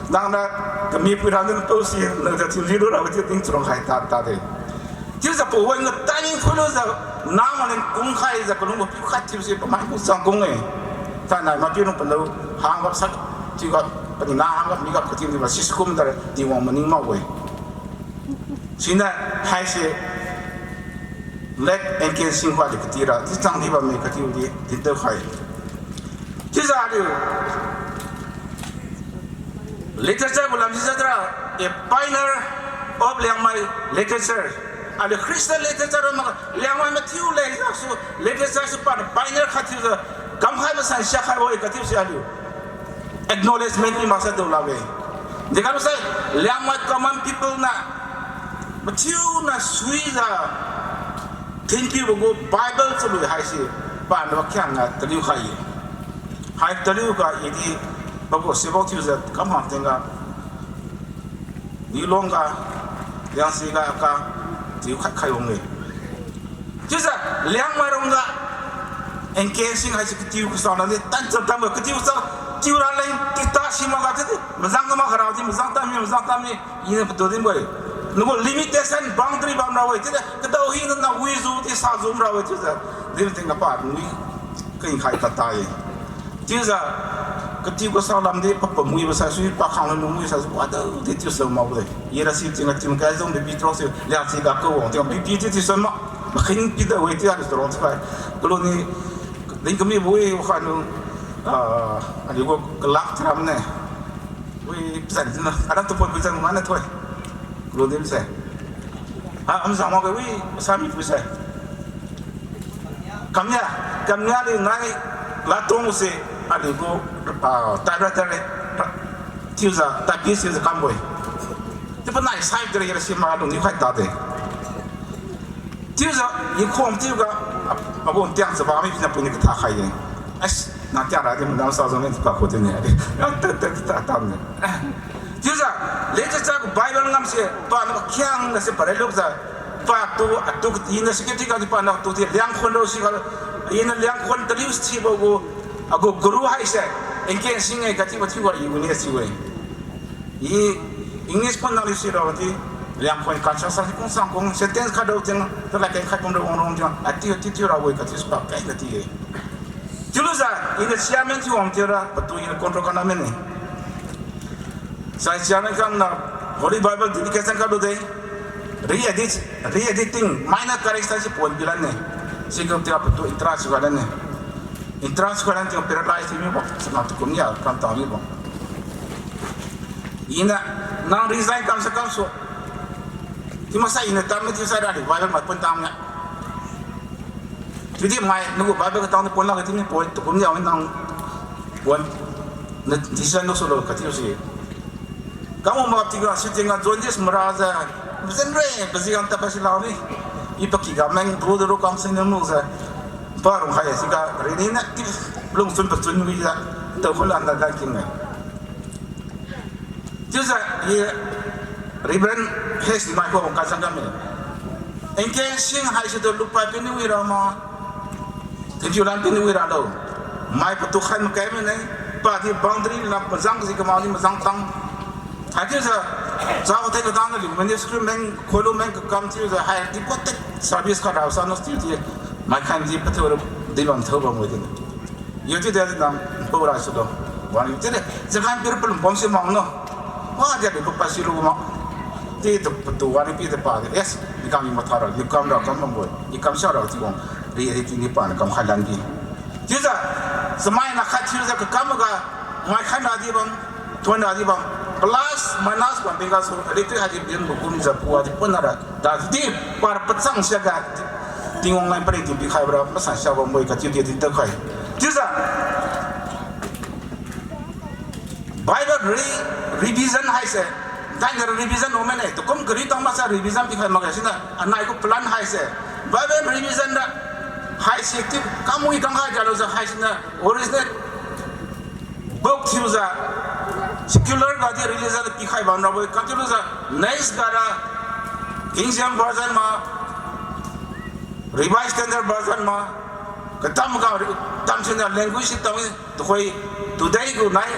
Nang na kami pui ra nang pau si, nang za thiu zi lu ra, chiu ting chrong khai ta, ta de. Chiujiu pa wan ga timing phu lu jiu, nang ma len kung khai jiu, kalung ga piu khat thiu si, pamai ku sang kung e. Thainai mapiu nung panao, hang ga sak, chiu ga, pani na hang ga, mi ga, katiu di ba, si skum da, di wang maning ma we. Sina, haise, late N K Singh khuadi kati ra, di chang di bamme katiu di, di tao khai. Chiujiu aliu, literature gu lam si jiu tara, a pioneer of Liangmai literature. Aliu Christian literature ma, Liangmai mathiu leng jiu su, literature su pa pioneer khat thiujiu, kamkhai masan siakhai bo-e katiu si aliu acknowledgement pi maksai dao lakge. Dega sai, Liangmai common people na, mathiu na suijiu, thinpiubo gu Bible chalui haise, paniu khiangna taliu khai-e. Hai taliu ga i di, pagu sibok thiujiu, kamhang tingga, Niulong ga, Liangsi ga ka, tiu khat khai wang-e. Chiujiu, Liangmai rong ga, N K Singh haise katiu kasao na di, tan cham tam ga, katiu kasao, tiu ra leng, tiu ta si mak ga, chiudi, mazang ga mak ga rao di, mazang tam mi, mazang tam mi, iniu patu din bo-e. Nagu limitation, boundary bam rao-e, chiudi, kadao hina na wijiu, di sa jiu rao-e, chiujiu, di ting ga pa, nui, keng khai ta ta-e. Chiujiu, katiu kasao lam di, papamui ba saisui, pakhang lungmui saisui, wadao di tiu sa mak de. Ira si ting ga tiu kai jong, bibi trok si, Liangsi ga kawang, ting bibi tiu tiu sa mak, makhin pi da we, tiu aliu tarong si kai. Kaloni, din kami bo-e, wakha nu, ah, aliu gu kalak thiram ne. Wi, pzan jin na, ada tu pon pzan mana thoi. Kaloni se. Ha, am jang mak ga wi, sami pu se. Kamnia, kamnia di nai latong se aliu gu, ah, typewriter le, chiujiu, typist chiujiu kam bo-e. Chiu panai sai de ra si ma lung ni khai ta de. Chiujiu, i khom chiu ga, a, agu tiang chaba mi pina puni katha khai ye. As, na tiang ra di madam sa jong ni pa khu di ni. Ta, ta, ta, ta, ta ni. Chiujiu, literature gu Bible ngam se, paniu khiangna se pare lukjiu, patu, atu, iniu security ga di paniu atu di Liangkhon rao si ga, iniu Liangkhon taliu si thiubo gu, agu guru haise, N K Singh e katibo thiubo i gu ni si we. I English phon nang liu si rao di, Liangkhon culture sa si kung sang kung sentence khat rao ting, talai keng khat kum rao wang rong ting, ati, ati, tiu rao we kati spa kai kati e. Chiulujiu, iniu chairman thiu wang tiu ra, patu iniu control kana mine. Sai chairman kamna Holy Bible dedication kalu de, re-edit, re-editing, minor correction si pon pilan ne. Sikum tiu patu interest ga lan ne. Interest ga lan tiu paralyze thiu mibo, sana tu kum nia kam ta mibo. Iniu, nang resign kamsa kamsu. Chiu maksai iniu tam mi chiusai ra di Bible mai pon tam ne. Chiudi mai, nagu Bible katang tu pon lakge chiu ni pon, tukum niu nang pon, na decision lu sulo katiu si. Kam mak tingga, si tingga, jaundice marajiu, pazan re, pazi ang tapa si lau ni. I paky ga meng, du du ru kam sing niu mujiu. Pa rong khai siga, rini na, ti, lungchun pachun wijiu, tao khun lan dan dan king me. Chiujiu i Reverend H. Mai khuga kachang kamme. N K Singh haise tu lupa pini wi ra ma. Thank you lan pini wi ralo. Mai patu khai makai mane. Padi boundary la mazang si kamani mazang tang. Haichiujiu, cha hotel kadang na liu manuscript meng, kholu meng kakam chiujiu, hai devoted service kha rao sa no still di, mai khan di pathiu ra, di bam thao bam wi di. Yo chiudi nang pau ra sulo. Wani chiudi, jagan pir palum bam si mang no. Wa dia di papa si lu ma. Di tu patu wani pi di pa di. Yes, di kam i mathara, di kam ra kam bam wi. Di kam sa ra di bam. Ri, ri ti ni pa na kam khalan di. Chiujiu, chamai na khat thiujiu kakam ga, mai khan ra di bam, thuan ra di bam, plus minus bam pingga su, electric hadi bin bu kum jiu pu di pon ra, da di, par pachang sia ga, Tingwang line pari di pikhai bra, masan sia bam wi kachiu di di tao khai. Chiujiu, Bible re-, revision haise, Thainai revision wang mane, tukum kari tang masa revision pikhai makge siniu, anai gu plan haise. Bible revision ra haise ti kamui kangkhai dialujiu haisiniu original book thiujiu secular gadi religion pikhai bam rabo-e, katiulujiu next gara King James Version ma, Revised Standard Version ma, katam ga, tam siniu language si tam-e, tuhoi today gu nai,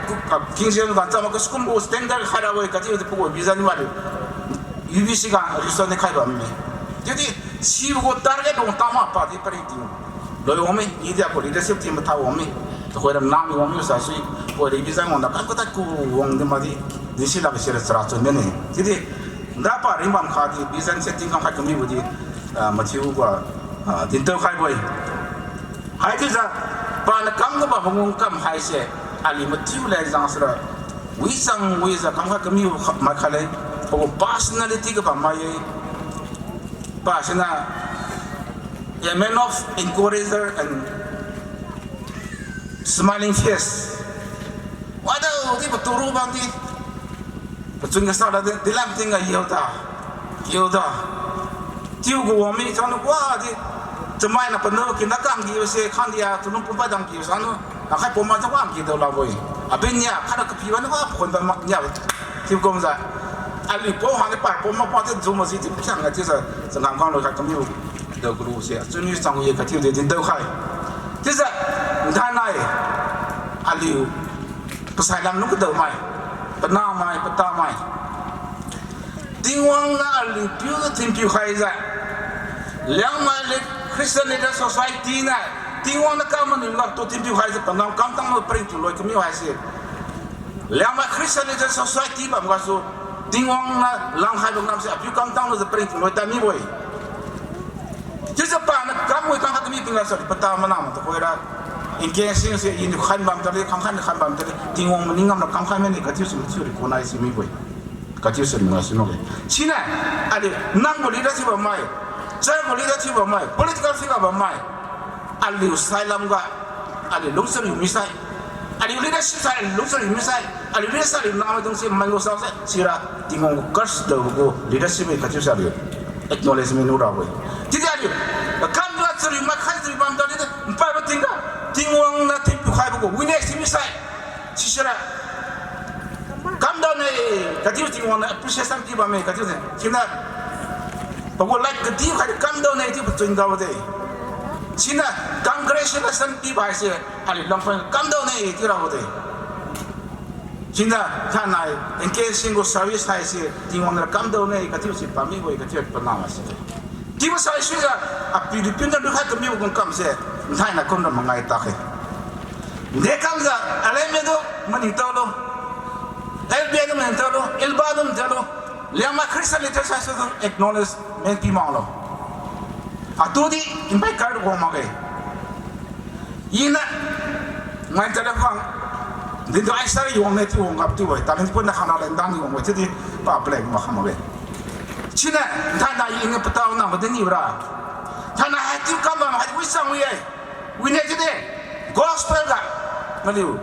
ku, ka King James ga cham ma, kakum gu standard khai rabo-e, katiudi pagu revision madi, U B C ga revision ni khai bamme. Chiudi sibo gu target dung tama padi paringting loi wang mi, idi agu leadership team matha wang mi. Tuhoira nami wang mi sa sui, poi revision wangda kam katad ku wang di madi, disi lak sira chara chun mane. Chiudi nda pa ringbam khatdi vision setting kam khat kamibo di, ah, mathiu ga, ah, dintao khaibo-e. Haichiujiu, paniu kam kabam mangun kam haise, aliu mathiu leng jang sira, wichang wijiu kam khat kamibo kha, mai khat leng, pagu personality kabam mai-e. Pasiniu, a man of encourager and smiling face. Wadaodi patu ru bamdi, pachun kasa ladi, dilam tingga yo da, yo da. Chiu gu wang mi chanu wadi, chamainiu panu kina kanggi se khangdi-a, chunlung pumpai danggi sanu, akhai pum ma chang wanggi dao lakbo-e. Abin nia khatna kapiwa na wa pakhon bam mak nia. Chiu kumjiu, aliu pum hangdi par pum mak padi jum masi chiu piang ga chiujiu, changam khang loi khat kamiu dao kalu se, achun ni chang ye kathiu de dintao khai. Chiujiu, nthainai, aliu, pasai lam lung kadao mai, panah mai, pata mai. Tingwang niu aliu piu thinpiu khaijiu, Liangmai le Christian Leaders Society niu, Tingwang niu kam maningga tu thinpiu khaijiu, pangam kamtang lu paringting loi kamiu haise. Liangmai Christian Leaders Society bam gasu, Tingwang niu langkhaibo ngamse apiu kamtang lujiu paringting loi tadmibo-e. Chiujiu paniu kamwi kam khat kami tingga sa pata mana ma tuhoira, nkeng sing se iniu khan bam tadi, khangkhan khan bam tadi, Tingwang maning ngamra kamkhai mane kathiu se mathiu recognize mibo-e. Kathiu se nunga si makge. Siniu, aliu, nang gu leader thiu bammai, church gu leader thiu bammai, political figure bammai, aliu sailam ga, aliu lungchariu misai, aliu leadership sai aliu lungchariu misai, aliu leadership aliu namaidung si mangu sa se sira Tingwang gu curse daobo gu leadership-e kathiu se aliu acknowledgement lu rabo-e. Chiudi aliu, kam ga chariu mai khai chariu bam tadi, npaibo tingga, Tingwang niu thinpiu khaibo gu witness thiu misai, sisira kamdao ne, kathiu Tingwang niu appreciation pi bamme kathiu ne. Siniu, pagu lad kadi khai kamdao ne chiu pachun gabo de. Siniu, congratulation pi bai se, aliu lamphang kamdao ne chiu rabo de. Siniu, thainai, nkeng sing gu service haise, Tingwang niu kamdao ne kathiu si pamibo-e kathiu panah ma si de. Chiubo sai suijiu, apiu di piu niu lukhai kamibo gu kamse, nthainai kumra mangai takhe. Dekamjiu, LMA tu maningtaolo, LBA tu maningtaolo, ILBA tu maningtaolo, Liangmai Christian Leaders Society tu acknowledgement pi maklo. Atudi invite card wang makge. Iniu, ngai tadkhang, dintu ai sari wang ne chiu wang gap chiu-e, talent pun na khana lendang wang we chiudi, pa play ma kham makge. Siniu, thainai iniu patao nang ma dini bra. Thainai haichiu kam bam haiwi chang wi-e. Wine chiudi, gospel ga, naliu,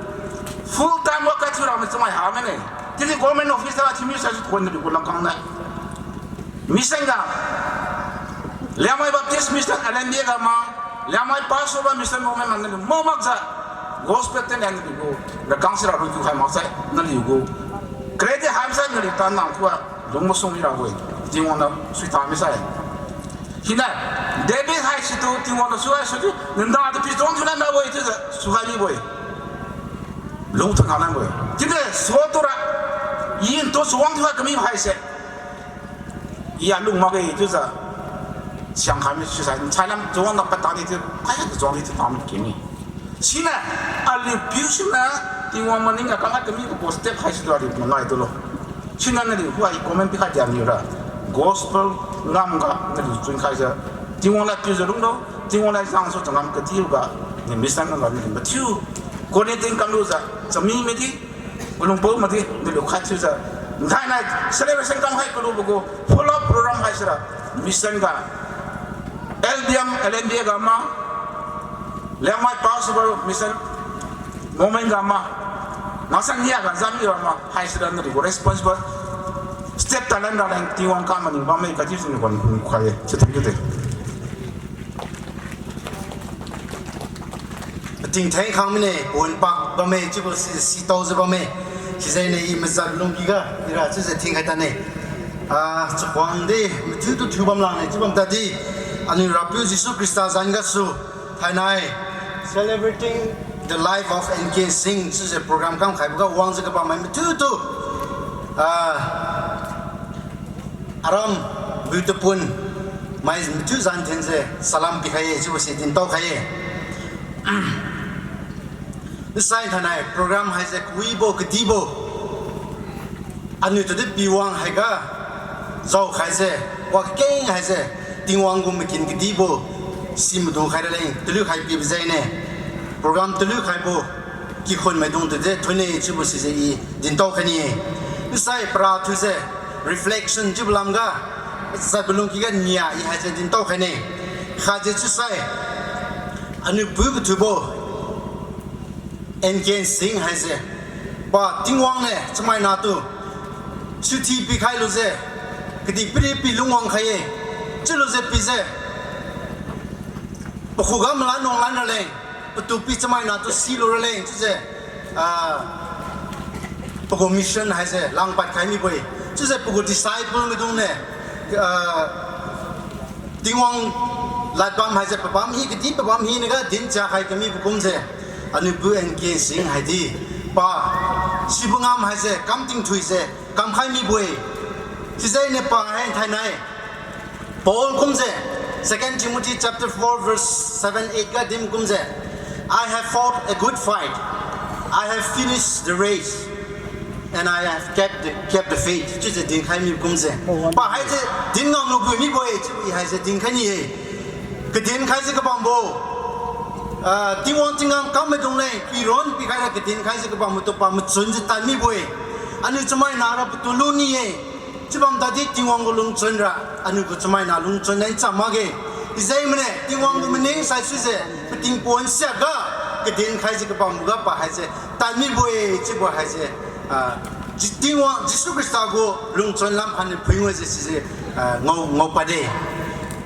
full time work kathiu ra mi chamai ha mane. Chiudi government office ga thiumi saisu thuon naliu gu langkang nai. Mission ga, Liangmai Baptist Mission, LMBA ga ma, Liangmai Passover Mission moment ma naliu ma makjiu, gospel ten naliu gu, rakang sira ru kiu khai maksai naliu gu. Credit hamsai naliu tan nang kua, lung masung mira we, Tingwang niu suita misai. Hina, David haisitu Tingwang niu suhai sutu, nda tu pi tong thiu lan na we chiujiu suhai mibo-e. Lung thun kha lan we. Chiudi suo tura, i ntu suwang thiu kami haise. I alung makge chiujiu siang kha mi sisai, nchai lam suwang na pata di chiu, ai suwang di chiu tam kini. Siniu, aliu piu siniu, Tingwang maning ga kangkhat kamibo step haisitu aliu mangai tulo. Siniu naliu huai comment pikhai dian niura, gospel ngamga naliu chunkhaijiu, Tingwang lad piujiu lunglo, Tingwang lad jangsu changam katiuga, ni mission ga naliu mathiu, coordinating kamlujiu, chami midi, kalungpao madi naliu khat thiujiu, nthainai celebration kamkhai kalubo gu follow up program haisira, mission ga, LBM, LMBA ga ma, Liangmai Passover Mission moment ga ma, maksai niaga jam ira ma haisira naliu gu responsible Step talan raleng Tingwang kam maning bamme, kachiu siniu wan kum khai-e, chiu theng chiu de. Pating theng khang mine, pon pak bamme, chiubo si, sitaojiu bamme. Sijengniu i mazat lungkiga, ira chiujiu thingkhai tane. Ah, chakhuang di, mathiutu thiu bam langne, chiu bam tadi. Aniu Rapiu Jesu Khrista zan gasu, thainai, Celebrating the Life of N K Singh, chiujiu program kamkhaiboga wangjiu kabammai mathiutu. Ah, aram, biu tapun, mai mathiu zan thenjiu salam pikhai-e, chiubo si dintao khai-e. Nsai thainai program haise kawibo kadibo, aniu tudi piwang haiga, zao khaise, wakeng haise, Tingwang gu makin kadibo, si madu khai raleng, taliu khai pibo jengniu. Program taliu khaibo, kikhun maidung tudi thuine chiubo sise i dintao khai ni-e. Nsai para thiuse, reflection chiubo lamga, zat balung kiga nia i haise dintao khai ne. Khatdi chiusai, aniu pui kathubo, N K Singh haise, pa Tingwang niu chamaina tu suthi pikhai lujiu, kadihpiri pi lungwang khai-e, chiulujiu pijiu, pakhuga malan wanglan raleng, patu pi chamaina tu silu raleng chiujiu, ah, pagu mission haise langpad khai mibo-e. Chiujiu pagu disciple maidung niu, ah, Tingwang ladbam haise pabam hi kadi pabam hinaga dinchia khai kamibo kumjiu, aniu pui N K Singh haidi, pa, sibo ngam haise kam tingthuijiu kamkhai mibo-e. Sijengniu pa hai thainai, Paul kumjiu, Second Timothy chapter four verse seven, eight ga din kumjiu, I have fought a good fight, I have finished the race, and I have kept the, kept the faith, chiujiu dinkhai mi kumjiu. Pa haise din ngam lubo mibo-e chiu i haise dinkhai ni-e. Kadin khaijiu kabambo, ah, Tingwang Tingwang kam maidung leng piron pikhaira kadin khaijiu kabambo tu pa machunjiu tad mibo-e. Aniu chamaina ra patu lung ni-e. Chiubam tadi Tingwang gu lungchun ra, aniu gu chamaina lungchun leng cham makge. Ijengniu Tingwang gu maning saisuijiu, pating pon siakga, kadin khaijiu kabamboga pa haise tad mibo-e chiubo haise, ah, Ji- Tingwang Jesu Khrista gu lungchun lam haniu phuingujiu sise, ah, ngao ngao pade.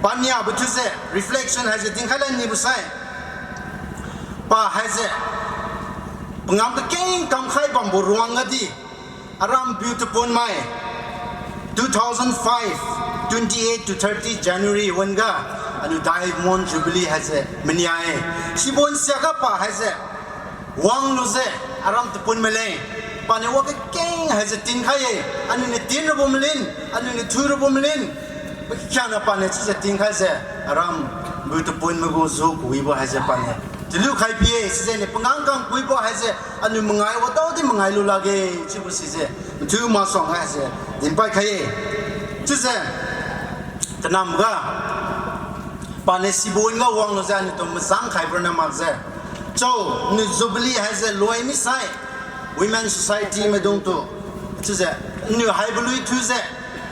Paniabo thiujiu reflection haise dinkhai lan nibo sai, pa haise pangam kakeng kamkhai bambo ruangga di, aram piu tapun mai, two thousand five, twenty-eight to thirty January wan-ga, aniu Diamond Jubilee haise mania-e. Sibo nsiakga pa haise wanglujiu, aram tapun maleng, paniu wa kakeng haise tinkhai-e. Aniu niu tin rabo malin, aniu niu thu rabo malin, pakhiangna paniu chiujiu tinkhaijiu, aram piu tapun maigu ju kawibo haise paniu taliu khai pi-e. Sijengniu pangang kam kawibo haise, aniu mangai wadaodi mangai lu lakge chiubo sise, mathiu masuang haise dinpad khai-e. Chiujiu kanamga, paniu sibo wan-ga wanglujiu aniu tu mazang khaibo na makjiu, chao, niu Jubilee haise loi misai, Women Society maidungtu, chiujiu, niu haibo lui thiujiu,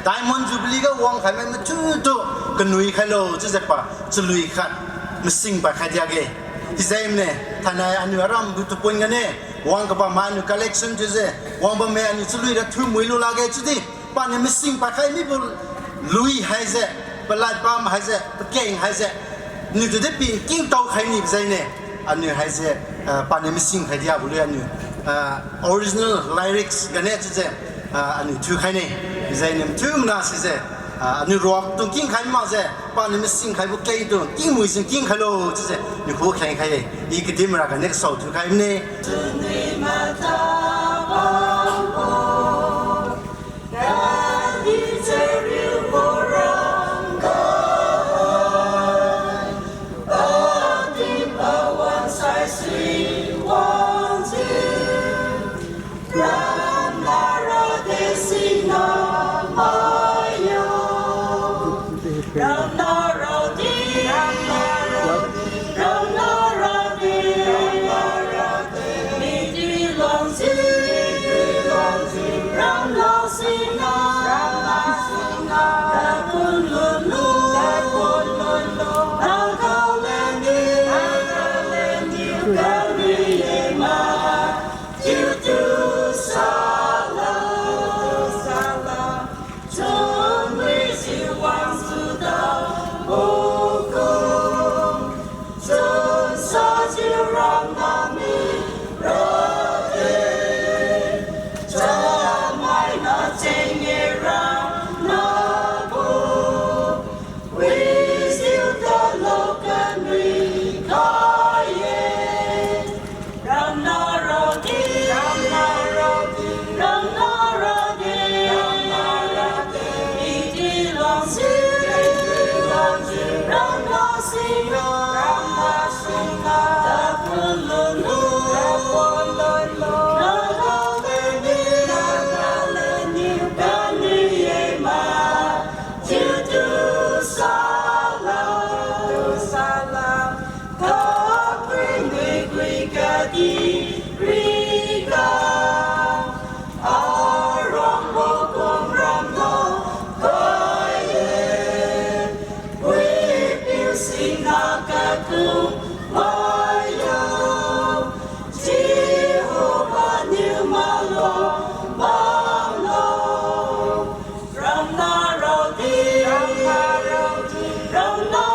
Diamond Jubilee ga wangkhai mai mathiutu kanui khailo chiujiu pa chalui khat masing pad khai diakge. Sijengniu thainai aniu aram piu tapun gane, wang kabam mai aniu collection thiujiu, wang bamme aniu chalui ra thu mui lu lakge chiudi, paniu masing pad khai mibo lui haise, palad bam haise, pakeng haise, niu tudi pi nkingtao khai nibo jengniu, aniu haise, ah, paniu masing khai diabo lui aniu, ah, original lyrics gane chiujiu, ah, aniu thiukhai ne. Jengniu mathiu mana sise, ah, aniu ruak tu nkingkhai makjiu, paniu masing khaibo kengtu nkingmui jeng nkingkhailo chiujiu niu khu kheng khai-e. I kadimra gane kasao thiukhai mine. Singna kaku mayo, Jehovah niu malong bamlo. Ramna radi, ramna radi, ramna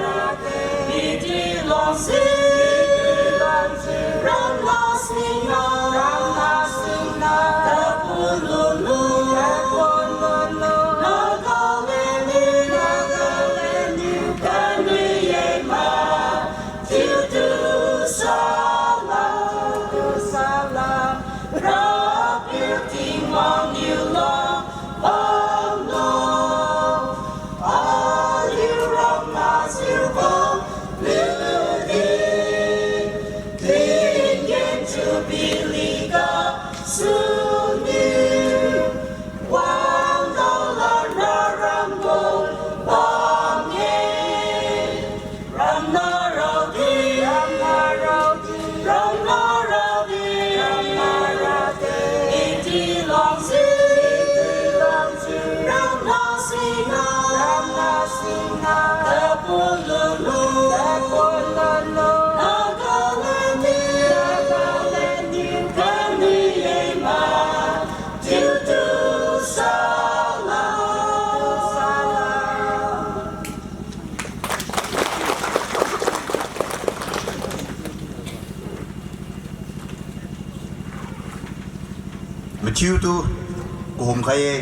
radi, midi longsi, ramna singna, ramna singna, tapu lulu, tapu lulu, Nagaland niu, Nagaland niu, kanui yema, chiutu salam, chiutu salam, Rapiu Tingwang niu la bamlo. Aliu ramna siubo liudi, tinggen Jubilee gasuniu, wangdao lamra rambo bamkhe. Ramna radi, ramna radi, ramna radi, ramna radi, iti longsi, iti longsi, ramna singna, ramna singna, tapu lulu, tapu lulu, Nagaland niu, Nagaland niu, kanui yema, chiutu salam, salam. Mathiutu kahum khai-e,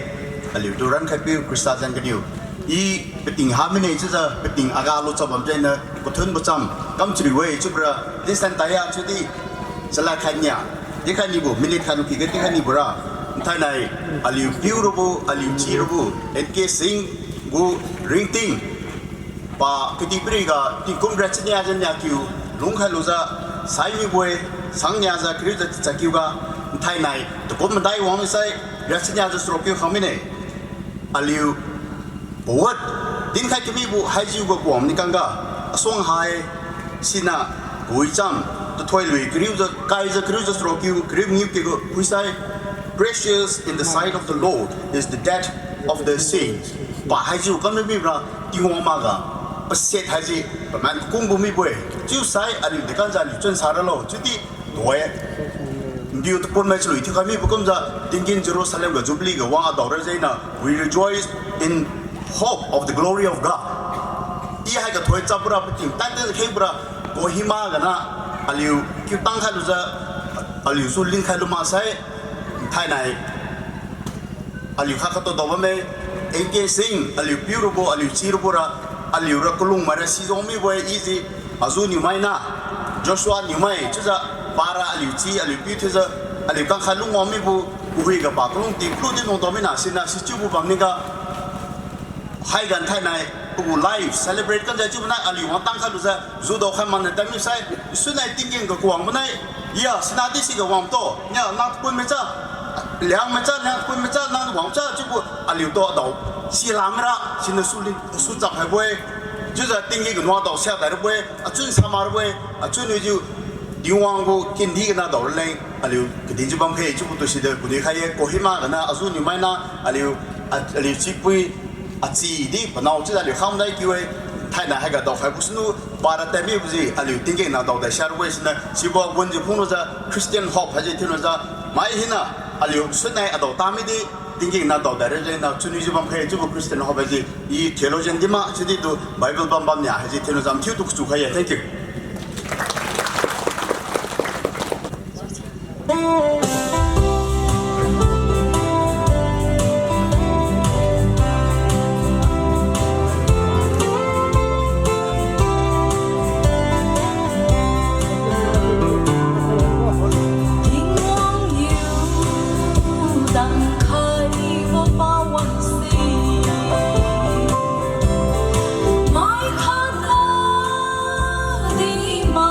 aliutu rankhaipiu Khrista zan kaniu. I pating hamine chiujiu pating aga luchap bam jengniu kathunbo cham kam chariu-e chiubora dinsan taiya chiudi chalad khatnia, dinkhai nibo, minute khat lukiga dinkhai nibora. Nthainai aliu piu rabo, aliu chi rabo, N K Singh gu ringting pa kadihpiriga tingkum riak chania jiu niakiu lungkhai lujiu, sai mibo-e, sang niajiu kariujiu tachad kiuga, nthainai takum madai wang misai riak chaniajiu charuk kiu khang mine. Aliu pawat dinkhai kamibo haijiuga kuang ni kangga, asuang hai siniu kawicham tathoi lui kariujiu kaijiu kariujiu charuk kiu kariu mangiu kiuga phuisai, Precious in the sight of the Lord is the death of the saints. Pa haijiu kam mibora Tingwang makga paset haise paman kakungbo mibo-e. Chiusai aliu dekamjiu aliu chunsa ralo chiudi doi-e. Nbiu tapun mai chalui thiukhai mibo kumjiu, tinggen Jerusalem ga Jubilee ga wang adao rajengniu, we rejoice in hope of the glory of God. I haiga thoi chapbora pating taddi khengbora, Kohima gana aliu kiutang khailujiu, aliusu linkhai lu maksai, nthainai aliu khat khattu dao bamme, N K Singh, aliu piu rabo, aliu chi rabora, aliura kalung maira sijiu mibo-e iji, Aju Niumai na, Joshua Niumai chiujiu, para aliu chi, aliu piu thiujiu, aliu kangkhai lungwang mibo, kawiga pa kalung tinglu di nungdao mina siniu sichiubo bamniga, haiga nthainai pagu life celebrate kamjiu chiubo nai aliu wangtang khailujiu judao khai makniu tad misai, sunai tinggen ga kawangbo nai, ya, sinadi siga wangtu, nia, nang tapun maicha, Liangmai cha, Liangpun maicha, nang wangcha chiubo aliutu adao sila mira siniu suli, suchap khaibo-e. Chiujiu tinggen ga nuadao sia dai rabo-e, achun sama rabo-e, achun wijiu Tingwang gu kindi gana dao raleng aliu kadinjiu bamkhe chiubo tu sidi kadin khai-e. Kohima gana Aju Niumai na aliu, a, aliu chipui, achi di panao chiujiu aliu khangdai kiu-e. Thainai haiga daokhaibo suniu para tadmibo ji aliu tinggen na daodai sia rabo-e siniu sibo gunjiu phunglujiu Christian Hope haise thiulujiu mai hina aliu sunai adao tamidi tinggen na daodai raleng na chunwijiu bamkhe chiubo Christian Hope haise i theologian di ma chiudi tu Bible bam bamnia haise thiulujiu mathiutu kachu khai-e. Thank you. Tingwang niu dangkhaibo pawan si, mai khana di ma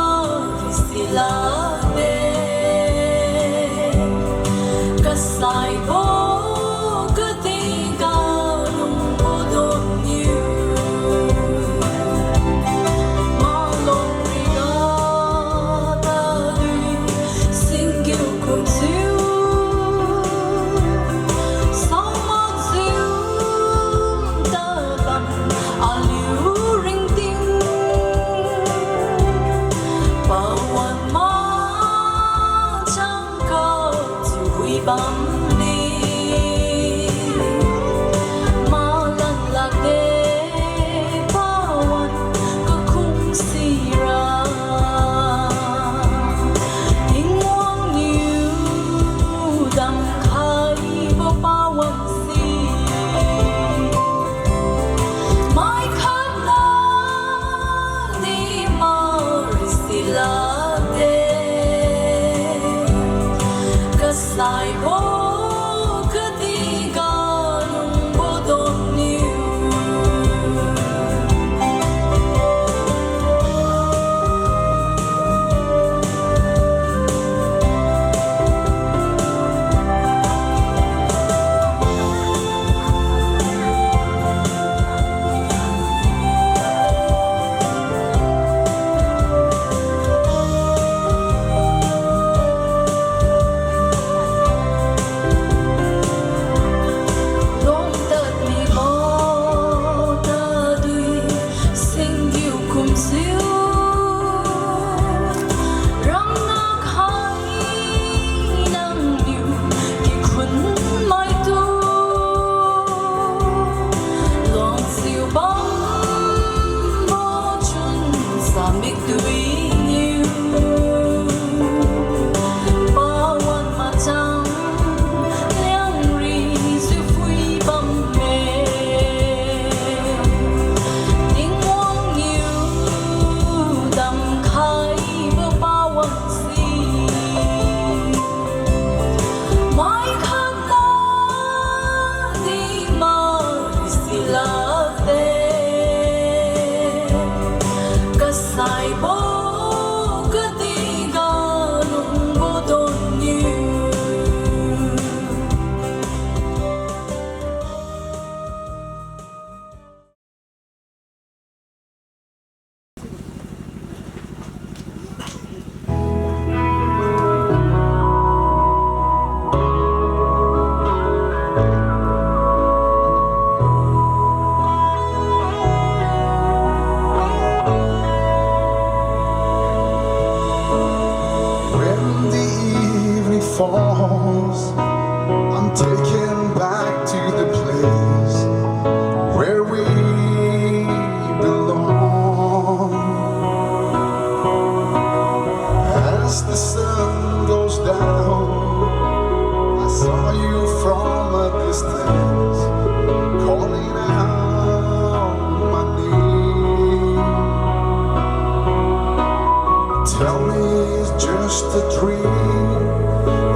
The dream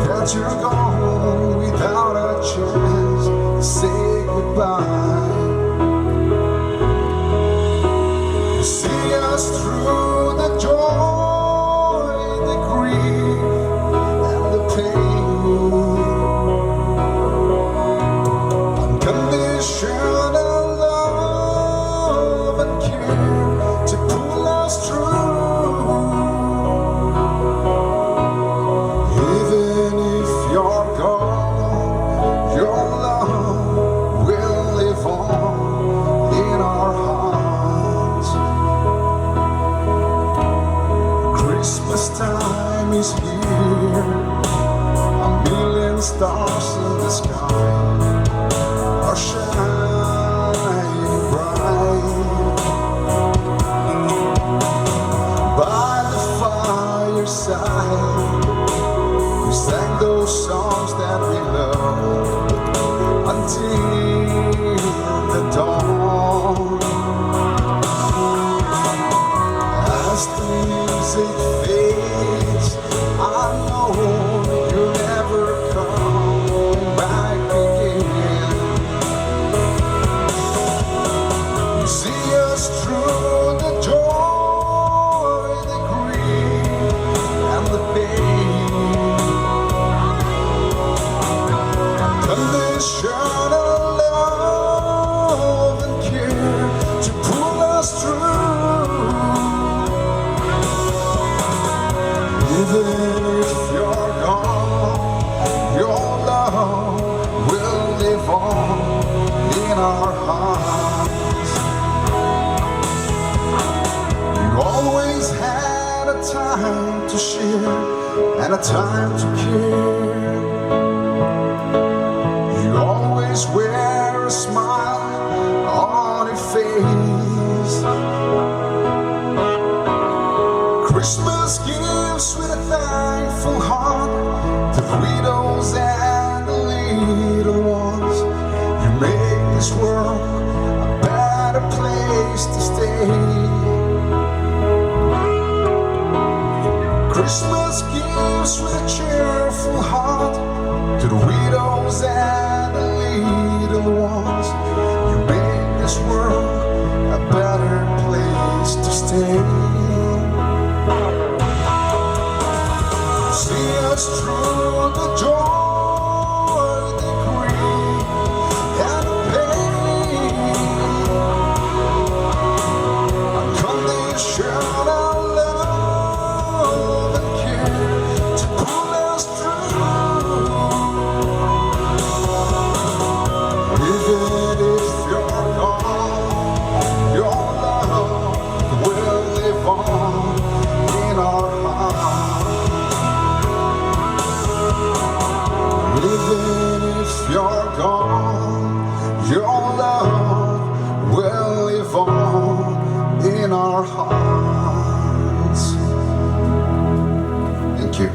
that you're gone without a chance to say goodbye. See us through the joy, the grief, and the pain. Unconditional love and care to pull us through. Even if you're gone, your love will live on in our hearts. Christmas time is here. A million stars in the sky are shining bright. By the fireside, we sang those songs that we love until the dawn. As the music fades, I know you'll never come back again. See us through the joy, the grief, and the pain. Unconditional love and care to pull us through. Even if you're gone, your love will live on in our hearts. You always had a time to share and a time to care. You always wear a smile on your face. Christmas gifts with a thankful heart to the widows and the little ones. You make this world a better place to stay. Christmas gifts with a cheerful heart to the widows and the little ones. You make this world a better place to stay. See us through the joy, the grief, and the pain. Unconditional love and care to pull us through. Even if you're gone, your love will live on in our hearts. Even if you're gone, your love will live on in our hearts. Thank you.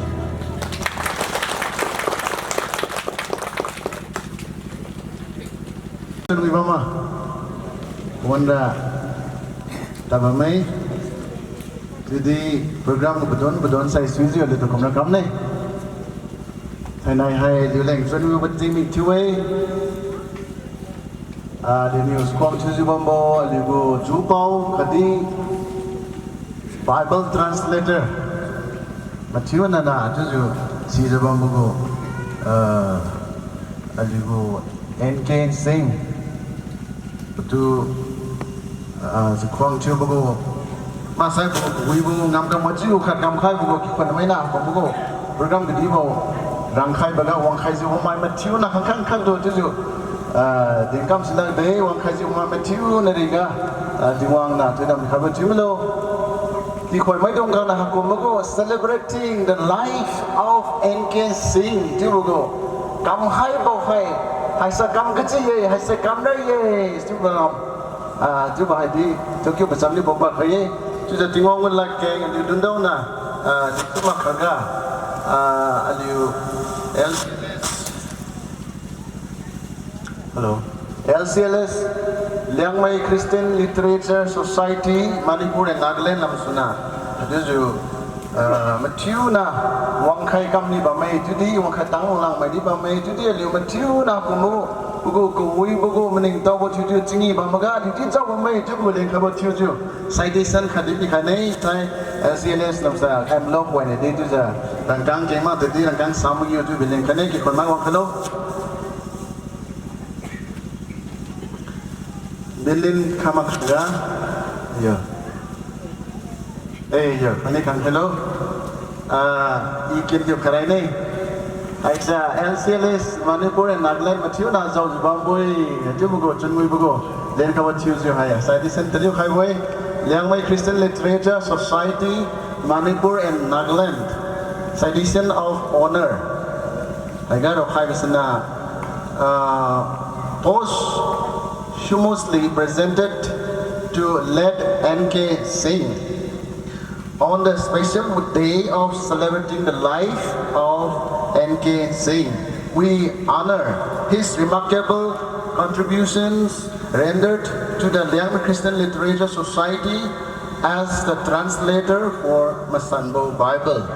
Wi bamma. Wanda. Tabamai. Chiudi program padon padon sai suijiu aliutu kumra kamne. Thainai hai aliu leng chunwibo tingmik thiu-e. Ah, aliuniu khuang thiujiu bambo aliugu chupao khatdi Bible translator mathiuna na chiujiu sijiu bambo gu, ah, aliugu N K Singh. Patu, ah, si khuang thiubo gu, masaibo wibo ngamkam machiu khat ngamkhaibo gu kikhun maina bambo gu program kadibo rangkhaiboga wangkhaijiu bammai mathiuna khangkhang khangtu chiujiu, ah, dinkam silakde wangkhaijiu bammai mathiuna riga, ah, Tingwang niu thuidam khaibo thiulo. Kikhoi maidung khangna haikumbo gu Celebrating the Life of N K Singh chiubo gu kamkhaibo hai, haisa kam kachi-e, haisa kam rai-e chiubo, ah, chiubo haidi Tokyo pachamnibo pakhai-e. Chiujiu Tingwang gu ladkeng aliu dundaona, ah, di kumak khaga, ah, aliu L C L S, hello, L C L S, Liangmai Christian Literature Society, Manipur and Nagaland lamsuna, chiujiu Ah, mathiuna wangkhai kamni bamme, chiudi wangkhai tang langmai di bamme, chiudi aliu mathiuna kumbo, pagu kawibo gu maningtaobo thiujiu chingi bamga, aliu di chao bamme, chiubo lengkhaibo thiujiu citation khatdi pikhaine, sai, ah, C L S lamsa, envelope waine di chiujiu, rangkang kengma tadi rangkang samgiu chiubo lengkhaine, kikhun mai wangkhailo. Bilin khamak khaga. Yo. Eh, yo, ani khang hello. Ah, i kin yo kharai ne. Haisa L C L S Manipur and Nagaland mathiuna jaojiu bambo-e, chiubo gu chunwibo gu. Lenkhaibo thiujiu hai citation taliu khaibo-e. Liangmai Christian Literature Society, Manipur and Nagaland. Citation of Honor. Haiga raokhaibo sina, uh, posthumously presented to late N K Singh. On the special day of celebrating the life of N K Singh, we honor his remarkable contributions rendered to the Liangmai Christian Literature Society as the translator for Masanbo Bible.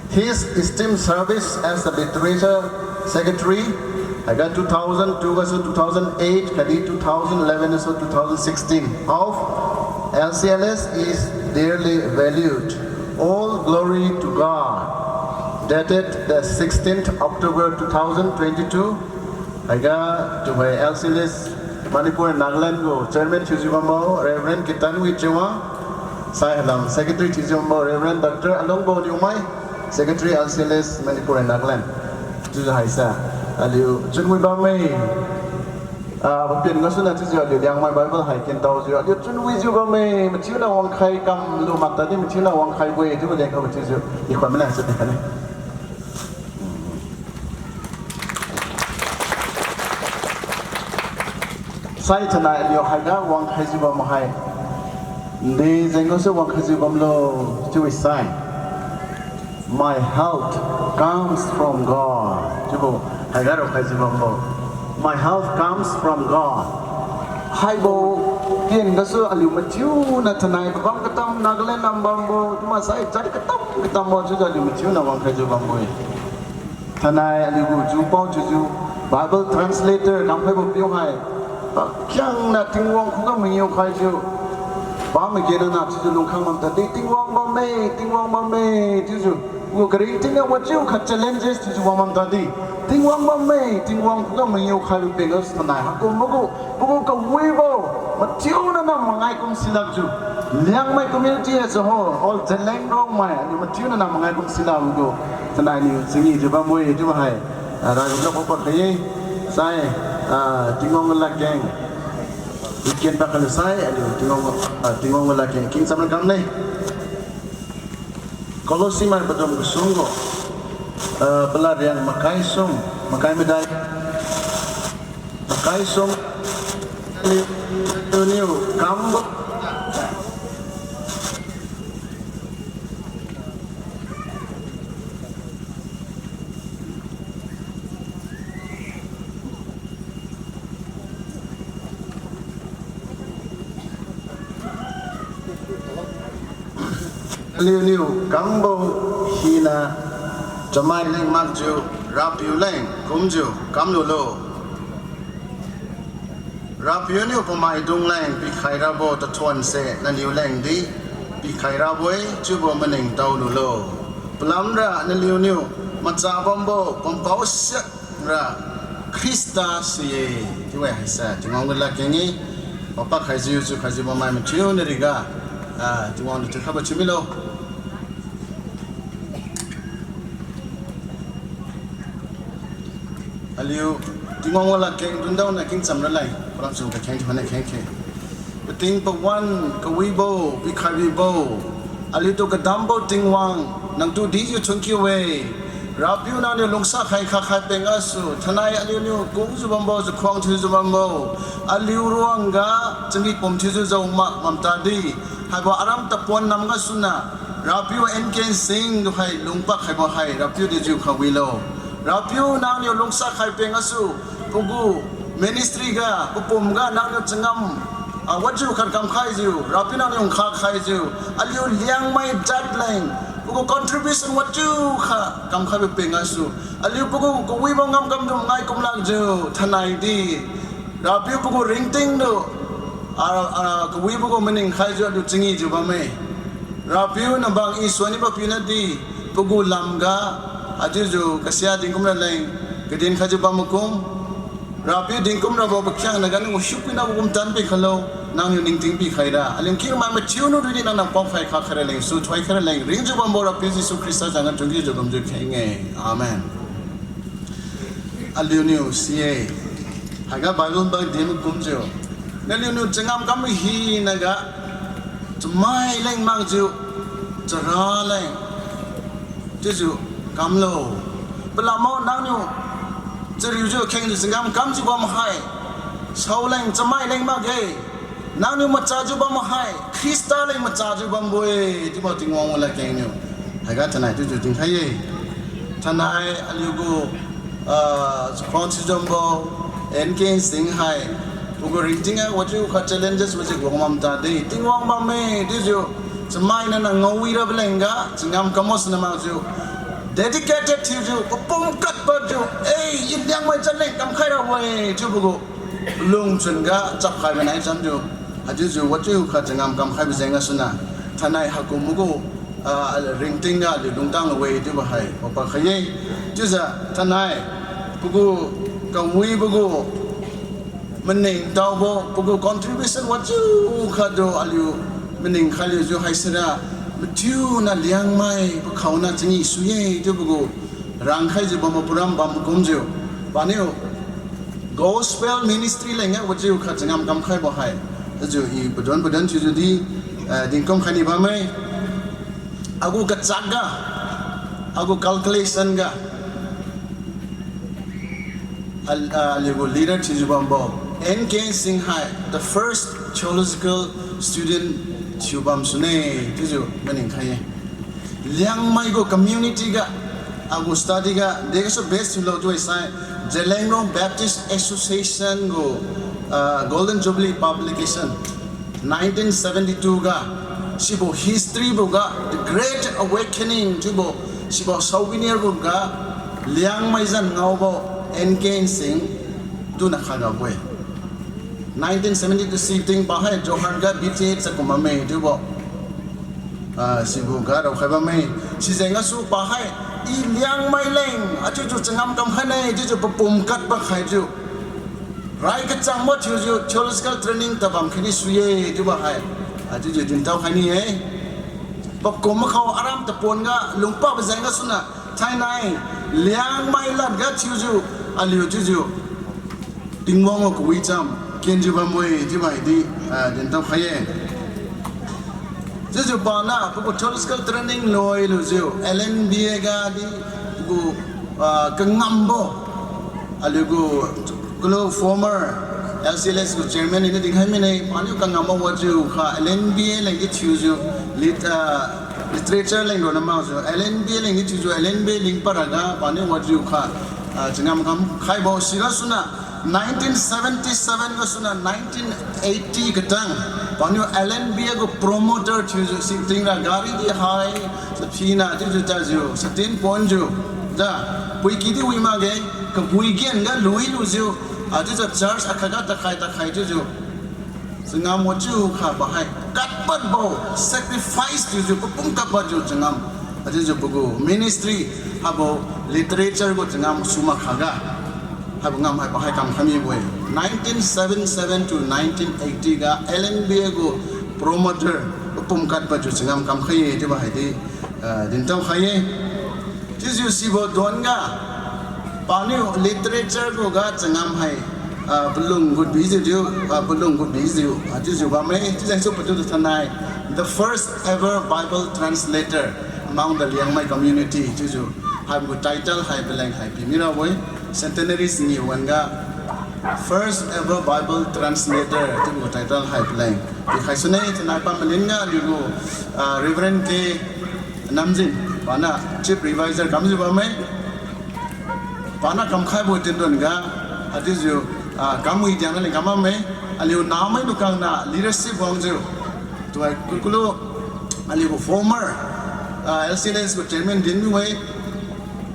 His esteemed service as the literature secretary, haiga two thousand two gasu two thousand eight, khatdi two thousand eleven gasu two thousand sixteen of L C L S is dearly valued. All glory to God. Dated the sixteenth October two thousand twenty-two, haiga tuhoi L C L S Manipur Nagaland gu chairman thiujiu bambo Reverend Kitanwi Chewang, sai halam secretary thiujiu bambo Reverend Doctor Alungbo Liumai, secretary L C L S Manipur Nagaland. Chiujiu haisa aliu chunwi bamme. Ah, papian gasuna chiujiu aliu Liangmai Bible hai kintaojiu aliu chunwijiu bamme, mathiuna wangkhai kamlu maktadi mathiuna wangkhaibo-e chiubo lengkhaibo chiujiu i khon mana chiu tikhane. Sai thainai aliu haiga wangkhaijiu bam hai, nde jeng gasu wangkhaijiu bamlo chiu-e sai, My help comes from God. Chiubo haiga raokhaijiu bambo, My help comes from God. Haibo ken gasu aliu mathiuna thainai kabam katam Nagaland lam bambo, chiuma sai jat katam katambo chiujiu aliu mathiuna wangkhaijiu bambo-e. Thainai aliu gu jupao thiujiu Bible translator kamkhaibo piu hai, pakhiangna Tingwang khuga mangiu khaijiu, pa magena na chiujiu lungkhang bam tadi Tingwang bamme, Tingwang bamme chiujiu, gu karingting ga wajiu khat challenges thiujiu wang bam tadi, Tingwang bamme, Tingwang khuga mangiu khaibo peng gasu thainai haikumbo gu, pagu kawibo, mathiuna na mangai kum silakjiu, Liangmai community as a whole, all Zeliang Rongmai aliu mathiuna na mangai kum silakbo gu, thainai niu chingijiu bambo-e chiubo hai, ah, raibo lak papak khai-e, sai, ah, Tingwang ladkeng, i ken pakhai lusai aliu Tingwang, ah, Tingwang ladkeng kengcham ra kamne. Kolosi mai padum kasung gu, ah, palariang makai sum, makai madai, makai sum, aliu, aliuniu kambo Aliuniu kambo hina chamai leng makjiu, Rapiu leng kumjiu kamlulo. Rapiu niu pamaidung leng pikhai rabo tathuonse naliu lengdi pikhai rabo-e chiubo maningtao lulo. Palamra naliuniu macha bambo pampao siakra Khrista sui-e chiu-e haise Tingwang gu ladkeng-e. Papak khaijiu, chu khaijiu bammai mathiu nariga, ah, Tingwang niu thiukhaibo thiumilo. Aliu Tingwang gu ladkeng dundaona kengcham raleng, palamsu kakheng thiu hane kheng khe. Pating pawan kawibo, pikhaibibo, aliutu kadambo Tingwang, nangtu dijiu thungkiu-e. Rapiu nangniu lungsa khai khakhai peng gasu, thainai aliuniu kungjiu bambo, jakhuang thiujiu bambo, aliu ruangga chami pum thiujiu jao mak bam tadi, haibo aram tapuan nam gasuna, Rapiu N K Singh tu hai lungpak khaibo hai Rapiu dejiu khawilo. Rapiu nangniu lungsa khai peng gasu, pagu ministry ga, papum ga nangniu changam, ah, wajiu khat kamkhaijiu, Rapiu nangniu nkha khaijiu, aliu Liangmai jat leng, Pagu contribution wajiukha kamkhaibo peng gasu, aliu pagu kawibo ngamkam tu ngai kumlakjiu thainai di, Rapiu pagu ringting tu, ah, ah, kawibo gu maning khaijiu aliu changijiu bamme. Rapiu nabang i suanibo piu nadi, pagu lamga, haichiujiu kasia dinkum raleng, kadin khaijiu bammakum, Rapiu dinkum rabo pakhiangna ga nanggu hiupuina gu pumtan pikhalo, nangniu ningting pikhaira, aliu nking mai mathiu nudui di nangniu paokhai kha khaira leng, su thoi khaira leng, ringjiu bambo Rapiu Jesu Khrista zanga thungkiujiu bamjiu kheng-e. Amen. Aliuniu si-e. Haiga Bible ba din kumjiu, naliuniu changam kam hinaga, chamai leng makjiu, chara leng chiujiu kamlo. Palambo nangniu chariujiu khengjiu changam kamjiu bam hai, saoleng chamai leng makge. Nangniu machajiu bam hai, Khrista leng machajiu bambo-e, chiubo Tingwang ladkengniu haiga thainai chiujiu dinkhai-e. Thainai aliugu, ah, chakhuang thiujambo N K Singh hai, pagu ringting ga wajiukha challenges wajiu wang bam tadi, Tingwang bamme chiujiu, chamaina na ngaowi rabo lengga changam kambo suna makjiu, dedicated thiujiu, papum katpadjiu, ei, i Liangmai chaleng kamkhai rabo-e chiubo gu lungchun ga chapkhaibo nai chamjiu, haichiujiu wajiukha changam kamkhaibo jeng gasuna, thainai haikumbo gu, ah, ringting ga aliu lungtang lu-e chiubo hai papakhai-e. Chiujiu thainai pagu kawibo gu maningtaobo, pagu contribution wajiukha tu aliu maning khailiujiu haisira, mathiuna Liangmai pakhaona changi sui-e chiubo gu rangkhaijiu bambo program bam kumjiu, paniu Gospel Ministry leng ga wajiukha changam kamkhaibo hai, ajiu i padon padon thiujiu di, eh, dinkum khaini bamme. Agu kachak ga, agu calculation ga, al-, ah, aliugu leader thiujiu bambo N K Singh hai the first theological student thiubam sune chiujiu maning khai-e. Liangmai gu community ga, agu study ga degasu best thiulo chiu-e sai, Zeliangrong Baptist Association gu, ah, Golden Jubilee publication, nineteen seventy-two ga, sibo history bo ga, The Great Awakening chiubo, sibo souvenir bo ga, Liangmai zan ngaobo N K Singh tuna khaga bo-e. Nineteen seventy-two siting pa hai Jorhat ga B T A chakum bamme chiubo, ah, sibo ga raokhai bamme. Sijeng gasu pa hai, i Liangmai leng achiujiu changam kamkhaine chiujiu papum katpad khaijiu, rai kachangbo thiujiu theological training tabam khaini sui-e chiubo hai, achiujiu dintao khaini-e. Pakum makhao aram tapon ga lungpabo jeng gasuna, thainai Liangmai lad ga thiujiu, aliu chiujiu Tingwang gu kawicham kenjiu bambo-e chiubo hai di, ah, dintao khai-e. Chiujiu pana pagu theological training loi lujiu L N B A ga di, pagu, ah, kangambo, aliugu, kalu former L C L S gu chairman iniu dinkhai mine, paniu kangambo wajiukha L N B A leng di thiujiu, lit-, ah, literature leng ronna makjiu L N B A leng di thiujiu L N B A leng paraga paniu wajiukha, ah, changam kamkhaibo sigasuna, nineteen seventy-seven gasuna nineteen eighty katang, paniu L N B A gu promoter thiujiu siting ra gari di hai, saphina chiujiu tajiu, satin ponjiu, ja, puiki di wi makge, kabui gen ga lui lujiu, achiujiu church akhaga takhai takhai chiujiu, changam wajiukha pa hai katpadbo, sacrifice thiujiu papum katpadjiu changam, achiujiu pagu ministry, haibo literature gu changam sumak khaga, haibo ngam hai pa hai kamkhai mibo-e. Nineteen seven seven to nineteen eighty ga L N B A gu promoter papum katpadjiu changam kamkhai-e chiubo hai di, ah, dintao khai-e. Chiujiu sibo don ga, paniu literature gu ga changam hai, ah, palung gu bijiu diu, ah, palung gu bijiu, ah, chiujiu bamme, chiujiu su patu tu thainai, the first ever Bible translator among the Liangmai community, chiujiu, haibo gu title hai paleng hai pimi rabo-e, centenary sini wan ga, first ever Bible translator, chiubo gu title hai paleng pikhai sune, thainai pa malin ga aliugu, ah, Reverend K Namjin, pana chief reviser kamjiu bamme. Pana kamkhaibo tendon ga, achiujiu, ah, kamwi diang naleng kam bamme, aliu namai lukang na leadership wangjiu, tuhoi kukulu, aliugu former Ah, L C L S gu chairman din mi-e.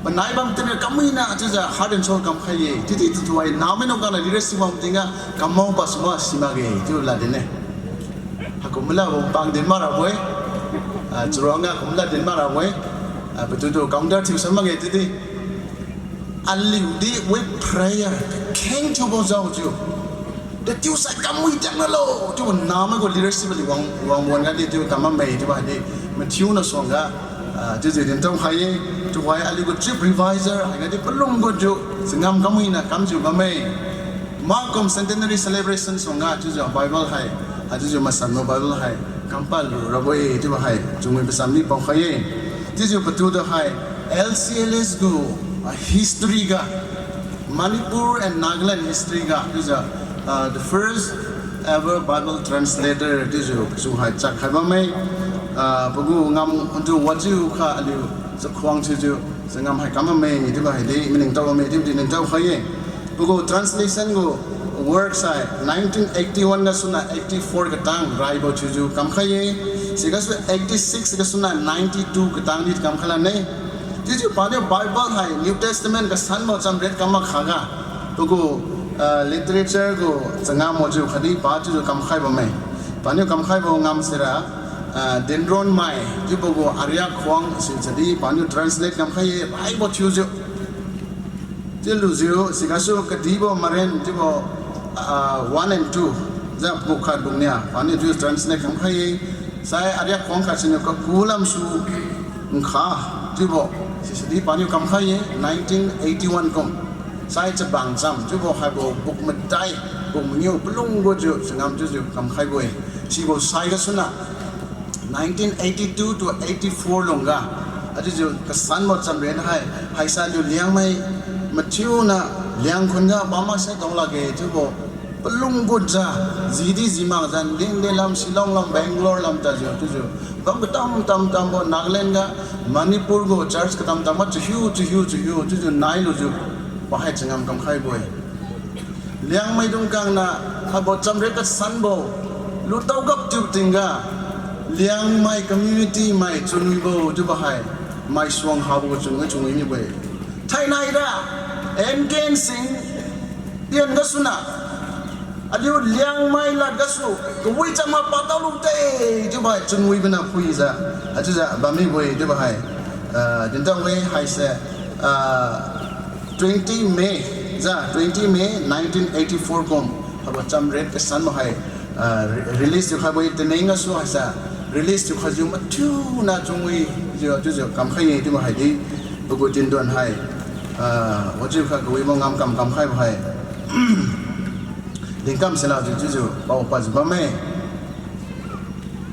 Panai bam tina kamina chiujiu heart and soul kamkhai ye. Chiudi tutu ai namai nung kangna leadership bam tingga kamao pa suma simakge chiu lad din-e. Hakum mala bo pang din marabo-e. Ah, charuangga kum mala din marabo-e. Ah, patu tu counter thiu sa makge chiudi. Aliudi with prayer, kheng thiubo jaojiu. Detiu sai kamui tiak nalo, chiubo namai gu leadership aliu wang, wang wan ga di chiu kam bamme chiubo haidi, mathiuna suangga, ah, chiujiu dintao khai ye, chiubo hai aliu gu trip reviser, haiga di palung gujiu, changam kamui na kamjiu bamme. Makum centenary celebration suangga, chiujiu Bible hai, ah, chiujiu masanbo Bible hai, kampad lu rabo-e chiubo hai, chunwi pacham di paokhai ye. Chiujiu patu tu hai, L C L S gu, ah, history ga, Manipur and Nagaland history ga, chiujiu, ah, the first ever Bible translator, chiujiu, pasu hai chak khai bamme, ah, pagu ngam tu wajiu kha aliu, chakhuang thiujiu, changam hai kam bamme, chiubo haidi, maningtao bamme, chiudi ningtao khai ye. Pagu translation gu work sai, nineteen eighty-one gasuna eighty-four katang, raibo thiujiu kamkhai ye. Sigasu eighty-six gasuna ninety-two katang di kamkhai lane. Chiujiu paniu Bible hai New Testament kasanbo chamriat kam makhaga, pagu, ah, literature gu changam mojiu khatdi pa chiujiu kamkhai bamme. Paniu kamkhaibo ngam sira, ah, Dinronmai, chiubo gu Ariak Khuang si chadi paniu translate kamkhai ye, raibo thiujiu. Chiulujiu, sigasu kadibo maren chiubo, ah, one and two, jiu book khat book nia, paniu chiu translate kamkhai ye, sai Ariak Khuang khat siniu kaku lamsu nkha, chiubo, sisadi paniu kamkhai ye, nineteen eighty-one kum. Sai Chabang Cham, chiubo haibo book madai, book mangiu palung gujiu, changam chiujiu kamkhaibo-e. Sibo sai gasuna, nineteen eighty-two to eighty-four lungga, achiujiu kasanbo chamren hai, haisai aliu Liangmai, mathiuna, Liangkhun ga, bamma sai dong lakge chiubo, palung gujiu, jidi jimakjiu, Lingde lam, Shillong lam, Bangalore lam tadjiu, chiujiu, bam katam tam tambo, Nagaland ga, Manipur gu church katam tambo, chahiu, chahiu, chahiu, chiujiu nailujiu, pahai changam kamkhaibo-e. Liangmaidung kangna haibo chamre kasanbo lutao gaptiu tingga, Liangmai community mai chunwibo chiubo hai, maisuang habo chunwi chunwi mibo-e. Thainai ra, N K Singh, Tian gasuna, aliu Liangmai lad gasu, kawi cham ma pataolu te, chiubo hai chunwibo na phuijiu, achiujiu bammibo-e chiubo hai, ah, dintao-e haise, ah, twenty May, jiu twenty May nineteen eighty-four kum, haibo chamren kasanbo hai, ah, re-, release thiukhaibo-e, Taneng gasu haise, release thiukhaijiu mathiuna chunwijiu, chiujiu kamkhai ye chiubo haidi, pagu tindon hai, ah, wajiukha kawibo ngamkam kamkhaibo hai. Dingkam silakjiu chiujiu paopadjiu bamme.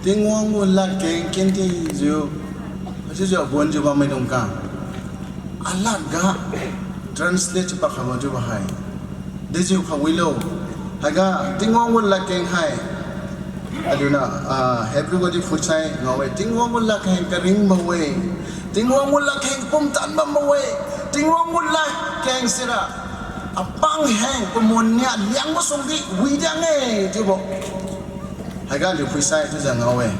Tingwang gu ladkeng kentijiu, haichiujiu aguanjiu bammaidung kang, alad ga translate chiu pakhabo chiubo hai, dejiukha wilo. Haiga Tingwang gu ladkeng hai, aliuniu, ah, Hebrew gadi phutsai ngao-e, Tingwang gu ladkeng karingbo-e, Tingwang gu ladkeng pumtan bambo-e, Tingwang gu ladkeng sira apang heng pamun nia Liangmai sungdi widiang-e chiubo. Haiga aliu phuisai chiujiu ngao-e.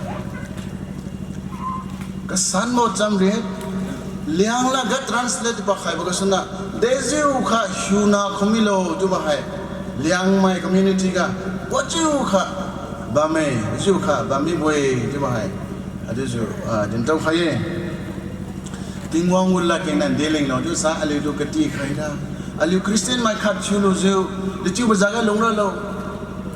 Kasanbo chamriat, Liang ladga translate pakhaibo gasuna, dejiukha hiuna khumilo chiubo hai, Liangmai community ga, wajiukha bamme, wajiukha bammibo-e chiubo hai, achiujiu, ah, dintao khai-e. Tingwang gu ladkeng nan delenglo chiusa aliutu kati khaira. Aliu Christian mai khat thiulujiu, dechiubo jaga lungralo.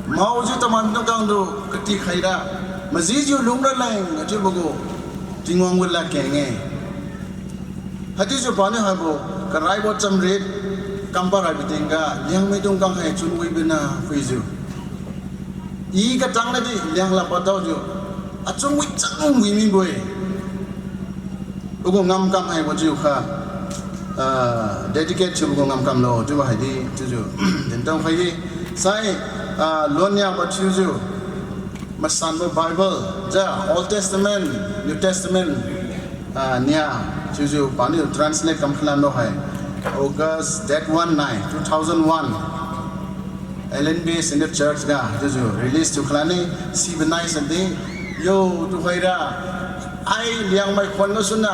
Maojiu taman tu kangtu kati khaira. Majijiu lungraleng chiubo gu, Tingwang gu ladkeng-e. Haichiujiu paniu haibo, karaibo chamriat, kampa raibo tingga, Liangmaidung kang hai chunwibo na phuijiu, I katang nadi Liang lad pataojiu, achunwi chang wi mibo-e. Pagu ngamkam hai wajiukha, ah, dedicate thiubo gu ngamkamlo chiubo haidi chiujiu dintao khai-e. Sai, ah, luan niabo thiujiu, masanbo Bible, jiu Old Testament, New Testament, ah, nia, chiujiu paniu translate kamkhailanbo hai, August date one nai two thousand one, L N B Synod Church ga chiujiu release thiukhailane. Sibo nai sadi, yo, tuhoira, Ai Liangmai khuan gasuna,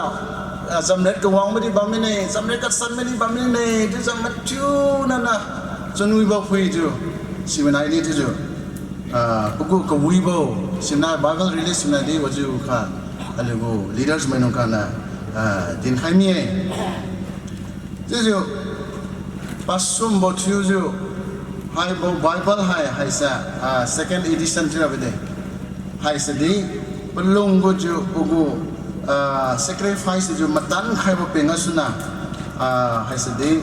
ah, chamret kawang madi bam mine, chamret kasan madi bam mine, chiujiu mathiu nana, chunwibo phuijiu, sibo nai di chiujiu, ah, pagu kawibo, sina Bible release sina di wajiu kha, aliugu leaders maidung khangna, ah, dinkhai mi-e. Chiujiu, pasumbo thiujiu, haibo Bible hai, haise, ah, second edition thiura bide. Haise di, palung gujiu, pagu, ah, sacrifice jiu matan khaibo peng gasuna, ah, haise di,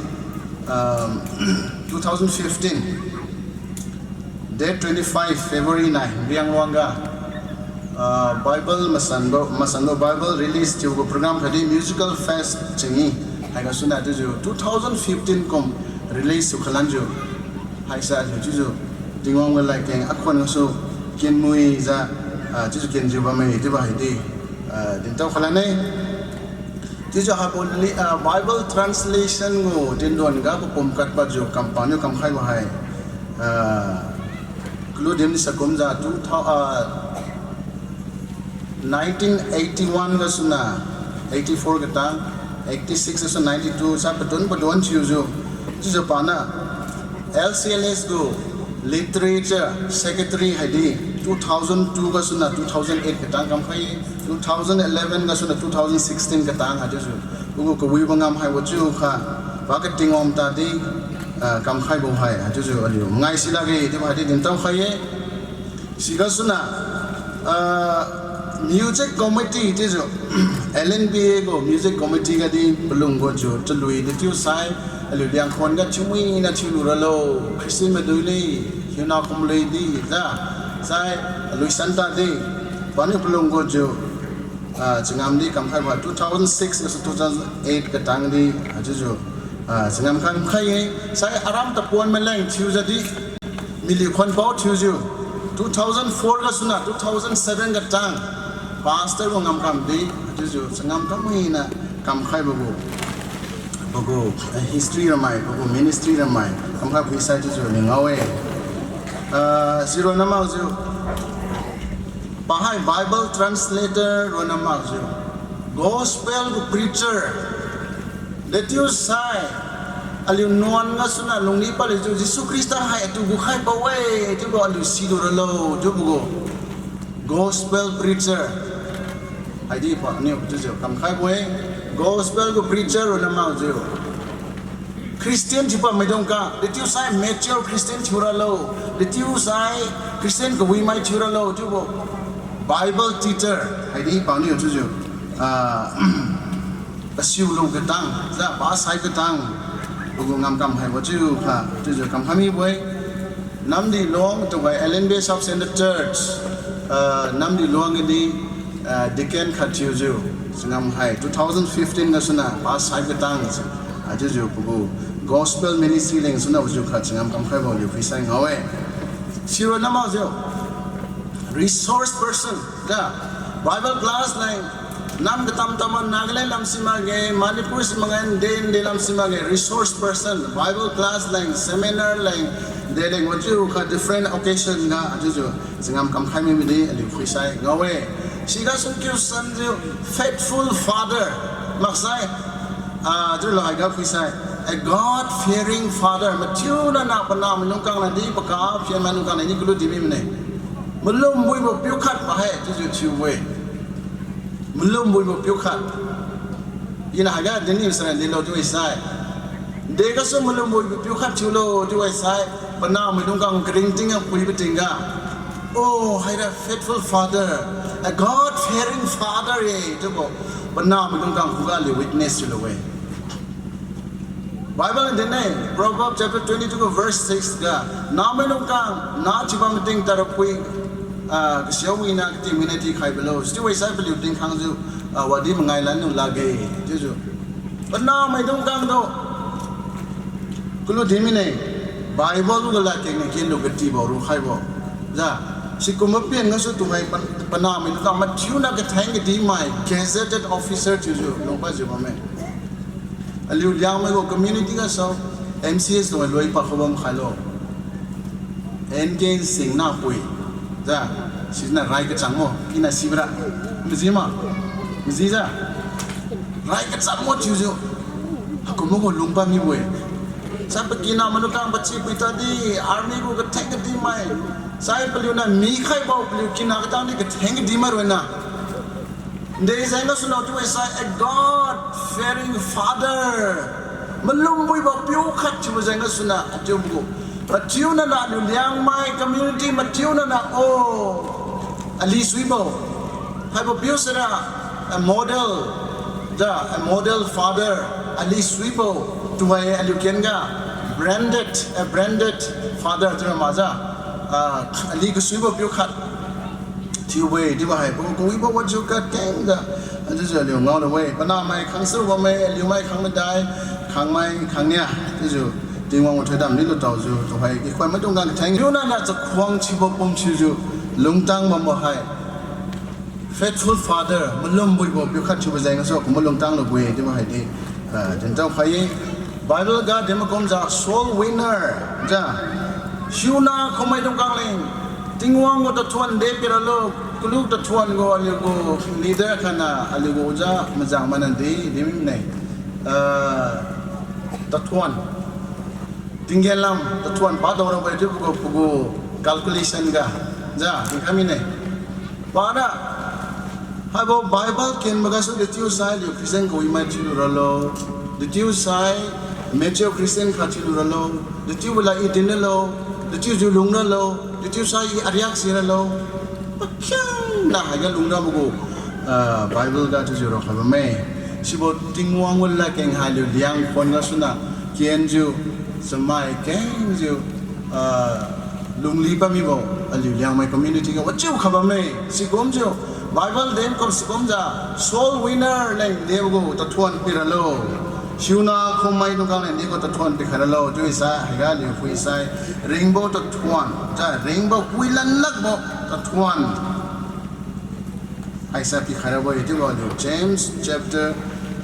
um, two thousand fifteen, date twenty-five February nai, Riangluang ga, ah, Bible masanbo, masanbo Bible release thiubo program khatdi musical fest chingi. Haigasuna chiujiu two thousand fifteen kum release thiu khalanjiu. Haise aliu chiujiu Tingwang gu ladkeng akhuan gasu kenmuijiu, ah, chiujiu kenjiu bamme chiubo haidi, ah, dintao khalanne. Chiujiu haibo li-, ah, Bible translation gu tindon ga papum katpadjiu kampaniu kamkhaibo hai, ah, kalu dimdi sakumjiu two thou-, ah, nineteen eighty-one gasuna eighty-four katang, eighty-six gasu ninety-two sa padun padun thiujiu. Chiujiu paniu L C L S gu literature secretary haidi two thousand two gasuna two thousand eight katang kamkhai, two thousand eleven gasuna two thousand sixteen katang haichiujiu. Pagu kawibo ngam haibo chiukha, pa kating wang tadi, ah, kamkhaibo hai haichiujiu aliu mangai silakge chiubo haidi dintao khai-e. Sigasuna, ah, music committee chiujiu, L N B A gu music committee gadi palung gujiu chalui dechiu sai, aliu Liangkhuan ga thiumina thiulu ralo, Christian maidung le, hiuna kumlui di, da, sai, alui san tadi, paniu palung gujiu, ah, changam di kamkhaibo two thousand six gasu two thousand eight katang di, ah, chiujiu, ah, changam kamkhai-e, sai aram tapuan maleng thiujiu di, miliu khuan pao thiujiu, two thousand four gasuna two thousand seven katang, pastor gu ngamkam di, chiujiu changam kam hina kamkhaibo gu, pagu, eh, history ramai, pagu ministry ramai kamkhai phuisai chiujiu ning ngao-e. Ah, sironna makjiu, pahai Bible translator ronna makjiu, gospel gu preacher dechiu sai, aliu nuan gasuna lungni paliujiu Jesu Khrista hai atu gukhaibo-e chiubo aliu silu ralo chiubo gu gospel preacher haidi paniu chiujiu kamkhaibo-e. Gospel gu preacher ronna makjiu, Christian thiubam maidung khang dechiu sai mature Christian thiu ralo, dechiu sai Christian kawimai thiu ralo chiubo Bible teacher haidi paniu chiujiu, ah, kasiulu katang, ja pasai katang, pagu ngamkam haibo chiukha chiujiu kamkhai mibo-e. Namdi Luang tuhoi L N B A Sub-Centre Church, ah, Namdi Luang gadi, ah, deacon khat thiujiu changam hai two thousand fifteen gasuna pasai katang, ah, chiujiu pagu gospel ministry leng suna chiujiu khat changam kamkhaibo aliu phuisai ngao-e. Sironna makjiu, resource person, ga, Bible class leng, nam katam tambo Nagaland lam simakge, Manipur simakge, nde nde lam simakge, resource person, Bible class leng, seminar leng, deleng wajiukha different occasion ga chiujiu changam kamkhai mibidi aliu phuisai ngao-e. Sigasu kiu sanjiu faithful father maksai, ah, chiulo haiga phuisai, a God fearing father, mathiuna na panah maidung khangna di, paka phian maidung khangna di kalu di mi mine. Malumbuibo piu khat pa hai chiujiu thiu-e. Malumbuibo piu khat. Iniu haiga dinni saran dilo chiu-e sai, degasu malumbuibo piu khat thiulo chiu-e sai, panah maidung khang karingting a phuibo tingga, oh, haira faithful father, a God fearing father-e chiubo panah maidung khang khuga aliu witness thiulo-e. Bible dinne, Proverbs chapter twenty-two verse six ga, nahmaidung khang, nah thiubam mating tadra phui, ah, kasiao wina, kating wina tikhai bilo, sichiu-e sai paliu tingkhangjiu, ah, wadi mangai lanlu lakge chiujiu. Panah maidung khang tu kalu di mine, Bible ga ladkeng ne kenlu katibo rukhaibo. Ja, sikumbo pian gasu tuhoi pan-, panah maidung khang mathiuna katheng kadimai gazetted officer thiujiu lungpadjiu bamme. Aliu Liangmai gu community gasu M C S tu loi pakhubo makhailo. N K Singh nahpui. Ja, siniu rai kachangbo, iniu sibora. Majima. Majijiu, rai kacham mo thiujiu, haikumbo gu lungpad mibo-e. Sai pakina maidung khang pachi pui tadi, army gu katheng kadimai, sai paliuniu mikhaibo paliu kina katangdi katheng kadimai ronna, nde jeng gasuniu chiu-e sai, a God fearing father, malumbuibo piu khat thiubo jeng gasuniu achiubo gu, mathiuna niu aliu Liangmai community mathiuna niu, o, ali suibo, haibo piu sira, a model, ja, a model father, ali suibo, tuhai aliu ken ga branded, a branded father chiura makjiu, ah, ali kasuibo piu khat thiubo-e chiubo hai pagu kawibo wajiu kakengjiu, achiujiu aliu ngaolu-e. Panahmai khangsa bamme, aliu mai khang madai, khangmai khangnia chiujiu, Tingwang gu thoidam di lutaojiu tuhai kikhoi maidung khang katheng. Aliu nana chakhuang thiubo pum thiujiu lungtang bambo hai faithful father, malumbuibo piu khat thiubo jeng gasu kum malungtang lubo-e chiubo haidi, ah, dintao khai-e. Bible ga din makumjiu soul winner, ja, hiuna khumaidung khang leng Tingwang gu tathuon de piralo, kalu tathuon gu aliu gu leader khatna aliu gu oja majang mana di, di mine. Ah, tathuon. Tinggen lam tathuon padao rabo-e chiubo gu pagu calculation ga, ja, dinkhai mine. Pana, haibo Bible kenbo gasu dechiu sai aliu Christian kawimai thiulu ralo, dechiu sai mature Christian khat thiulu ralo, dechiubo la i din ralo, dechiujiu lung ralo, dechiu sai i ariak si ralo, pakhiangna haiga lung rabo gu, ah, Bible ga chiujiu raokhai bamme. Sibo Tingwang gu ladkeng hai aliu Liang phon gasuniu kenjiu, chamai kengjiu, ah, lungli bammibo aliu Liangmai community ga wajiu kha bamme. Sikumjiu Bible din kum sikumjiu soul winner leng degu tathuon piralo, hiuna khumaidung khang leng degu tathuon pikhai ralo chiu sai haiga aliu phuisai ringbo tathuon, ja, ringbo kuilan lakbo tathuon haisai pikhai rabo-e chiubo aliu James chapter,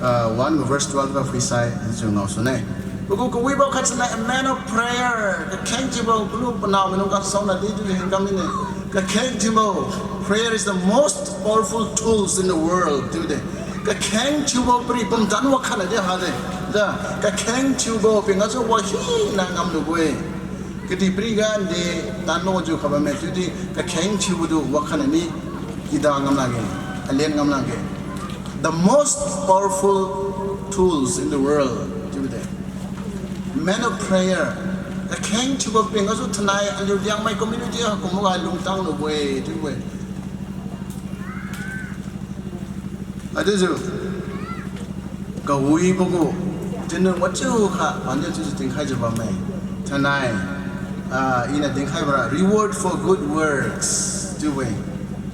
uh, one verse twelve ga phuisai ajiu ngao sune. Pagu kawibo khat siniu a man of prayer, kakheng thiubo, kalu panahmai nung kasaona di chiu hingkam mine. Kakheng thiubo, prayer is the most powerful tools in the world chiude. Kakheng thiubo pari pumtan wakhatna di hade. Ja, kakheng thiubo pinggasu wahina ngamlubo-e. Kadihpiriga nde tanbo jiu kha bamme chiudi kakheng thiubo tu wakhatna ni kida ngam lakge, alen ngam lakge. The most powerful tools in the world chiude, man of prayer. Kakheng thiubo pinggasu thainai aliu Liangmai community haikumbo ga lungtang lubo-e chiubo-e. Achiujiu kawibo gu tinun wajiu kha paniu chiujiu dinkhaijiu bamme. Thainai, ah, iniu dinkhai bora reward for good works chiubo-e.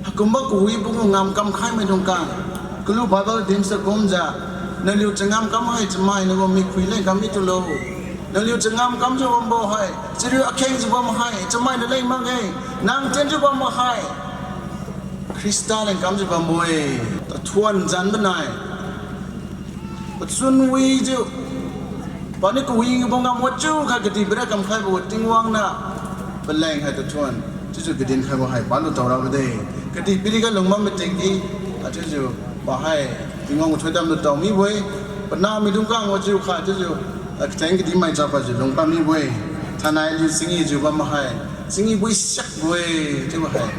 Haikumbo kawibo gu ngamkam khai maidung khang, kalu Bible dinsa kumjiu, naliu changam kam hai chamai nagu mikhui leng kam mitulo. Naliu changam kamjiu bambo hai, chariu akhengjiu bam hai chamai naleng makge. Nang tenjiu bam hai Khrista leng kamjiu bambo-e. Tathuon jan banai pachun wijiu, paniu kawibo ngam wajiu kha kadihpira kamkhaibo Tingwang niu paleng hai tathuon chiujiu kadin khaibo hai palu taorabo de. Kadihpiriga lung bam matingdi, achiujiu pa hai Tingwang gu thoidam lu tao mibo-e. Panahmaidung khang wajiu kha chiujiu, ah, katheng kadimai chapa jiu lung bam mibo-e. Thainai aliu chingi jiu bam hai, chingi bui siakbo-e chiubo hai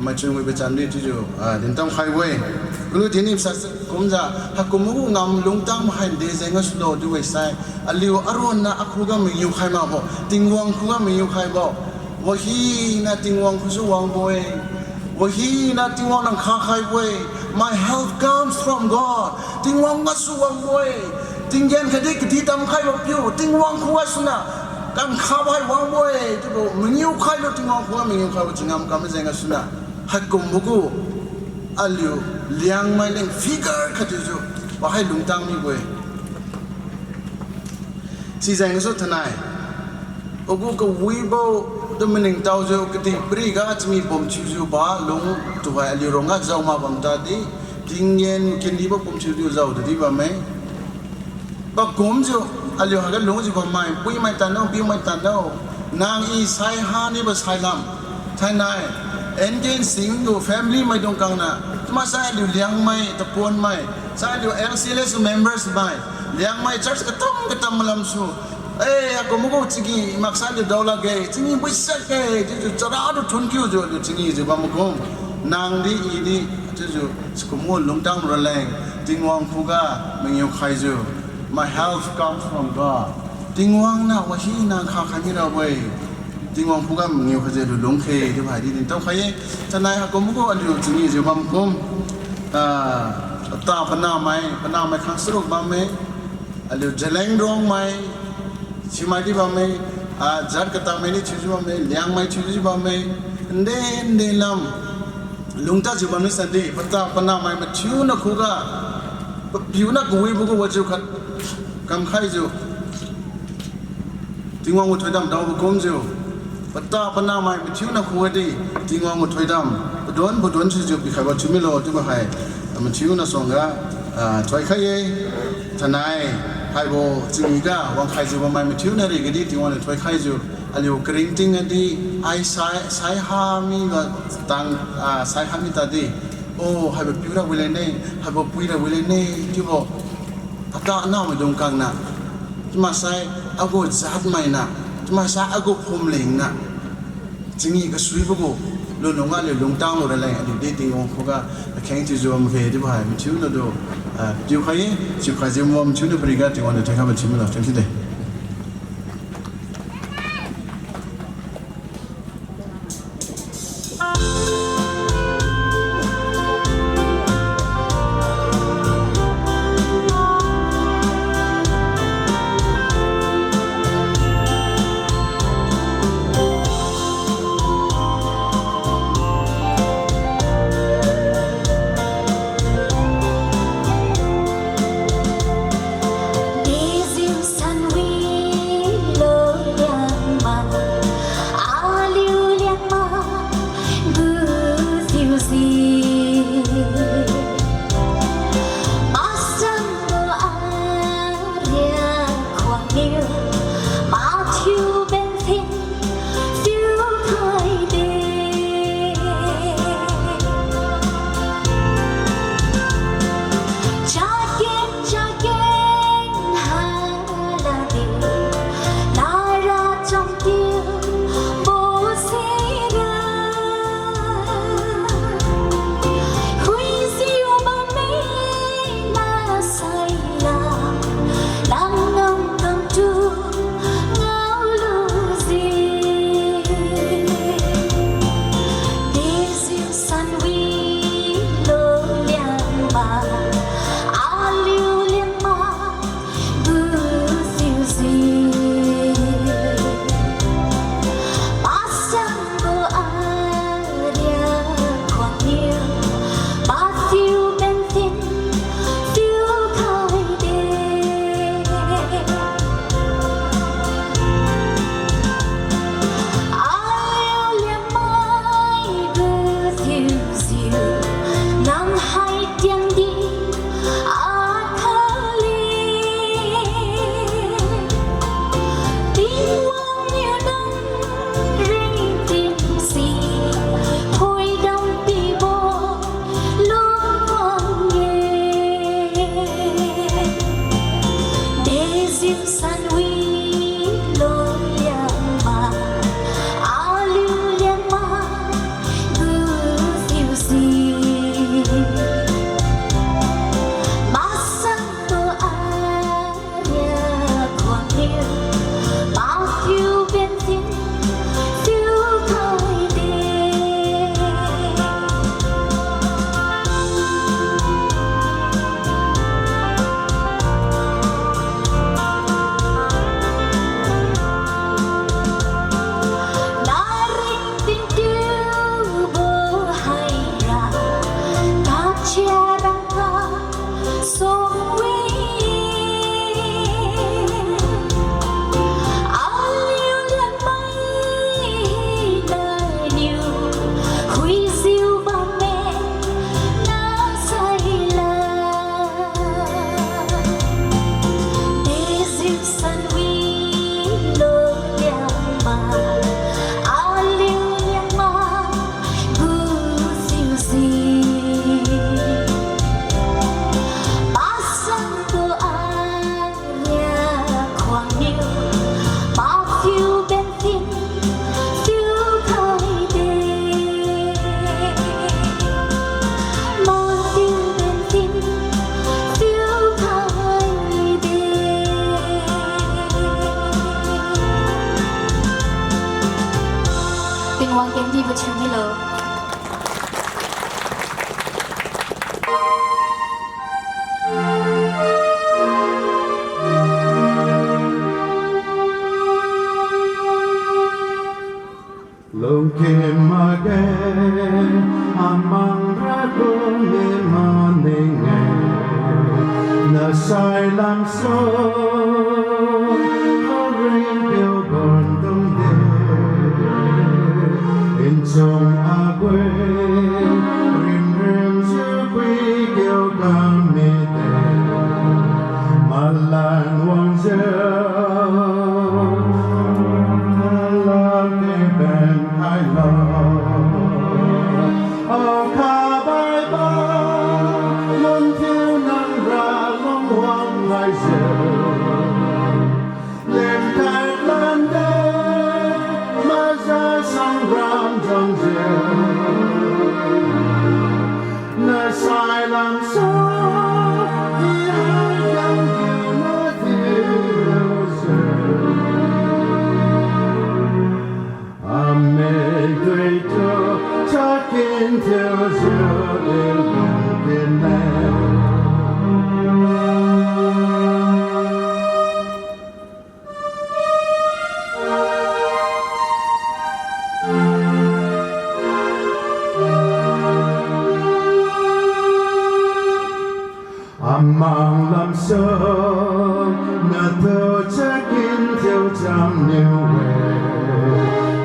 maichun wibo chan di chiujiu, ah, dintam khaibo-e. Kalu dinni sa kumjiu, haikumbo gu ngam lungtang hai nde jeng gasulo chiu-e sai, aliu aronna akhuga mangiu khai makbo, Tingwang khuga mangiu khaibo. Wahina Tingwang khusu wangbo-e. Wahina Tingwang nang kha khaibo-e. My help comes from God. Tingwang gasu wangbo-e. Tinggen khatdi kadih tamkhaibo piu Tingwang khuga suna, kam khabo hai wangbo-e chiubo mangiu khailo, Tingwang khuga mangiu khaibo changam kam jeng gasuna, haikumbo gu aliu Liangmai leng figure khatchiujiu pa hai lungtang mibo-e. Sijeng gasu thainai agu kawibo tu maningtaojiu kadihpiriga chami pum thiujiu palung tuhoi aliu rongga jao mak bam tadi, tinggen kendibo pum thiujiu jao tadi bamme. Pakumjiu aliu haiga lungjiu bammai, puimai tadlo, piumai tadlo, nang i sai hanibo sailam, thainai N K Singh gu family maidung khangna, Masai aliu Liangmai, Taponmai, sai aliu L C L S members mai, Liangmai church katam katam malamsu, eh, akumbo gu chingi maksai aliu daolakge, chingi buisakge chiujiu chara tu thunkiujiu aliu chingijiu bam makum. Nangdi, idi, chiujiu sikumbo lungtang raleng, Tingwang khuga mangiu khaijiu, my help comes from God. Tingwang niu wahina nkha khai mirabo-e. Tingwang khuga mangiu khaijiu aliu lungkhe chiubo haidi dintaokhai-e. Thainai haikumbo gu aliu chingijiu bam kum, ah, pata panamai, panamai khang saruk bamme, aliu Zeliangrongmai, simaidi bamme, ah, jat katammaidi thiujiu bamme, Liangmai thiujiu bamme, nde nde lam lungtadjiu bammi sandi, pata panamai mathiuna khuga, papiuna kawibo gu wajiu khat kamkhaijiu, Tingwang gu thoidam daobo kumjiu, pata panamai mathiuna khugadi, Tingwang gu thoidam padon padon thiujiu pikhaibo thiumilo chiubo hai, mathiuna suangga, ah, thoikhai-e. Thainai haibo chingiga wangkhaijiu bammai mathiuna rigadi Tingwang niu thoikhaijiu, aliu karingting gadi, ai sai, saiha miga tang, ah, saiha mi tadi, oh, haibo piura wi lene, haibo puira wi lene chiubo, pata anamaidung kangna, chiumaksai agu jatmaina, chiumaksai agu phumlingna, chingi kasuibo gu lunlungga aliu lungtang lu raleng aliudi Tingwang khuga akheng thiujiu bamkhe chiubo hai mathiuna tu, ah, tiukhai-e. Chiukhaijiu mathiuna pariga Tingwang niu thoikhai mathiumilo. Thank you de. Dejiu san wilo Liangmai, aliu Liangmai gu thiujiu, masanbo ariak khuangniu mathiu benthin thiukhaide. Chaken chaken haladi, nara chamkiubo sira, huijiu bamme masaila, nang ngamkam tu ngaolujiu. Dejiu san wilo Liangmai, aliu Liangmai gu thiujiu, masanbo ariak khuangniu mathiu benthin thiukhaide. Aliu Liangmai gu thiujiu, nang hai tiangdi akhali, Tingwang niu nang ringtingsi thoidam pibo lungwang-e. Dejiu san wilo Liangmai, aliu Liangmai gu thiujiu, masanbo ariak khuangniu mathiu benthin thiukhaide. Naringting tiubo haira kachia rangkang sungwi, aliu Liangmai naniu huijiu bamme nasaila. Dejiu san wilo Liangmai, aliu Liangmai gu thiujiu, Lamsu, aring piu bondung de, inchung abui, rim rim jiu pui kiu kam mide, malan wangjiu, malan de ben khailo. O khabai ba, lun thiu nang ra lung wang khaijiu. Len khat lan de, maza sang ram jangjiu. Nasai lamsu, i hai yang kiu na thiujiu. Amik dui tu chakin thiujiu ilung kinne. Amang lamsu, natu chakin thiu cham niu-e.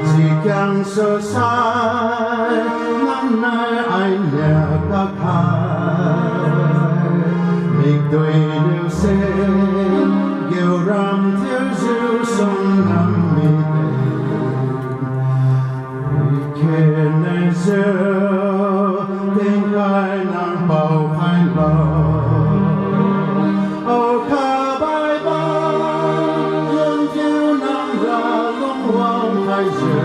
Sikiang susai, nang nai ai nia kakhai. Mikdui niu se, giu ram thiujiu sung nam mide. Khenaijiu, tingkai nang pao khailo. O khabai ba, lun thiu nang ra lung wang khaijiu.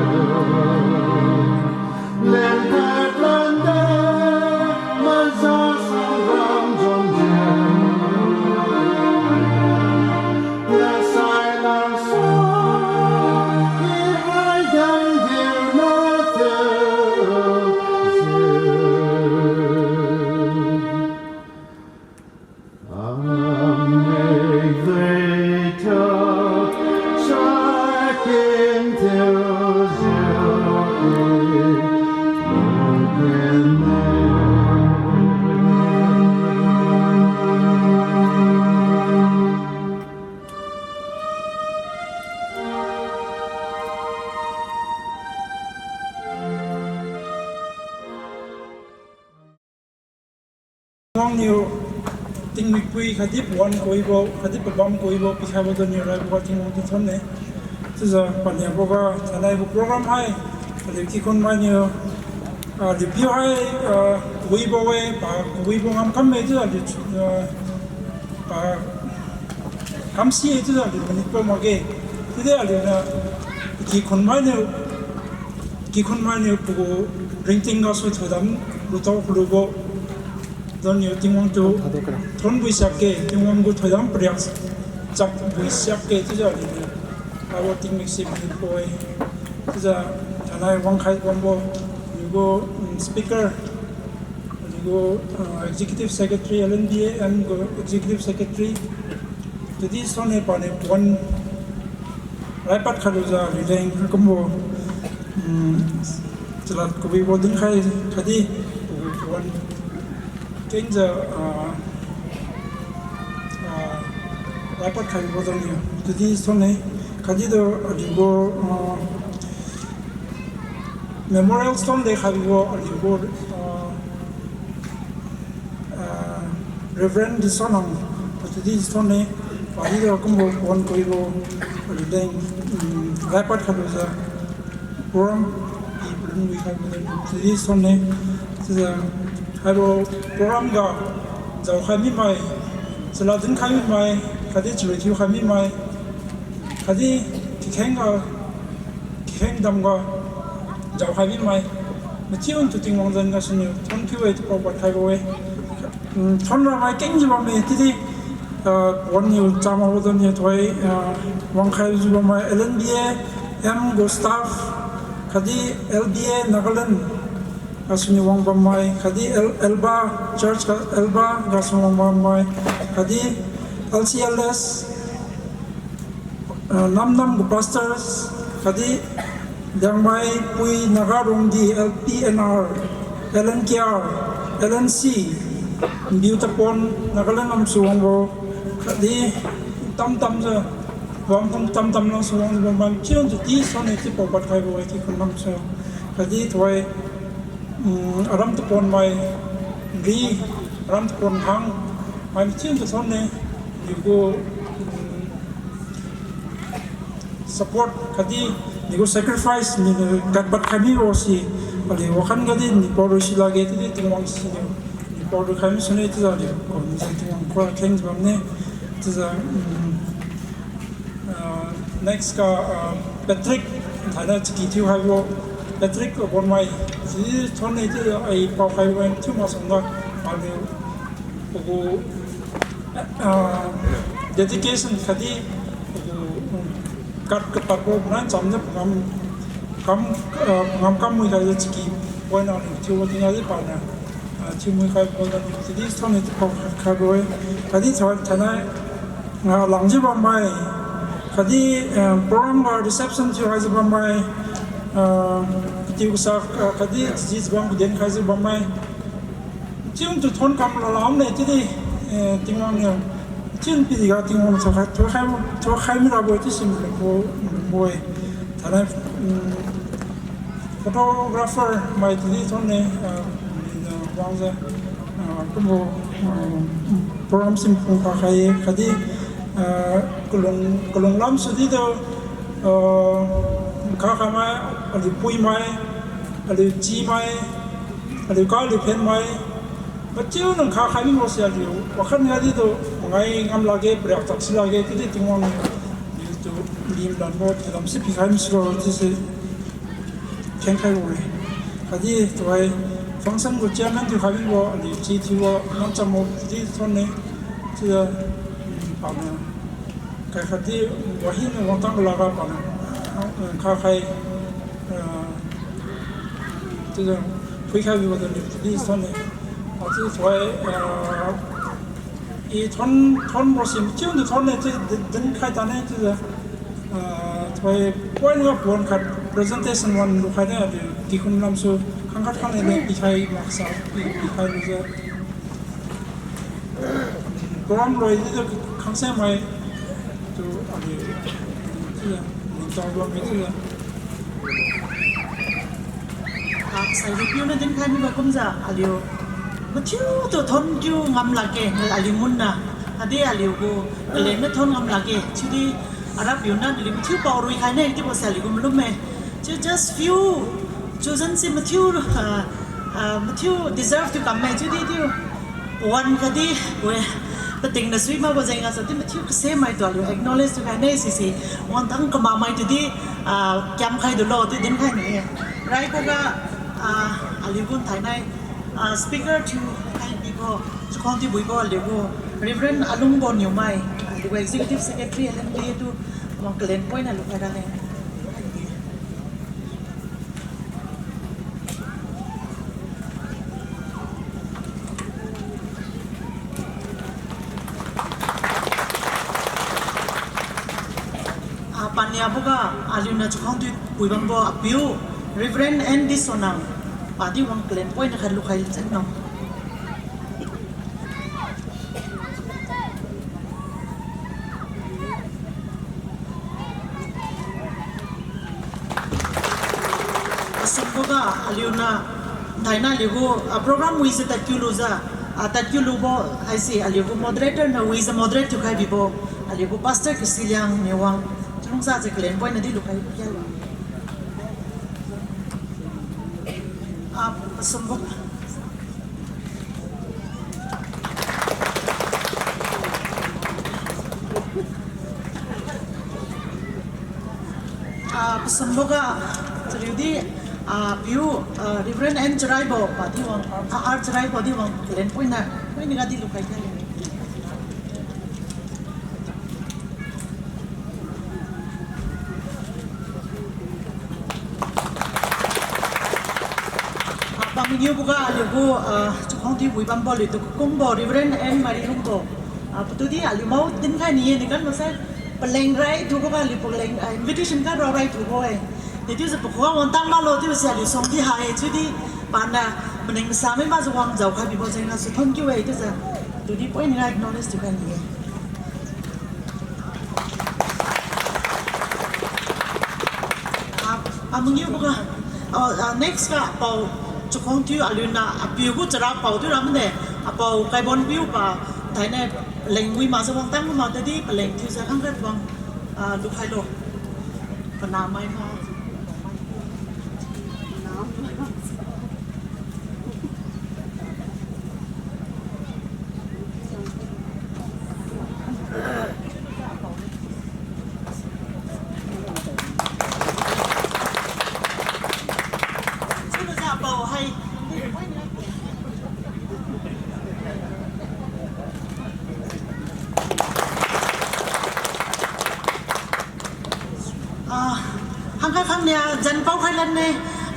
Len khat lan de, maza sang ram jangjiu. Nasai lamsu, i hai yang kiu na thiujiu. Amik dui tu chakin thiujiu ilung kinne. Tingwang niu tingmik pui khatdi pawan kawibo khatdi pabam kawibo pikhaibo tu niu raiboga Tingwang tu thonne. Chiujiu paniaboga thainai gu program hai aliu kikhun mainiu, ah, aliu piu hai, ah, wibo-e, pa wibo ngamkam-e chiujiu aliu, ah, pa kamsi-e chiujiu aliu manitbo makge. Chiudi aliuniu kikhun mainiu, kikhun mainiu pagu ringting gasu thoidam lutao kalubo donniu Tingwang tu thonbui siakge, Tingwang gu thoidam pariak chakbui siakge chiujiu aliuniu abo tingmik si manitbo-e. Chiujiu thainai wangkhai wangbo, aliu gu, mm, speaker, aliu gu, ah, executive secretary, L N B A M gu executive secretary, chiudi sone paniu pawan raipad khailujiu aliuleng kumbo, mm, chalad kawibo dinkhai khatdi pawan kengjiu, ah, ah, raipad khaibo donniu chiudi sone khatdi tu aliu gu, ah, Memorial Stone de khaibo aliu gu, ah, ah, Reverend Disonang, patuidi Disonne, padi tu kumbo pawan kawibo aliuleng, mm, raipad khailujiu program pi palun wi khaibo aliudi Disonne, chiujiu haibo program ga jaokhai mimai, chalad dinkhai mimai, khatdi chalui thiukhai mimai, khatdi kikheng ga kikheng damga jaokhai mimai, mathiu tu Tingwang zan gasuniu thon kiu-e chiu pao padkhaibo-e. Mm, thonra mai kengjiu bamme chiudi, ah, pawan niu chamakbo donniu thoi, ah, wangkhaijiu bammai L N B A M gu staff, khatdi L B A Nagaland gasuniu wangbammai, khatdi El-, Elba Church ga, Elba gasu wangbammai, khatdi L C L S, ah, namnam gu pastors, khatdi Liangmai Pui Naga Rongdi, L P N R, L N K R, L N C, Biu Tapon, Nagaland lamsu wangbo, Khatdi tamtamjiu, wangkum tamtam langsu wangjiu bam mathiu tu di sone chiu paopad khaibo-e kikhun lamsu. Khatdi tuhoi, mm, aram tapon mai, ri, aram tapon hang, mai mathiu tu sone, aliu gu, mm, support khatdi aliu gu sacrifice niu kadpad khai mibo si, aliu wakhan gadi niu paorui si lakge chiudi Tingwang siniu, niu paorui khai misune chiujiu aliu, oh, niu Tingwang khuga kheng bamme, chiujiu, mm, ah, next ga, ah, Patrick, thainai chaki thiu haibo, Patrick Abonmai, si thonne chiujiu ai pao khaibo thiu maksungga, aliu, pagu, ah, dedication khatdi, pagu, mm, kat kapadbo nan chamjiu pangam kam, ah, pangam kam mui khaijiu chaki poina aliu thiubo tingga di pana, ah, thiu mui khaibo ganiu chiudi thonne chiu pao khaibo-e. Khatdi tha thainai, ah, langjiu bammai, khatdi, ah, program ga reception thiu haijiu bammai, ah, tiu kasa, ah, khatdi chijiu bam kaden khaijiu bammai. Chiu tu thon kam lalam ne chiudi, eh, Tingwang niu. Chiu piga Tingwang thuakhai, thuakhai, thuakhai mirabo-e chiu si malumbo, malumbo-e. Thainai, mm, photographer mai chiudi thonne, ah, wangjiu, ah, kumbo, ah, program sim phung khakhai-e khatdi, ah, kalung, kalung lamsu di tu, ah, nkha khamai, aliu puimai, aliu chimai, aliu ka aliu phenmai, mathiu nang khakhai mibo si aliu wakhan gadi tu, mangai ngam lakge, pariak chak si lakge chiudi Tingwang niu, aliu tu, lim lanbo, lam si pikhai misilo chiu si khengkhaibo-e. Khatdi tuhoi function gu chairman thiukhai mibo aliu chi thiubo namchambo di thonne, chiujiu, mm, pana, kai khatdi wahina wangtang laga pana, ah, khakhai, ah, chiujiu phuikhai mibo aliu di thonne. Achiu tuhoi, ah, i thon, thonbo si mathiu niu thonne chiu di, dinkhai tane chiujiu, ah, tuhoi point ga point khat presentation wan lukhai ne aliu kikhun lamsu khangkhat khang ne pikhai maksa pi, pikhai lujiu. Program loi di tu khangse mai tu aliu, chiujiu, ningtao luang mi chiujiu. Ah, sai di piu na dinkhai mibo kumjiu aliu mathiu tu thon kiu ngam lakge, aliu ngunna. Adi aliu gu kalen na thon ngam lakge chiudi, arapiu na aliu mathiu paorui khai ne chiubo si aliu gu malum me. Chiu just few chosen si mathiu, ah, ah, mathiu deserve thiu kamme chiudi chiu. Wan khatdi, we, pating na sui makbo jeng gasu di mathiu kase mai tu aliu acknowledge thiukhai ne sise, wangtang kama mai tu di, ah, kiamkhai dulo chiu dinkhai ne. Rai khuga, ah, aliu gu thainai, ah, speaker thiukhai bibo, chakhuang thiu buibo aliu gu Reverend Alungbo Niumai, aliu gu Executive Secretary L M D A tu, wang kalen point na lukhai raleng. Ah, paniaboga aliuniu chakhuang thiu pui bambo apiu, Reverend N D Sonang, padi wang kalen point na khat lukhai chenno. Asumboga aliuniu thainai aliu gu, ah, program wijiu tadkiu lujiu, ah, tadkiu lubo haise aliu gu moderator niu wijiu moderate thiukhai bibo, aliu gu Pastor Kasiliang niu wang chalungsajiu kalen point na di lukhai kalo. Ah, pasumbo. Ah, pasumboga, chariudi, ah, piu, ah, Reverend N Charaibo padi wang, ah, R Charaibo di wang kalen point na, point na ga di lukhai kalo. Ah, pamaniuboga aliu gu, ah, chakhuang thiu pui bambo aliutu kakungbo Reverend N Marilungbo. Ah, patudi aliu mao dinkhai ni ye nikan masai paleng rai thuboga aliu paleng, ah, invitation card rao rai thubo-e. Dechiujiu pakhuga wangtang maklo chiubo si aliu suang di ha-e chiudi paniu maning masa mai makjiu wang jaokhai bibo jeng gasu thon kiu-e chiujiu. Tudi point na ga acknowledge thiukhai ni ye. Mangiu boga. Ah, ah, next ga apao Chakhuangthiu aliuniu apiu gu chara pao thiu ramne. Apao Kaibonpiu pa thaine paleng wi makjiu wangtang ma tadi paleng thiujiu khangkhat wang, ah, lukhailo. Panamai ma. Ah, hangkha khangnia jan pao khai lanne,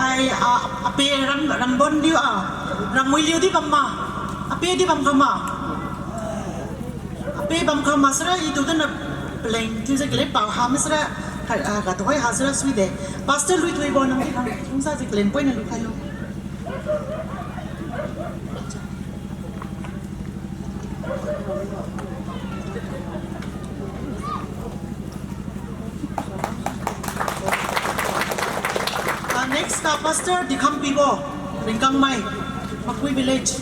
ai, ah, ape Ram, Rambonliu, ah, Rammuiliu di bam ma, ape di bam kha ma. Ape bam kha ma sira i tu dana paleng thiujiu kalen pao ha ma sira, ah, ga tuhoi ha sira suide. Pastor Luithuibo nang di khang, kungsajiu kalen poina lukhailo. Ah, next ga Pastor Dikhampibo, Ringkangmai, Makui Village.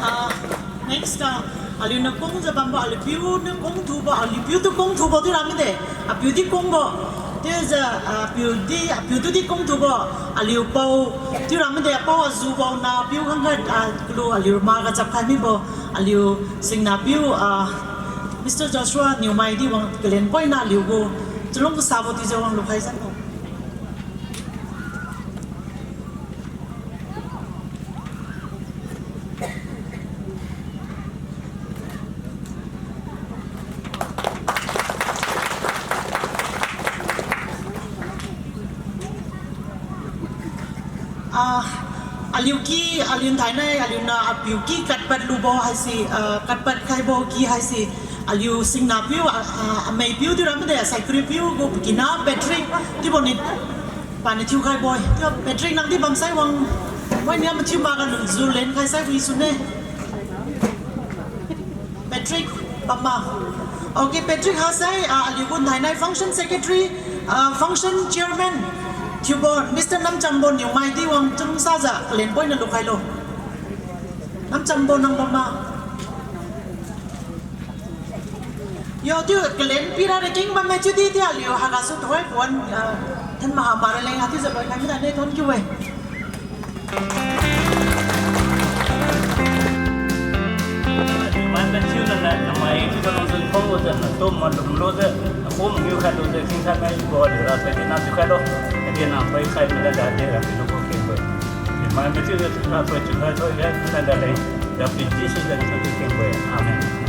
Ah, next ga, aliuniu kungjiu bambo, aliu piuniu kungthubo, aliu piu tu kungthubo thiu ramide, apiu di kungbo. Chiujiu, ah, piu di, apiu tu di kungthubo, aliu pao thiu ramide, apao Azubo na piu khangkhat, ah, kalu aliu maga chapkhai mibo, aliu singna piu, ah, Mister Joshua Niumai di wang kalen poina aliu gu chalung kasabo thiujiu wang lukhai sanbo. Ah, aliu ki, aliu nthainai, aliuniu apiu ki katpad lubo haise, ah, katpad khaibo ki haise, aliu singna piu, ah, ah, amai piu thiu ramde, saikriu piu gu pakina Patrick, chiubo ni, paniu thiukhaibo-e. Chiu Patrick nang di bamsai wang, wai nia mathiu maga lungjiu lenkhai sai wi sune. Patrick, bam ma. Okay, Patrick hasai, ah, aliu gu nthainai function secretary, ah, function chairman, thiubo Mister Namchambo Niumai di wang chalungsajiu kalen poina lukhailo. Namchambo nang bam ma. Yo, chiu kalen pira rakeng bamme chiudi, chiu aliu haigasu tuhoi pon, ah, than maha mara leng, ah, chiujiu loi khai mida ne thon kiu-e. Mai mathiu nana, namai chiubo nang zun khongbo jiu, natum malum lujiu, akum niu khatlujiu, khingkhat nai bo aliura padi na thiukhailo, adi nang pai khai mida ga dera pilubo kengbo-e. Mai mathiu jiu thiukha poi thiukha thoi ga, tanda leng, Rapiu Jesu zan thiukhailo kengbo-e. Amen.